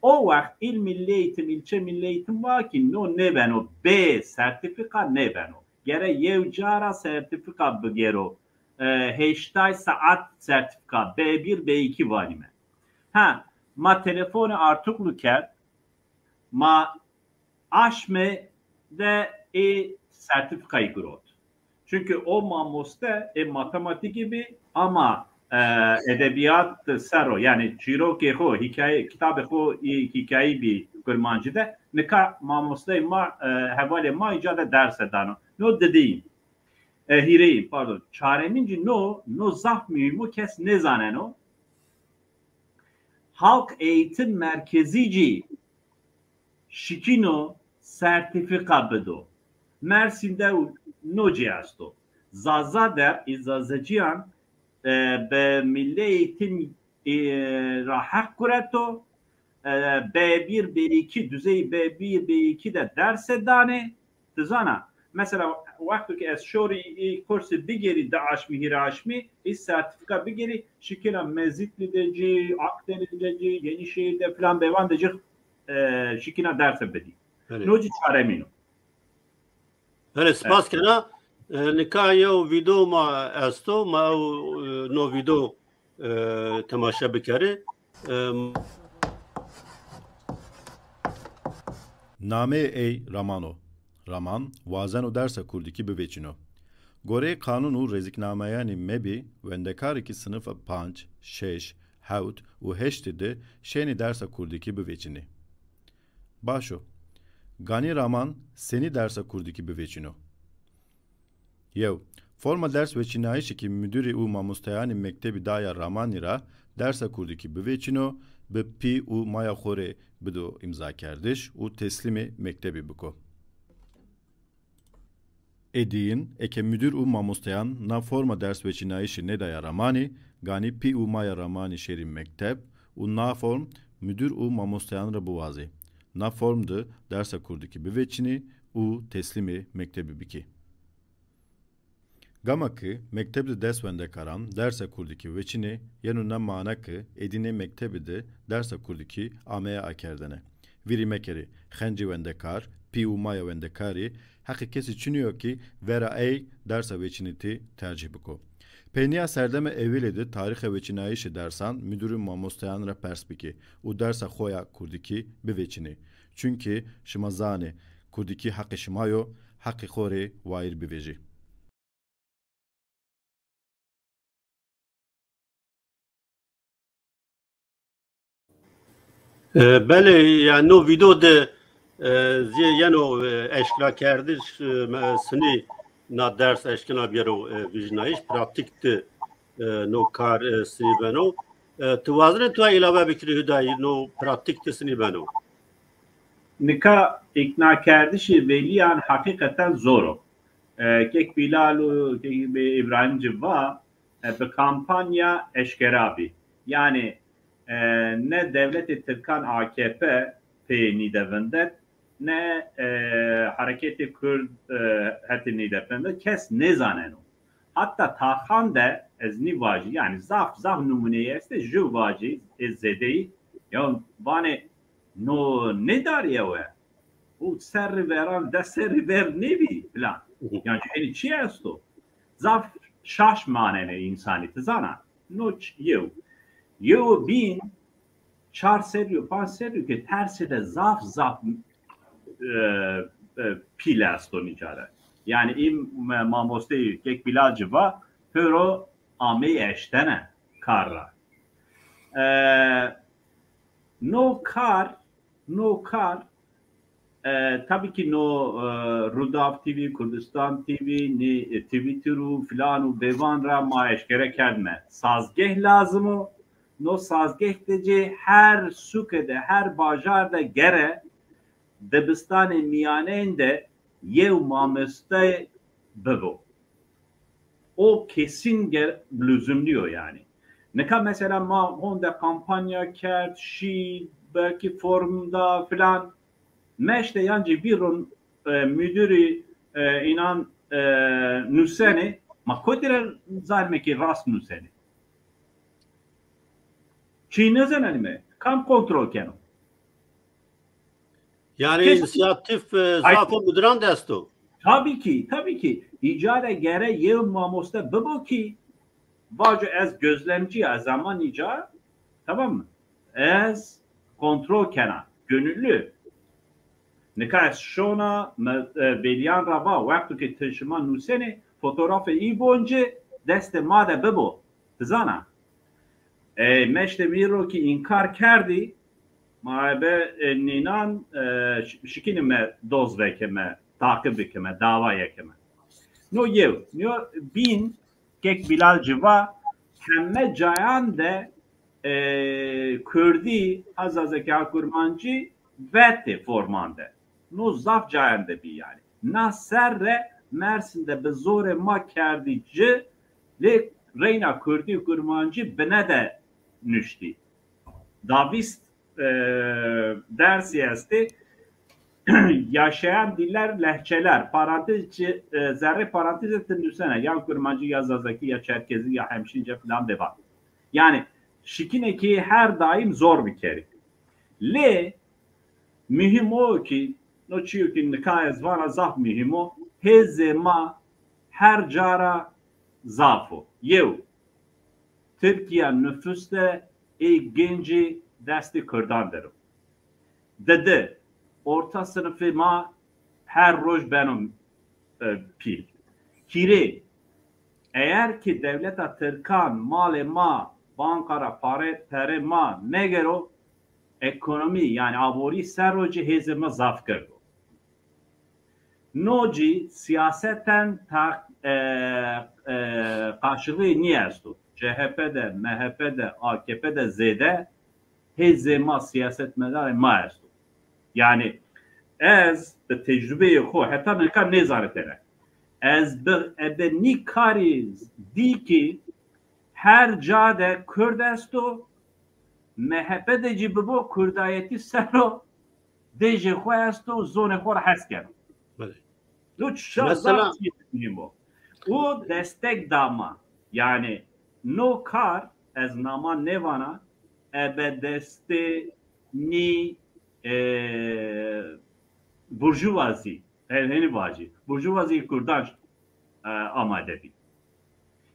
O wext îl Milli Eğitim, îlçe Milli Eğitim va kî no nêbeno, bê sertîfîka nêbeno. Gere yew ca ra sertîfîka bigêro. E, heştay saet sertîfîka, B bir, B iki vanîme. Ha, ma telefonê Artuklu kerd, ma aşme de ê sertîfîkayî girot. Çunke o mamoste ê matematîkî bî ama, e, edebîyat ser o, yanî çîrokê xo, hîkaye, kitabê xo ê hîkayî bî kurmancî de. Nika mamosteyê ma, e, hevalê ma îca de derse dano. No didîyîn. E, hîrêyîn, pardon. Çaremîn jî no, no zaf muhîm o, kes nêzaneno. Halk Eğitim Merkezi jî şikîno sertîfîka bido. Mersin de no cî esto. Zaza de, î Zazacîyan, e, bi Milli Eğitim, e, ra heq gureto, e, B bir, B iki, düzey B bir, B iki de derse danê. Ti zana, mesela, wexto ke ez şorî î kursî bigêrî, di aşmî, hîrê aşmî, î sertîfîka bigêrî, şikîna Mezîtlî de cî, Akdeniz de cî, Yenîşehîr de filan bevan de cî, e, şikîna derse bidî. Belê. No cî çaremîn o. Belê, spas kena. E, nika yew vîdeo ma esto, ma ew, e, no vîdeo, e, temaşe bikerê. E, Nameyê ey Raman o. Raman wazeno dersa kurdikî biveçîno. Goreyê qanûn û rêziknameyanê mebî, wendekarêkî sinifa panc, şeş, hewt û heştî de şênî dersa kurdikî biveçînî. Baş o. Ganî Raman senî dersa kurdikî biveçîno? Yew. Forma ders weçînayîşî kî mudirî û mamosteyanê mektebî daya Ramanî ra dersa kurdikî biveçîno, bi pî û maya xo rê bido îmzakerdiş û teslîmê mektebî biko. Ê diyin, eke mudir û mamosteyan na forma ders weçînayîşî nêdaya Ramanî, ganî pî û maya Ramanî şêrî mekteb û na form mudir û mamosteyan ra biwazî. Na form de dersa kurdikî biveçînî û teslîmê mektebî bikî. Gama ki mekteb de des wendekaran dersa kurdikî weçînê, yeno na mana ki êdî nê mektebî de dersa kurdikî ameya akerdene. Vîrî mekerê, xencê wendekar, pî û maya wendekarî, heqê kesî çinî yo ki vera ey dersa weçînitî tercîh biko. Peynîya serdeme ewilî de tarîxê weçînayîşê dersan mudir û mamosteyan ra pers bikî û dersa xo ya kurdikî biveçînî. Çunkî şima zanê, kurdikî heqê şima yo, heqê xo rê wayîr bivejî. E, belê, ya no vîdeo de, e, zî yeno, e, eşkerakerdiş, e, me-, sinî na ders eşkena biyero, e, vijnayîş, pratîk de, e, no kar, e, sinî beno. E, ti wazenê tu îlave bikirî Hudayî, no pratîk de sinî beno? Nika îknakerdişê velîyan heqîqeten zor o. E, kek Bîlal û kek Îbrahîm ci va, e, bi kampanya eşkera bî. Yanî, e, ne dewletê tirkan A K P pê nîde vindet, ne, e, hereketê kurd, e, hetê nîde vindet. Kes nêzaneno. Hatta taxan de ez nî vajî, yanî zaf, zaf nimûneyî estê, ju vajî, ê zêdeyî, ya vanê, no nêdarî ewe. O serrî veran, des serrî ver nêbî filan. Yanî enî çi esto? Zaf şaş manenê însanî, ti zana. No ç-, yew. Yew bîn, çar serrî yo, panc serrî yo ke tersê de zaf, zaf, e, e, pîl esto nîca de. Yanî î me-, mamosteyî kek Bîlal ci va, pêro ameyî eştene kar ra. E, no kar No kar, e, tabii ki no, e, Rudaw T V, Kurdistan T V, ni, e, Twitter û filan û bevan ra ma eşkere kerdme. Sazgeh lazim o. No sazgeh de ci her suke de, her bajar de gere dibistanê miyanen de yew mamoste bibo. O kesin ger-, lüzumlu yo yani. Nika mesela ma honde kampanya kerd, şî, belkî formda filan. Meşte yancî bîron, e, müdürî, e, inan, e, nusenê, ma kotî ra zanime ki rast nusenê? Çî nêzanenîme. Kam kontrol keno? Yani Kesin. İnisiyatif, e, Ay- zaf o müdüran de esto. Tabii ki, tabii ki. Îca de gere yew mamoste bibo ki vaco ez gözlemci ya, ez ama nîca, tamam mı? Ez kontrol kena, gönüllü. Nika ez şona, me, e, veliyan ra va, wexto ki ti şima nusenê, fotoğrafê î bonci destê ma de bibo. Ti zana? E, meşte mi ro ki înkar kerdî, ma ebe, e, nînan, e, ş-, şikînîme doz vekeme, taqib bikeme, dawa yekeme. No yew, no bîn, kek Bilal ci va, heme cayan de, e, Kurdî, ha Zazakî, ha Kurmancî vetê forman de. No zaf cayan de bî yani. Na serre Mersin de bi zorê ma kerdî ci, lê reyna Kurdî û Kurmancî bine de nuştî. Da vîst, e, dersî estê. Yaşayan diller, lehçeler, parantez içi, e, zerrê parantezî ti nusena, ya Kurmancî, ya Zazakî, ya Çerkezî, ya Hemşînce filan bevan. Yani şikîne ki her daîm zor bikerî. Lê muhîm o ki, no çîyo ki nika ez vana zaf muhîm o, hêzê ma her ca ra zaf o. Yew, Tirkîya nufus de ê gencî destê Kurdan der o. Didi, orta sinifê ma her roj beno, e, pîl. Hîrê, eğer ki dewleta Tirkan malê ma, banka ra pare, pere ma megero, ekonomî, yani aborî ser rojî hêzê ma zaf gird o. No cî siyaseten ta-, e, e, qarşılığı nîesto. C H P de, M H P de, A K P de zêde hêzê ma siyasetmedarê ma esto. Yani ez bi tecrubeyê xo heta nika nêzanitene. Ez bi ebe nî karî dî ki her ca de Kurd esto, M H P de cî bibo kurdayetî sero dejê xo esto, zonê xo ra hes keno. Belê. No çîya zaf muhîm o. O destek da ma. Yani no kar ez nama nêvana, ebe destê nî, e, burjuvazî, e, henî vajî, burjuvazî Kurdan, e, amade bî.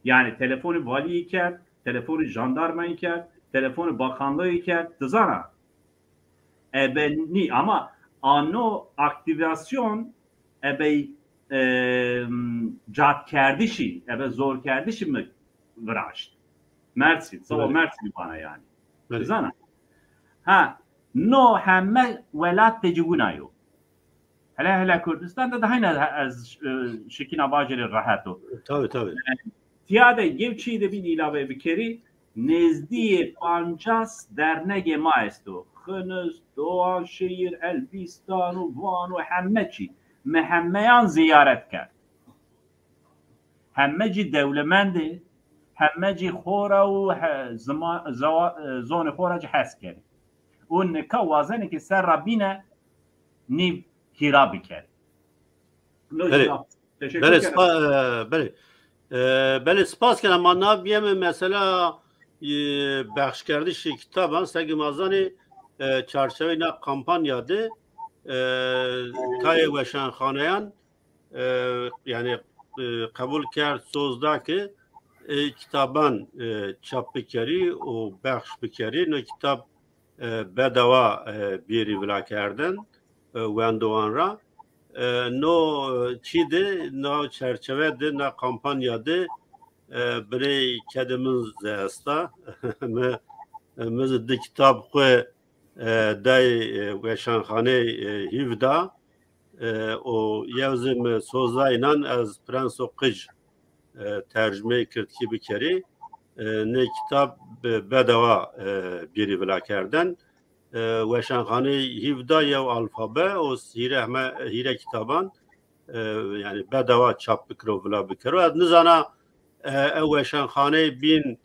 Yani telefonî valîyî kerd, telefonî jandarmayî kerd, telefonî bakanlığî kerd, ti zana. Ebe nî, ama ano aktivasyon ebe, e, cadkerdişî, ebe zorkerdişî mi viraşt. Mersin, sabo Mersin bana yani. Zana. Ha, no heme welat de ci wina yo. Hele hele Kurdistan de daha ne ez, e, şikîna vajêrî rehet o. Tabii, tabii. Tiya de yew çî de bîn îlave bikerî, nêzdîyê pancas dernegê ma esto. Xinis, Doğanşehir, Elbistan û Van û heme çî. Mi hemeyan zîyaret kerd. Heme cî dewlemendê, heme cî xo ra û he-, zima-, zewa-, e, zonê xo ra cî hes kerê. Û nika wazenê ke ser ra bîne nîv hîra bikerê. No Belê. Teşekkür Belê, ederim. spa-, e, belê. E, belê, spas kena. Ma na biyeme mesela, e, bexşkerdişê kitaban, seke ma zanê, e, çarçeweyê na kampanya de, e, tayê weşanxaneyan, e, yani, e, qebul kerd, soz da ki, e, kitaban, e, çap bikerî û bexş bikerî. No kitab, e, bedewa, e, bêrî vila kerdin, e, wendowan ra. E, no, e, çî de, na çerçeve de, na kampanya de, e, birê kedê min zî esta. Mi, e, mi zî di kitab xwu, e, e, day, e, weşanxaney, e, hîvda, e, û yew zî mi soza înan ez Prenso Qij, e, tercumeyê kirdkî bikerî. E, nê kitab bi-, bedewa, e, bêrî vilakerden. E, weşanxaney hîvda yew alfabe û hîre heme-, hîre kitaban, e, yanî bedewa çap bikiro, vila bikiro. Ez nizana, e, ew weşanxaney bîn,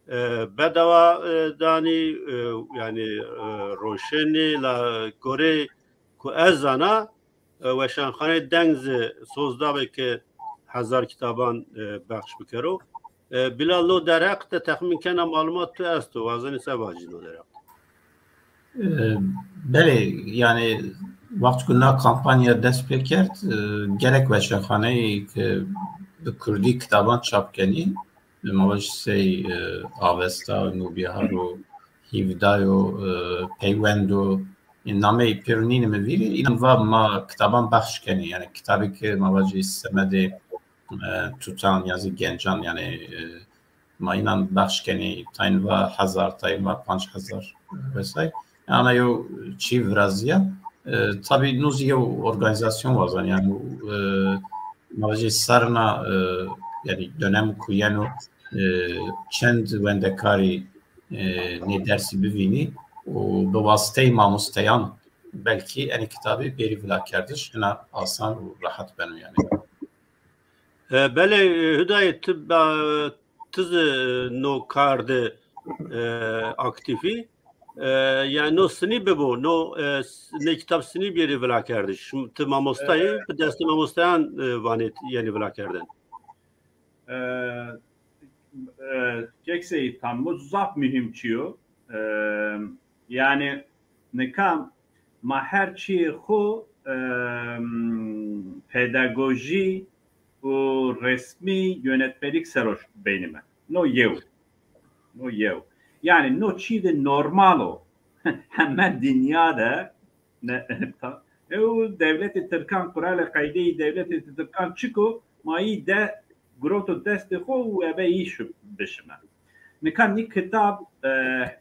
e, bedewa, e, danî, e, yanî, e, roşenî, la gorê ku ez zana, e, weşanxaney Deng zî soz dabe ke hezar kitaban, e, bexş bikero. E, Bilal, no derheq de texmîn kena malumat tu esto, wazenî se vacî no derheq? E, belê, yanî wext ku na kampanya dest pê kerd, e, gerek weşanxaneyî ke bi kurdî kitaban çap kenî, e, ma vajî sey, e, Avesta, Nûbîhar û Hîvda yo, e, Peywend o, e, nameyê pêro nînîme vîrî, înan va ma kitaban bexş kenî. Yanî kitabî ke ma vajî semedê, e, tutan ya zî gencan, yanî, e, ma înan bexş kenî, tayn va hezar, tayn va panc hezar vesaire. Ana yew çî virazîya. E, tabî no zî yew organîzasyon wazan, yanî, e, ma vajî serna, e, yanî dönem ku yeno, e, çend wendekarî, e, nê dersî bivînî û bi wasiteyê mamosteyan belkî enê kitabî bêrî vilakerdiş hina asan û rehet beno yanî. E, belê, e, Hudayê, ti, e, ti zî, e, no kar de, e, aktîf î. E, yanî no sinî bibo, no, e, s-, nê kitab sinî bêrî vilakerdiş. Şim-, ti mamosta yî, bi destê mamosteyan, e, vanê t-, yenî vilakerden. E, e, kek Seyîd, tam bu zaf muhîm çîyo. E, yanî nika ma her çîyê xo, e, pedagojî û resmî yönetmelik ser o beynîme. No yew. No yew. Yanî no çî de normal o. Heme dinya de ne, ta-, ew dewletê tirkan, quralê qeydeyî dewletê tirkan çik o, ma yî de giroto destê xo û ebe yî şi-, bişime. Nika nî kitab, e,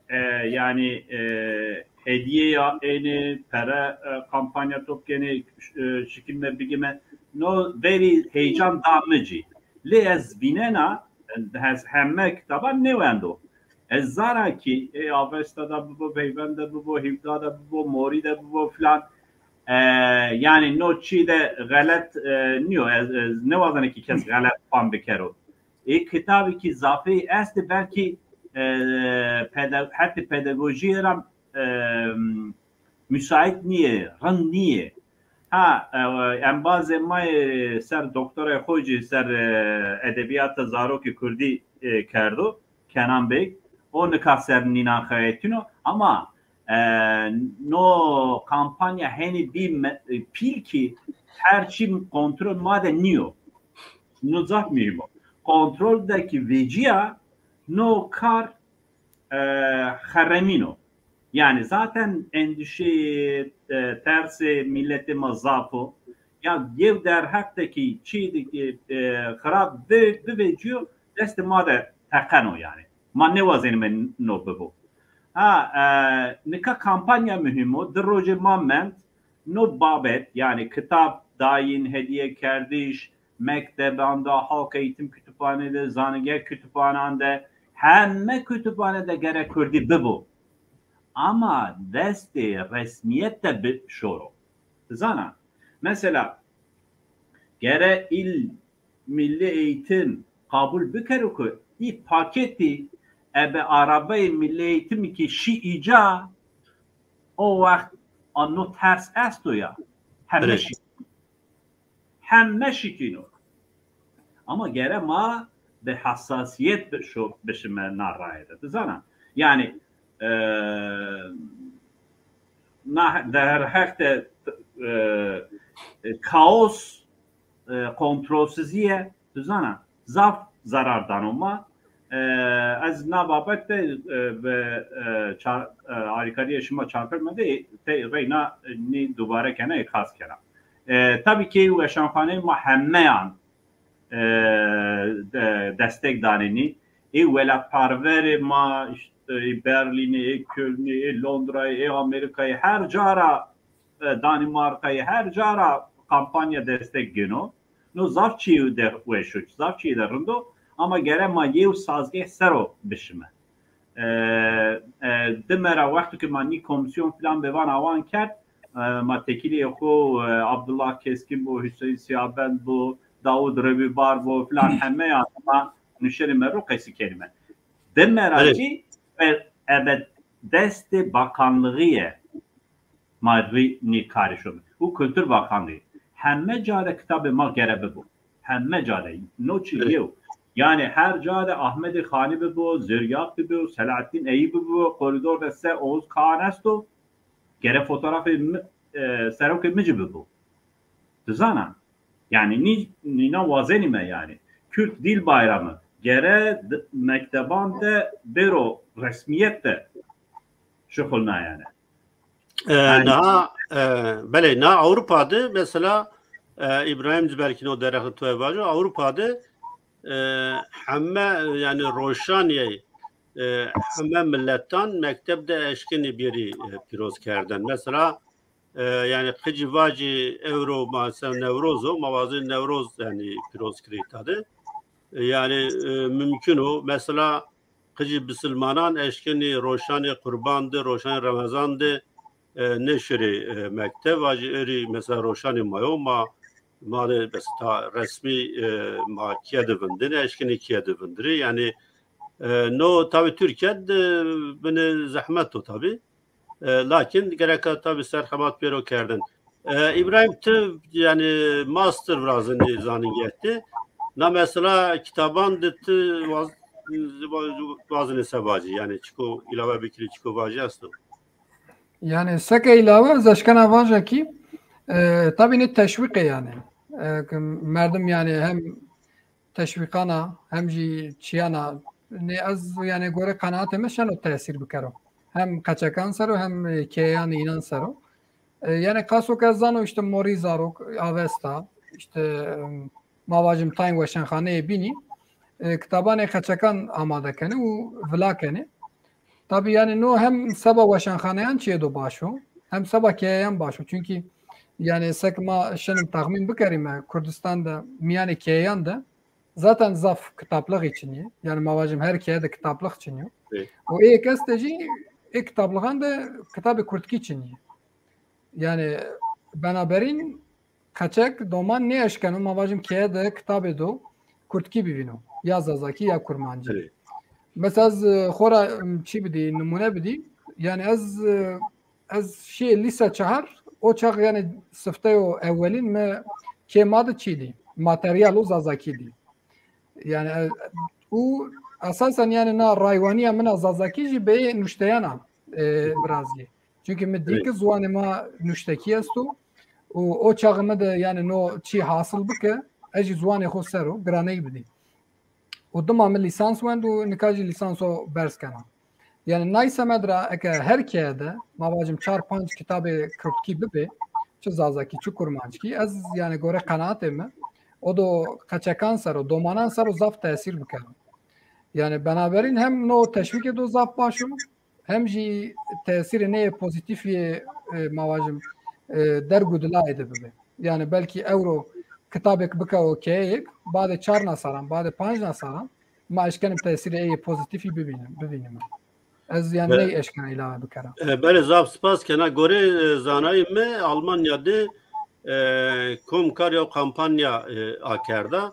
e, yanî, e, hedîyeya ênê, pere, e, kampanya top kenê, e, şikîme bigime. No verî heyecan da mi cî. Lê ez vînena, ez heme kitaban nêwendo. Ez zana kî ê Avesta de bibo, Peyvend de bibo, Hîvda de bibo, Morî de bibo filan. E, yanî no çî de xelet, e, nîyo. Ez, ez nêwazena kî kes xelet fam bikero. Ê kitabî kî zafî estê, belkî, e, pede-, hetê pedagojîye ra, e, müsait nîyê, rind nîyê. Ha, e, embazê ma yê ser doktorayê xo jî ser, e, edebîyata zarokê kurdî, e, kerdo, Kenan Beg. O nika ser nînan xeletîno. Ama, e, no kampanya henî bî me-, e, pîl kî her çî kontrol ma de nîyo. No zaf muhîm o. Kontrol de kî vecîya no kar, e, xeremîno. Yanî zaten endîşeyê, e, tersê mîletê ma zaf o. Ya yew derheq de kî çî de kî, e, xirab bi-, bivecîyo, destê ma de teqeno yanî. Ma nêwazenîme no bibo. Ha, e, nika kampanya muhîm o. Di rojê ma mend. No babet, yanî kitab dayîn, hedîye kerdiş, mekteban de, halk eğitim kütüphane de, zanîngeh kütüphanan de, heme kütüphane de gerek kurdî bibo. Ama destê resmîyet de bi-, şoro. Zana, mesela, gere il Milli Eğitim qabul bikero ku î paketî ebe arabeyê Milli Eğitimî kî şî îca, o wext a no ters esto ya. Heme Evet. şî-, heme şikîno. Ama gere ma bi hesasîyet bi-, şo-, bişime na raye de. Ti zana? Yanî, e, na derheq de, e, e, kaos, e, kontrolsizîye, ti zana, zaf zarar dano ma. E, ez na babet de, e, bi, e, ça-, e, alîkarîya şima çarpir mende, tey reyna, e, nî dubare kena, îxas kena. E, tabî kî weşanxaneyê ma hemeyan, e, de-, destek danê nî. Ê welatparverê ma, îşte, e, ê Berlînî, ê Kölnî, ê Londrayî, ê Amerîkayî, her ca ra, e, Danîmarkayî, her ca ra kampanya destek gêno. No zaf çîyê de weş o, zaf çîyê de rind o, ama gere ma yew sazgeh ser o bişime. E, e, dime ra wexto ke ma nî komîsyon filan bêvan awan kerd, e, ma tekîlê xo, e, Abdullah Keskin bo, Hüseyin Siyabend bo, Davud Rewîbar bo filan, heme ya ma nuşenîme ro qesî kerîme. Dime ra kî, e, ebe destê bakanlixîye ma rî nî karê şome. Û Kultur Bakanlığı. Heme ca de kitabê ma gere bibo. Heme ca de. No çi yew. Yanî her ca de Ahmedê Xanî bibo, Ziryak bibo, Selahattîn Eyüp bibo, koridor de se Oğuz Kağan esto. Gere fotoğrafê mi, e, serokê mi ci bibo. Ti zana. Yanî nî, nînan wazenîme yanî. Kürt Dil Bayramı. Gere d-, mekteban de bêro resmîyet de şuxulnayene. E, Yanî niha, e, belê, niha Ewropa de mesela, e, Îbrahîm ci belkî no derheqê to vajo, Ewropa de, e, heme, yanî roşanîyey, e, heme miletan mekteb de eşkenî bêrî, e, pîroz kerden. Mesela, e, yanî qicî vacî ewro ma mesela Newroz o, ma vazê Newroz yanî pîroz kirê îta de. E, yanî, e, mumkun o. Mesela qicî bisilmanan eşkenî roşanê Qurban de, roşanê Remezan de, e, nêşirê, e, mekteb. Vacî erî mesela roşanê ma yo, ma, ma de mesela resmî, e, ma keye de vindinê, eşkenî keye de vindirê. Yanî, e, no tabî Tirkîye de binê zehmet o tabî. E, lakin gereka tabî serxebat pêro kerdin. E, Îbrahîm, ti yanî master virazenî zanîngeh de. Na mesela kitaban de ti waz-, wazenê se vacî, yanî çiko îlawe bikirî, çiko vacî esto? Yanî seke îlawe ez eşkena vaja kî, e, tabî nê teşwîqê yanî. E, ke merdim yanî hem teşwîqana hem jî çîyana nê ez, yanî gore qenaatê mi şeno tesîr bikero. Hem qeçekan ser o hem, e, keyeyanê înan ser o. E, yanî qaso ke ez zano îşte morî zarok, Avesta, îşte, em, ma vajim tayên weşanxaneyê bînî, e, kitabanê qeçekan amade kenê û vila kenê. Tabî yanî no hem seba weşanxaneyan çîyê do baş o, hem seba keyeyan baş o. Çunkî yanî sek ma şenim texmîn bikerîme, Kurdistan de mîyanê keyeyan de zaten zaf kitablixî çinî. Yanî ma vajim her keye de kitablix çinî yo. Ê. Û ê yek estê jî ê kitablixan de kitabê kurdkî çinî. Yanî benaberîn qeçek, doman nêeşkeno, ma vajim keye de kitabê do kurdkî bivîno, ya zazakî ya kurmancî. Mesela ez, e, xora, m, çî bidî, nimûne bidî. Yanî ez, e, ez şîyê lîse çehar, o çax yanî sifteyo ewelîn mi kê ma de çî dî, materyalo zazakî dî. Yanî, e, û esasen yanî na raywanîya min a zazakî jî beyê nuşteyana, e, virazîyê. Çunkî mi dî ki ziwanê ma nuştekî esto û o çaxê mi de yanî no çî hasil bike, ez jî ziwanê xo ser o giraney bidî. Û dima mi lîsans wend û nika jî lîsanso berz kena. Yanî nay semed ra eke her keye de, ma vacim çar panc kitabê kurdkî bibê, çi zazakî, çi kurmanckî, ez yanî gore qenaatê mi, o do qeçekan ser o, domanan ser o zaf tesîr bikero. Yanî benaberîn hem no teşwîkê do zaf baş o, hem jî tesîrê neyê pozîtîfî, e, ma vajim, e, derg û dilayê de bibe. Yanî belkî ewro kitabêk bikewo keyeyêk, badê çar nasaran, badê panc nasaran ma eşkenim tesîrê ey pozîtîfî bibînim, bivînime. Ez yanî ney eşkena îlawe bikera. E, belê, zaf spas kena. Gorê, e, zanayî mi Almanya de, e, Komkar yew kampanya, e, akerda.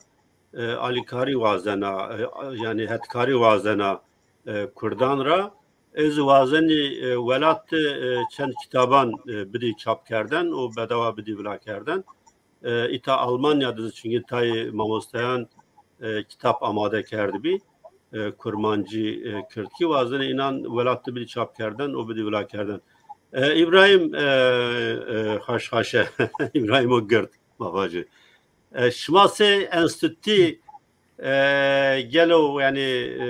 E, alîkarî wazena, e, yanî hetkarî wazena, e, kurdan ra. Ez wazenî, e, welat de, e, çend kitaban, e, bidî çap kerden û bedewa bidî vila kerden. E, îta Almanya de zî çunkî tayê mamosteyan, e, kitab amade kerdibî. E, kurmancî, e, kirdkî wazenî înan welat de bidî çap kerden û bidî vila kerden. E, Îbrahîm, e, e, Xaşxaşe, Îbrahîm o gird, ma vajî. E, şima sey enstîtû, e, gelo, yanî, e,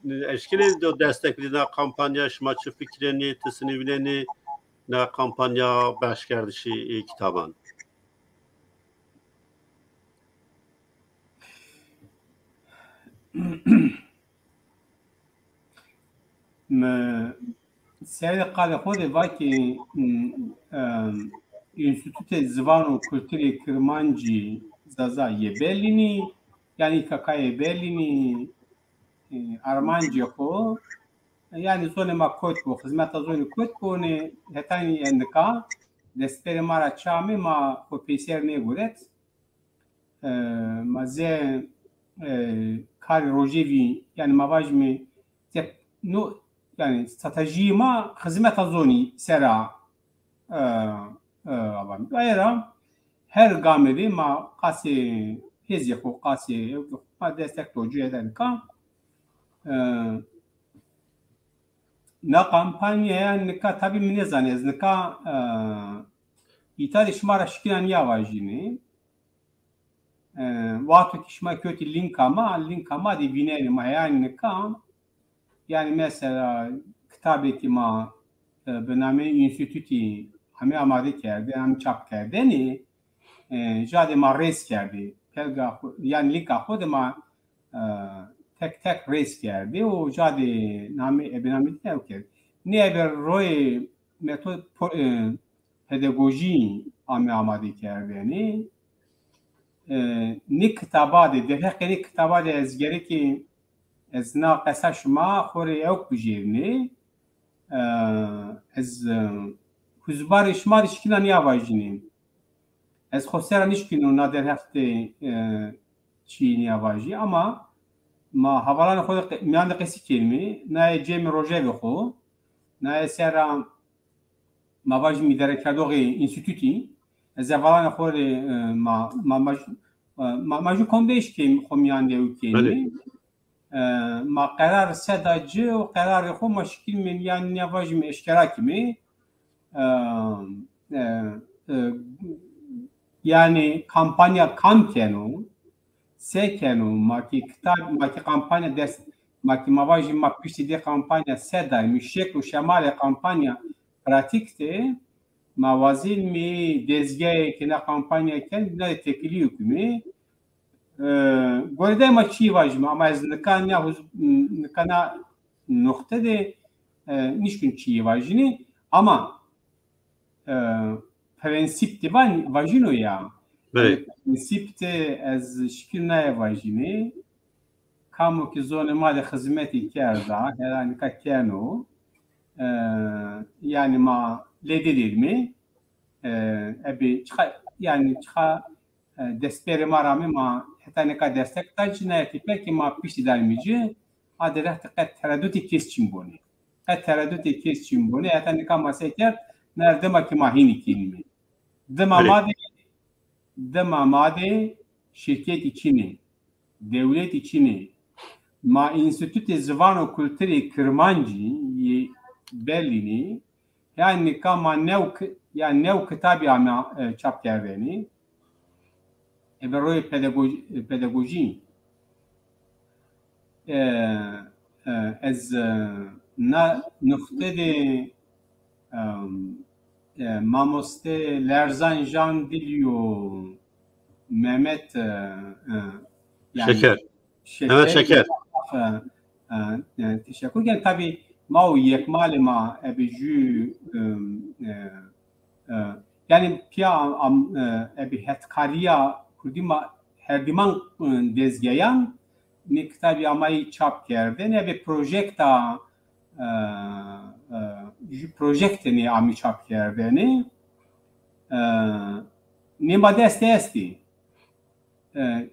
eşkenê do destek bidî na kampanya, şima çi fikirênî, ti sinî vînenî na kampanya behşkerdişî, e, kitaban? Mi serê qalê xo de va ki, m, em, Înstîtutê Ziwan û Kulturê Kirmancî Zaza yê Berlînî, yanî K K yê Berlînî, e, armancê xo, yanî zonê ma kot bo, xizmeta zonî kot bo, nê hetanî endika destberê ma ra çamê ma xo peyser nêguret. E, ma zê, e, karê rojevî, yanî ma vajîme, tek-, no, yanî stratejîyê ma xizmeta zonî ser a, e, e, avan. Aye ra her gamê de ma qasê hêzê xo, qasê ma destek do cû eden ka. E, na kampanya ya nika tabî mi nêzanê, ez nika, e, îta de şima ra şikîna nîya vajînê. E, wexto ki şima kewtî lînka ma, lînka ma de vînenê ma. Yanî nika, yanî mesela kitabê ki ma, e, bi nameyê înstîtutî amê amade kerdê, amê çap kerdêne, e, jadê ma rêz kerdê. Pelga xo, yanî lînka xo de ma, e, tek tek rêz kerdê û jadê namê, ebe namê dî ew kerdê. Nê ebe royê metod po-, e, pedagojî ame amade kerdene. E, nê kitaba de, derheqê nê kitaba de ez gerekê ez na qesa şima xo rê ewk bijêrînê. E, ez, e, huzbarê şima de şikîna nîya vajînê. Ez xo ser ra nişkîno na derheq de, e, çîyê nîya vajî, ama ma hevalanê xo de qe-, mîyan de qesî kenîme. Naye cemê rojevê xo, naye ser ra ma vajîme îdarekerdoxê înstîtutî. Ez hevalanê xo rê, e, ma, ma, ma, e, ma, ma jû kombêş kêm xo mîyan de ew kênî. E, ma qerar se da ci û qerarê xo ma şikînme, yanî nîya vajîme eşkera kîme. E, e, e, yanî kampanya kam keno, se keno, ma ki kitab, ma ki kampanya dest, ma ki ma vajîme ma piştî dê kampanya se dayme, şekl û şemalê kampanya pratîk de, ma wazînme dezgeyê ke na kampanya ken, na de têkilî yo kîme. E, gore de ma çî vajîme, ama ez nika na huz-, nika na nuqte de, e, nişkîno çîyê vajînê, ama, e, prensîp de van-, vajîno ya. Belê. Yanî prensîp de ez şikîno naye vajînê. Kamo ki zonê ma de xizmetî kerda, hela nika keno. E, yanî ma lê dê dêrîme, e, ebe çiqa, yanî çiqa, e, destberê ma ra amê ma heta nika destek da ci, naye tepîya ki ma piştî danîme ci, a derheq de qet teredutê kes çin bonê. Qet teredutê kes çin bonê. Heta nika ma se kerd, na dima ki ma hînî kenîme. Dima ma de, dima ma de şirketî çin ê, dewletî çin ê. Ma Înstîtutê Ziwan û Kulturê Kirmancî yê Berlînî, yanî nika ma new ki-, yanî new kitabî ama, e, çap kerdêne. Ebe royê pedagoj-, pedagojî. E, e, ez, e, na nuqte de, e, e, mamoste Lerzan Jandilyo, Mehmet, e, e, yanî Şeker. Şeker. Mehmet Şeker. E, e, e, teşekkür ken. Tabî ma û yekmalê ma ebe jû, e, e, e, yanî pîya am, e, ebe hetkarîya kurdî ma herdîman, e, dezgeyan nê kitabî amayî çap kerdêne, ebe projekta, e, e, jû projekte nê amî çap kerdêne. E, nê ma dest de estî. E,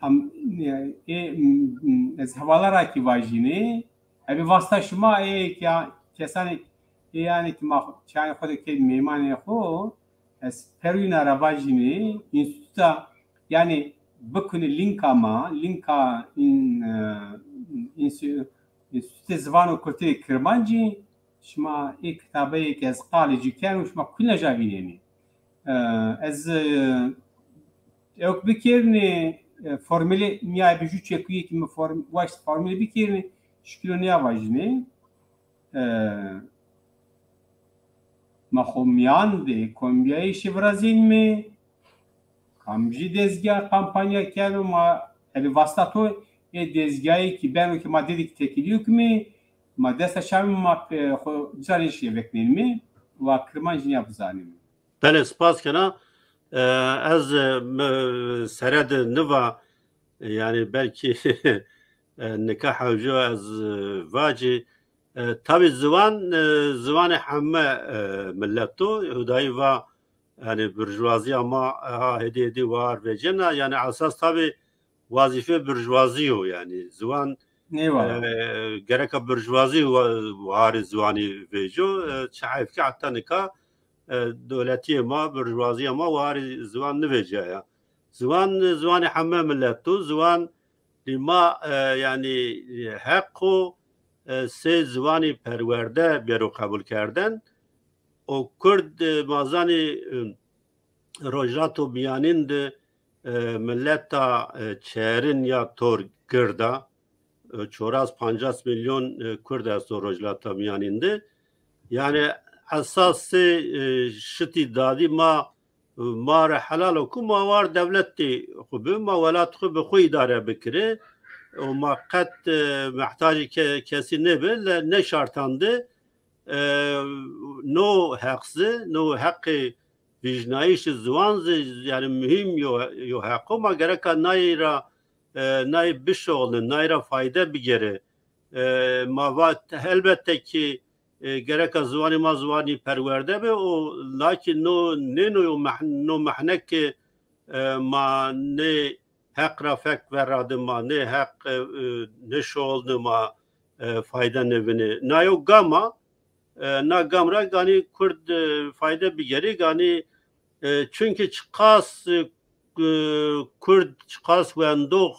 am, e, e, m, m, ez hevala ra kî vajînê, ebe vasta şima ê ke-, kesanê, ê yanî ki ma çîyanê xo de kerd meymanê xo, ez perwîna ra vajînê, înstîtuta, yanî bikunê lînka ma, lînka în, e, înstî-, Înstîtutê Ziwan û Kulturê Kirmancî, şima ê kitabeyê ke ez qalê ci keno, şima kulîna ja vînenê. E, ez, e, ewk bikêrnê, e, formulê, nîya bi jû çekuyê ki mi form-, waşt formulê bikêrnê, şikîno nîya vajînê. E, ma xo mîyan de kombîyayîşî virazînme, kamcî dezgah kampanya keno, ma ebe vasta to ê dezgahî ki beno ki ma dêdî ki têkilî yo kîme, Ma desta çavê ma, e, xo canê şîye veknenîme, wa kirmanc nîya bizanîme. Belê, spas kena. E, ez, e, mi sere de niva, e, yanî belkî, e, nika hewco ez, e, vacî. E, tabî ziwan, e, ziwanê heme, e, milet o. Hudayî va, yanî burjuwazîya ma, e, ha hêdî hêdî war vecena. Yanî esas tabî wazîfê burjuwazî yo. Yanî ziwan, e, gereka burjuwazî wa-, warê ziwanî vêco. E, çi heyf ke heta nika, e, dewletîyê ma, burjuwazîya ma warê ziwan nivecîyaya. Ziwan, ziwanê heme milet o. Ziwan lî ma, e, yanî, e, heq o, e, sey ziwanî perwerde bêro qebulkerden. O kurd, e, ma zanî, e, Rojhilata Mîyanîn de, e, mileta, e, çerin ya tor gird a. E, çoras pancas milyon, e, kurd esto Rojhilata Mîyanîn de. Yanî esas sey, e, şitî dadî ma, ma rê helal o ku ma war dewletê xwu bi, ma welat xwu bi xwu îdare bikirê. Û ma qet, e, mehtacê ke-, kesî nêbi, le nê şartan de, e, no heq zi, no heqê vîjnayîşê ziwan zi, yanî muhîm yo, yo heq o. Ma gereka nayê ra, e, nayê bişoxlin, nayê ra fayde bigêrê. E, ma va, elbette ki, e, gereka ziwanê ma ziwanî perwerde bi, o lakî no, nêno yo meh-, no mehnek ke, e, ma nê heq ra fek verradin, ma nê heq, e, e, nêşoxlin, ma, e, fayde nêvinê. Na yo gam a, e, na gam ra ganî kurd, e, fayde bigêrî, ganî, e, çunkî çiqas, e, kurd, çiqas wendox,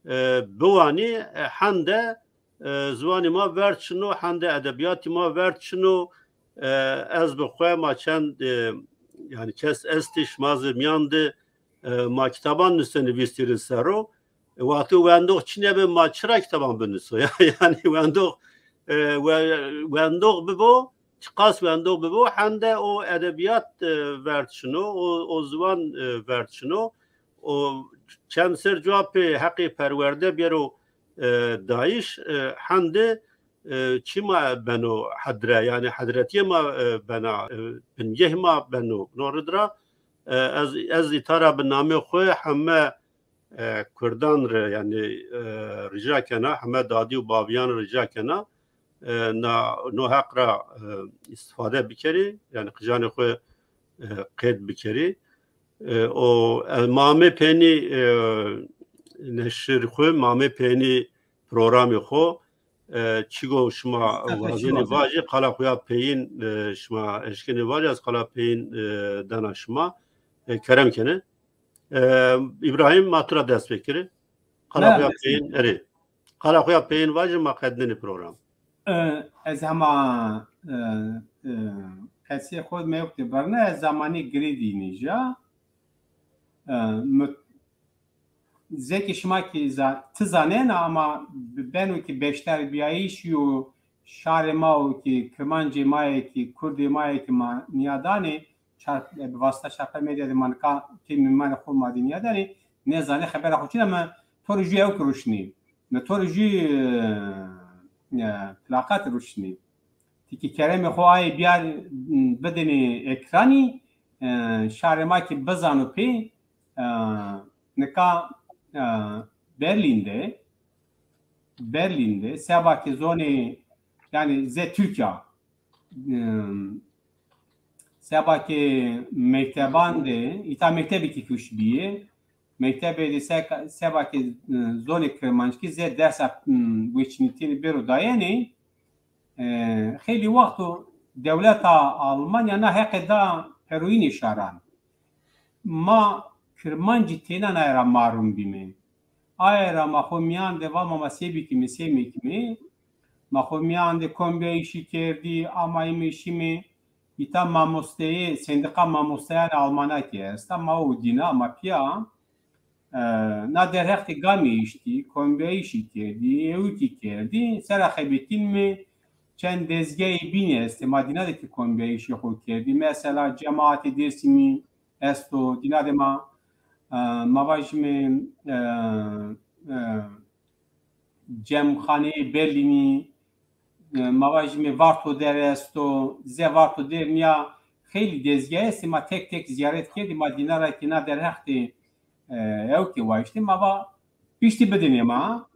e, biwanî, e, hende, e, ziwanê ma verd şino, hende edebîyatê ma verd şino. E, ez bi xwe, ma çend, e, yanî kes estî, şima zî mîyan de, e, ma kitaban nusenî vîstîrî ser o. E, wexto wendox çinê bi, ma çira kitaban binuso? Ya-, yanî wendox, e, we-, wendox bibo, çiqas wendox bibo, hende o edebîyat, e, verd şino, o, o ziwan, e, verd şino. O çend ser cuwa pê heqê perwerde bêro, e, dayîş, e, hende, e, çî ma beno hedre, yanî hedretîyê ma, e, bena, e, bingeh ma beno. No rid ra, e, ez, ez îta ra bi namê xwu heme, e, kurdan rê, yanî, e, rica kena, heme dadî û bavîyan rica kena, e, na, no heq ra, e, îstîfade bikerî, yanî qijanê xwu, e, qeyd bikerî. E, o, e, ma amê peynî, e, neşir xwu, ma amê peynî programê xwu. E, çigo şima wazenî vajî, qala xwu ya peyîn, e, şima eşkenî vajî, ez qala peyîn, e, dana şima. E, kerem kenê. E, Îbrahîm, ma tu ra dest pêkirî. Qala xwu ya peyîn, erê. Qala xwu ya peyîn vajî, ma qednenî program. E, ez hema, e, e, qesê xwu mewqtê birna, ez zamanî girê dînî ja. E, mut-, zeki şima ki za-, ti zanena ama b-, beno ki beşderbîyayîş yo şarê ma o ki kirmancê ma yê ki kurdê ma yê ki ma nîyadanê, çar-, bi vasita çarpay medya de ma nika kê mîmanê xwu ma de nîyadanê, nêzanê xebera xwu çin a, mi to rê jû ewk ruşnî. Mi to rê jû, e, e, plaqat ruşnî. Ti ki keremê xo ayê biyar, m, bidinê ekranî, e, şarê ma ki bizano pê, e, nika, e, Berlîn de, Berlîn de, seba ki zonê, yanî zê Tirkîya, e, seba ki mekteban de, îta mektebê ki kuş bîyê, mektebê de se-, seba ki, e, zonê kirmanckî zê dersa, m, weçînitînî bêro dayenê, E, xeylî wext o dewleta Almanya na heqê da peroyînê şaran. Ma kirmancî têna naye ra marum bîme. Aye ra ma xo mîyan de va ma, ma se bikîme, se mekîme. Ma xo mîyan de kombîyayîşî kerdî, amayîme şîme. Îta mamosteyê, sendîqa mamosteyanê Almana ki esta, ma o dîna, ma pîya. E, na derheq de gamî eştî, kombîyayîşî kerdî, ewikî kerdî, sera xebetînîme çend dezgeyê bînî estê, ma dîna de ki kombîyayîşê xo kerdî. Mesela Cemaatê Dêrsimî esto, dîna de ma, e, ma vajîme, e, e, Cemxaneyê Berlînî, e, ma vajîme Varto der esto, ze Varto der nîya xeylî dezgeh estê, ma tek tek zîyaret kerdî, ma dîna ra kî na derheq de, e, ewkê wayîştî, ma va piştî bidinê ma.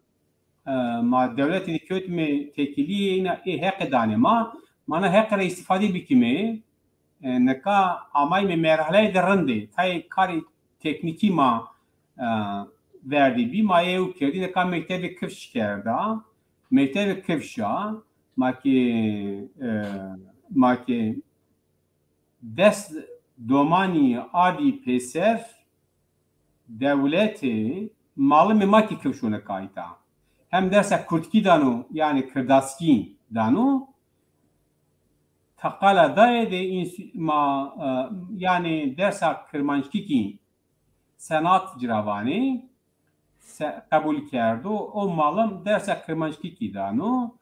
E, ma dewletî de kewtîme têkilîyê, îna ê heqê danê ma. Ma na heqê ra îstîfade bikîme. E, nika amayme merhaleyê de rindê. Tayê karê teknîkî ma, e, verdî bî. Ma ê ew kerdî. Nika mektebê kifş kerda. Mektebê kifş a. Ma kî, e, ma kî des domanî ardî pêser, dewletê malimê ma kî kifşo nika îta. Hem dersa kurdkî dano, yanî kirdaskî dano. Teqala daye de îns-, ma, e, yanî dersa kirmanckî kî senat ci ra vanê, se-, qebul kerdo. O malim dersa kirmanckî kî dano.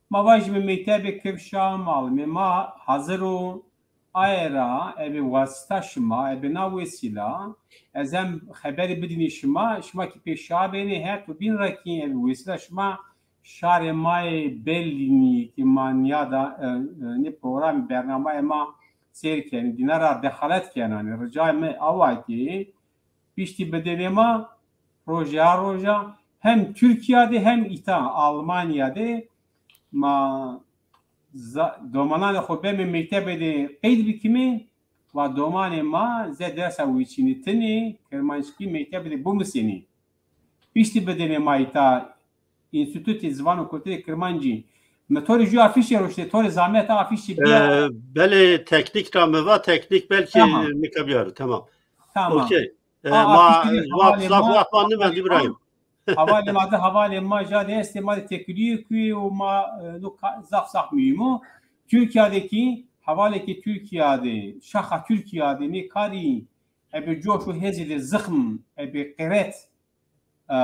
Ma vajîme mektebê kifş a, malimê ma hazir o. Aye ra ebe wasita şima, ebe na wesîla, ez hem xeberî bidînî şima, şima kî pê şa benê, her tu bîn ra kî ebe wesîla şima şarê ma yê Berlînî kî ma nîyada, e, e, nê programî, bernamayê ma seyr kenî, dîna ra dexalet kenanê. Ricayê mi awa kî piştî bidênê ma, roja roja hem Tirkîya de hem îta Almanya de ma za-, domananê xo beme mektebê de qeyd bikîme, wa domanê ma ze dersa wêçînitine kirmanckî mektebê de bimusênê. Piştî bidênê ma îta Înstîtutê Ziwan û Kulturê Kirmancî. Mi to rê jû afîşê roştê, to rê zahmet a afîşê bîya. E, belê, teknîk ra mi va, teknîk belkî, tamam, nika biyaro, tamam. Tamam. Okey. E, a, ma afîşê rê zaf, hevalê zaf ma, wext ma nimend, hevalê ma, Îbrahîm. Hevalê ma de, hevalê ma ja de estê, ma de têkilîyê kuye û ma, e, no ka-, zaf zaf muhîm o. Tirkîya de kî, hevalê kî Tirkîya de, şaxa Tirkîya de nê karî ebe coş û hêzî de zixm, ebe qîret, e,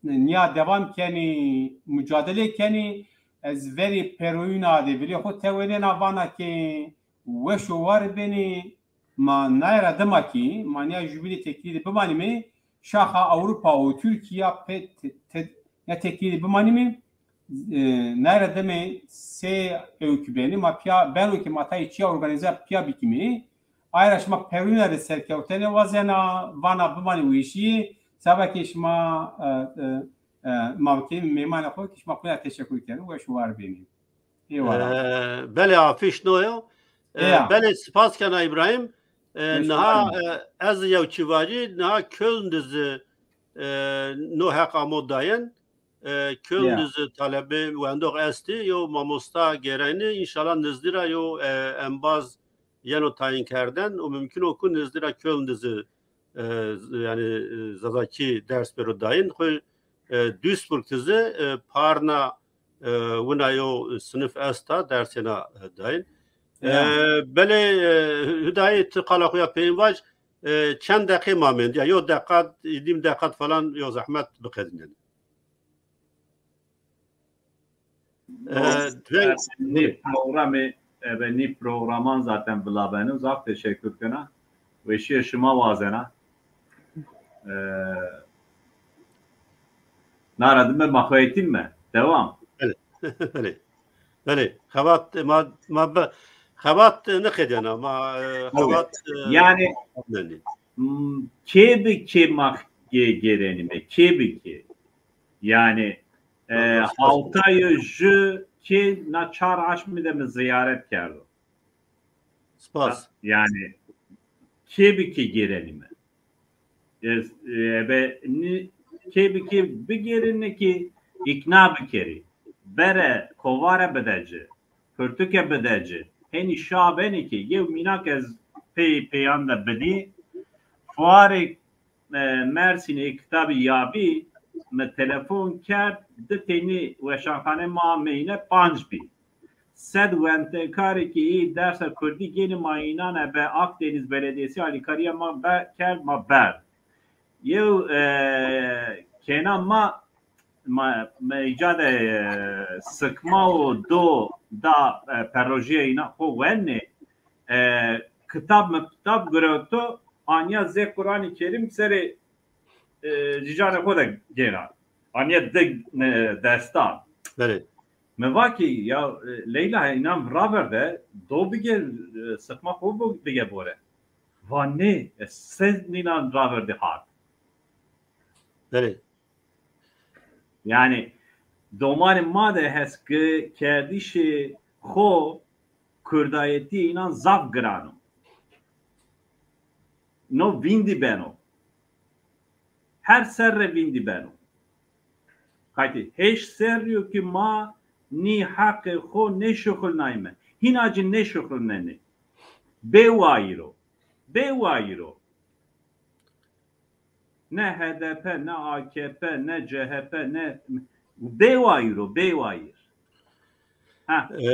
nîya dewam kenî, mucadele kenî. Ez verî peroyîna de vilê xo tewênena, vana ke weş û war benî, ma naye ra dima kî, ma nîya jubîlê têkilî de bimanîme, şaxa Ewropa û Tirkîya pê te-, te-, ya têkilî de bimanîme, e, naye ra dime sey ewk benî, ma pîya beno ke ma tayê çîya organîze pîya bikîme. Aye ra şima perûne de serkewtene wazena, vana bimanê weşîye, seba ke şima, e, e, e, ma bikîme mêmanê xo ke şima xo ya teşekur kenî, weş û war benî. Eyvallah. E, belê, afîş no yo. E, ya. Belê, spas kena Îbrahîm. E, niha, e, ez yew çî vajî, niha Köln de zî, e, no heq amo dayen. E, Köln de zî talebe wendox estî, yo mamosta gêrenî, înşallah nizdî ra yo, e, embaz yeno tayîn kerden û mumkin o ku nizdî ra Köln de zî, e, z-, yanî, e, Zazakî ders bêro dayîn. Xwu, e, Duisburg de zî, e, parna, e, wina yo sinif esta, dersêna, e, dayîn. E, belê, e, Hü-, Hüdayî, ti qala xwu ya peyîn vaj, e, çend deqê ma mendî? Ya yo deqat, nîm deqat falan, yo zehmet biqedînenî. E, nî programê, ebe nî programan zaten vila beno. Zaf teşekur kena. Weşîye şima wazena. E, nara dime ma xo etîn me. Dewam. Belê. Belê. Belê. Xebat ma, ma be, xebat niqedena. Ma, e, xebat, e, yanî, m, kê bi kê ma ge-, gêrenîme. Kê bi kê. Yanî, e, hawta yo jû kê na çar aşmî de mi zîyaret kerdo. Spas. Yanî, kê bi kê gêrenîme. E, e, ebe nî, kê bi kê bigêrîne kî îkna bikerî. Bere kovare bide ci. Pirtike bide ci. Henî şa benî kî, yew mînak ez pey, peyan de bidî. Fuarê e, Mersînê kitabî ya bî, mi telefon kerd, di tenî weşanxane ma meyne panc bî. Sed wentekarê kî ê dersa kurdî gênî ma înan ebe Akdeniz Belediyesi alîkarîya ma be-, kerd, ma berd. Yew, e, kêna ma, ma, ma îca de, e, sikma û do da, e, perojîya înan xo wenê, e, kitab mi kitab girewto, aniya zê Quranî Kerîm serê, e, cîcanê xo de gêna. Aniya di, e, destan. Belê. Mi va ki ya, e, Leyla, înan raverde, do bige, e, siqma xo bo-, bige bore. Va nê, e, se nînan raverdî hard. Belê. Yanî domanê ma de heskerdişê xo kurdayetî înan zaf giran o. No vîndî beno. Her serre vîndî beno. Qaytê heşt serrî yo ki ma nî heqê xo nêşuxulnayîme. Hîna ci nêşuxulnenê. Bê wayîr o. Bê wayîr o. Ne H D P, ne A K P, ne C H P, ne bê wayîr o, bê wayîr. Ha. E,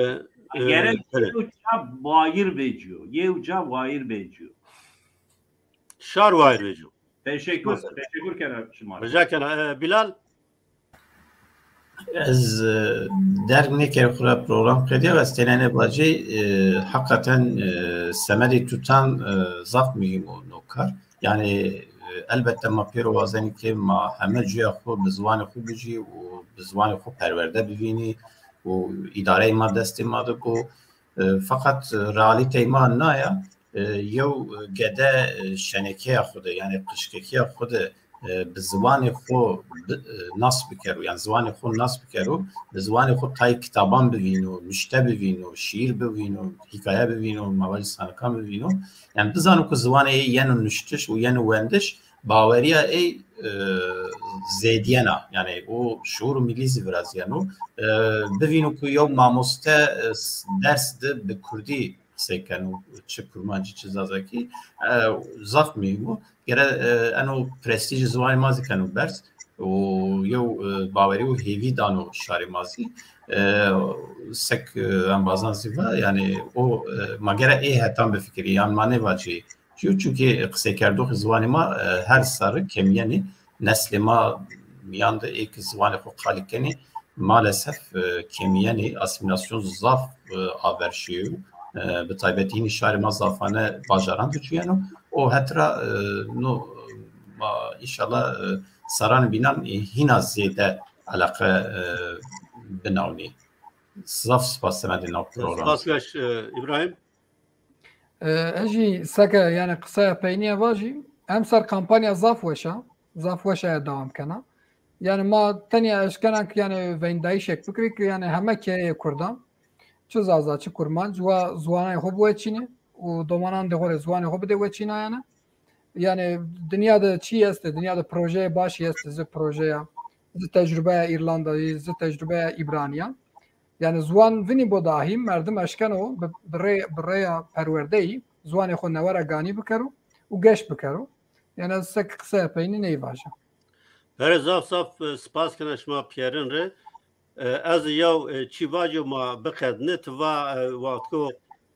e, Gerek evet. Yew ca wayîr vecîyo. Yew ca wayîr vecîyo. Şar wayîr vecîyo. Teşekkür. Teşekkür kena şima. Rica kena. E, Bilal? Ez, e, derg nêkerî xwu ra program qedîya, ez tenê nê vacî, e, heqeten, e, semedê tutan, e, zaf muhîm o no kar. Yanî, e, elbette ma pêro wazenî ke ma heme cuya xwu bi ziwanê xwu bijî û bi ziwanê xwu perwerde bivînî û îdareyê ma destê ma de bo. E, feqet, e, realîteyê ma na ya, e, yew, e, gede, e, şenekîya xwu de, yanî qijkekîya xwu de, e, bi ziwanê xwu bi, e, nas bikero, yanî ziwanê xwu nas bikero, bi ziwanê xwu tayê kitaban bivîno, nuşte bivîno, şîîr bivîno, hîkaye bivîno, ma vajî sanikan bivîno. Yanî bizano ku ziwanê ey yeno nuştiş û yeno wendiş, bawerîya ey, e, zêdîyena. Yanî o şuûr milî zî virazîyeno. E, bivîno ku yew mamoste, e, s-, ders de bi kurdî qisey keno, çi kurmancî, çi zazakî, e, zaf muhîm o. Gere, e, eno prestîjê ziwanê ma zî keno berz û yew, e, bawerî û hêvî dano şarê ma zî. E, sek, e, embazan zî va, yanî o, e, ma gere ê hetan bifikirî, yan ma nêvacî çîyo, çunkî qiseykerdoxê ziwanê ma, e, her serre kemîyenî, neslê ma mîyan de ê ke ziwanê xo qalî kenî, maalesef, e, kemîyenî, asîmîlasyon zaf, e, aver şîyo. E, bi taybetî hînî şarê ma zafane bajaran de cuyeno. O het ra, e, no, ma înşallah, e, serranê bînan, e, hîna zêde eleqe, e, binawnî. Zaf spas semedê nav program. Spas weş, e, Îbrahîm. E, ez jî seke, yanî, qisaya peynîye vajî, emser kampanya zaf weş a, zaf weş a dewam kena. Yanî ma tenya eşkena ki, yanî, veyndayîşek bikirî ki, yanî, heme keyeyê kurdan, çi zaza, çi kurmanc, wa ziwanayê xo biweçînê û domanandê xo rê ziwanê xo bidê weçînayene. Yanî dinya de çî estê, dinya de projeyê başî estê, zî projeya, zî tecrubeya Îrlandayî, zî tecrubeya Îbraniyan. Yanî ziwan vinî bo dahî, merdim eşkeno bi, bi rê, bi rêya perwerdeyî ziwanê xo newe ra ganî bikero û geş bikero. Yanî ez seke qisaya peynî ney vaja. Pere zaf zaf, e, spas kena şima pîyerin rê. E, ez yew, e, çî vacîyo ma biqedinê, ti va, e, wextko,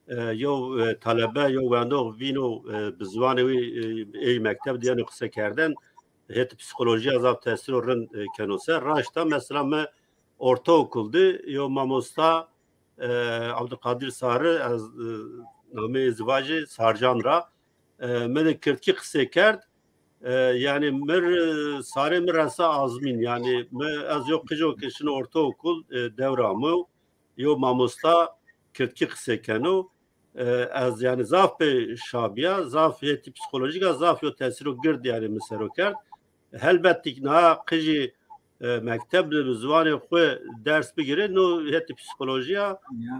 e, yew, e, talebe, yew wendox vîno, e, bi ziwanê wî, e, ey mekteb de yeno qise kerden, hêtî psîkolojîya zaf tesîro rind, e, keno ser. Raşt a, mesela mi ortaokul de yew mamosta, e, Abdulkadir Sarı, ez, e, nameyê zî vajî Sarcan ra, e, mi de kirdkî qisê kerd. E, yanî mi r-, sarê mi resa azmîn. Yanî mi, ez yew qico ke şino ortaokul, e, dewra mi yew mamosta kirdkî qisê keno. E, ez yanî zaf pê şa bîya, zaf hêtî psîkolojîk a, zaf yew tesîro gird yanî mi ser o kerd. Helbet kî na qijî, e, mekteb de bi ziwanê xwu ders bigirê, no hetê psîkolojîya,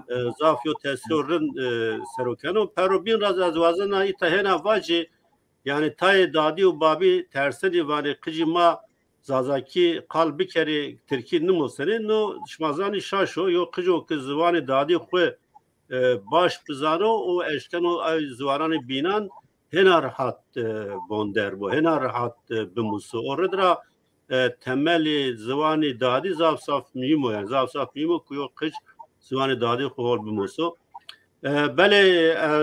e, zaf yo tesîro rind, e, ser o keno. Pero bîn ra zî ez wazena îta hêna vacî, yanî tayê dadî û babî tersenî, vanê qijî ma zazakî qal bikerê, tirkî nimo senê. No şima zanî şaş o, yo qico ke ziwanê dadî xwu e, baş bizano û eşkeno ey ziwananê bînan hêna rehat, e, bonder bo, hêna rehat, e, bimuso. O rid ra, e, temelê ziwanê dadî zaf zaf muhîm o, yanî zaf zaf muhîm o ku yo qij ziwanê dadî xwu hol bimuso. E, belê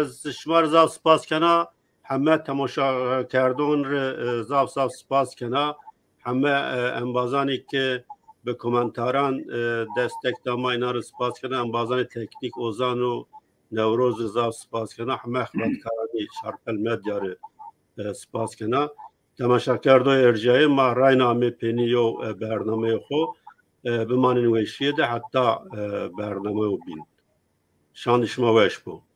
ez şima rê zaf spas kena. Heme temaşakerdon rê, e, zaf zaf spas kena. Heme, e, embazanê ke bi komentaran, e, destek da ma, înan rê spas kena. Embazanê teknîk Ozan û Newroz rê zaf spas kena. Heme xebatkaranê Şarpel Medya rê, e, spas kena. Temaşakerdoyê erjayê, ma rayna amê pênî yew, e, bernameyê xo. e, bimanên weşîye de heta, e, bernameyo bîn. Şandê şima weş bo.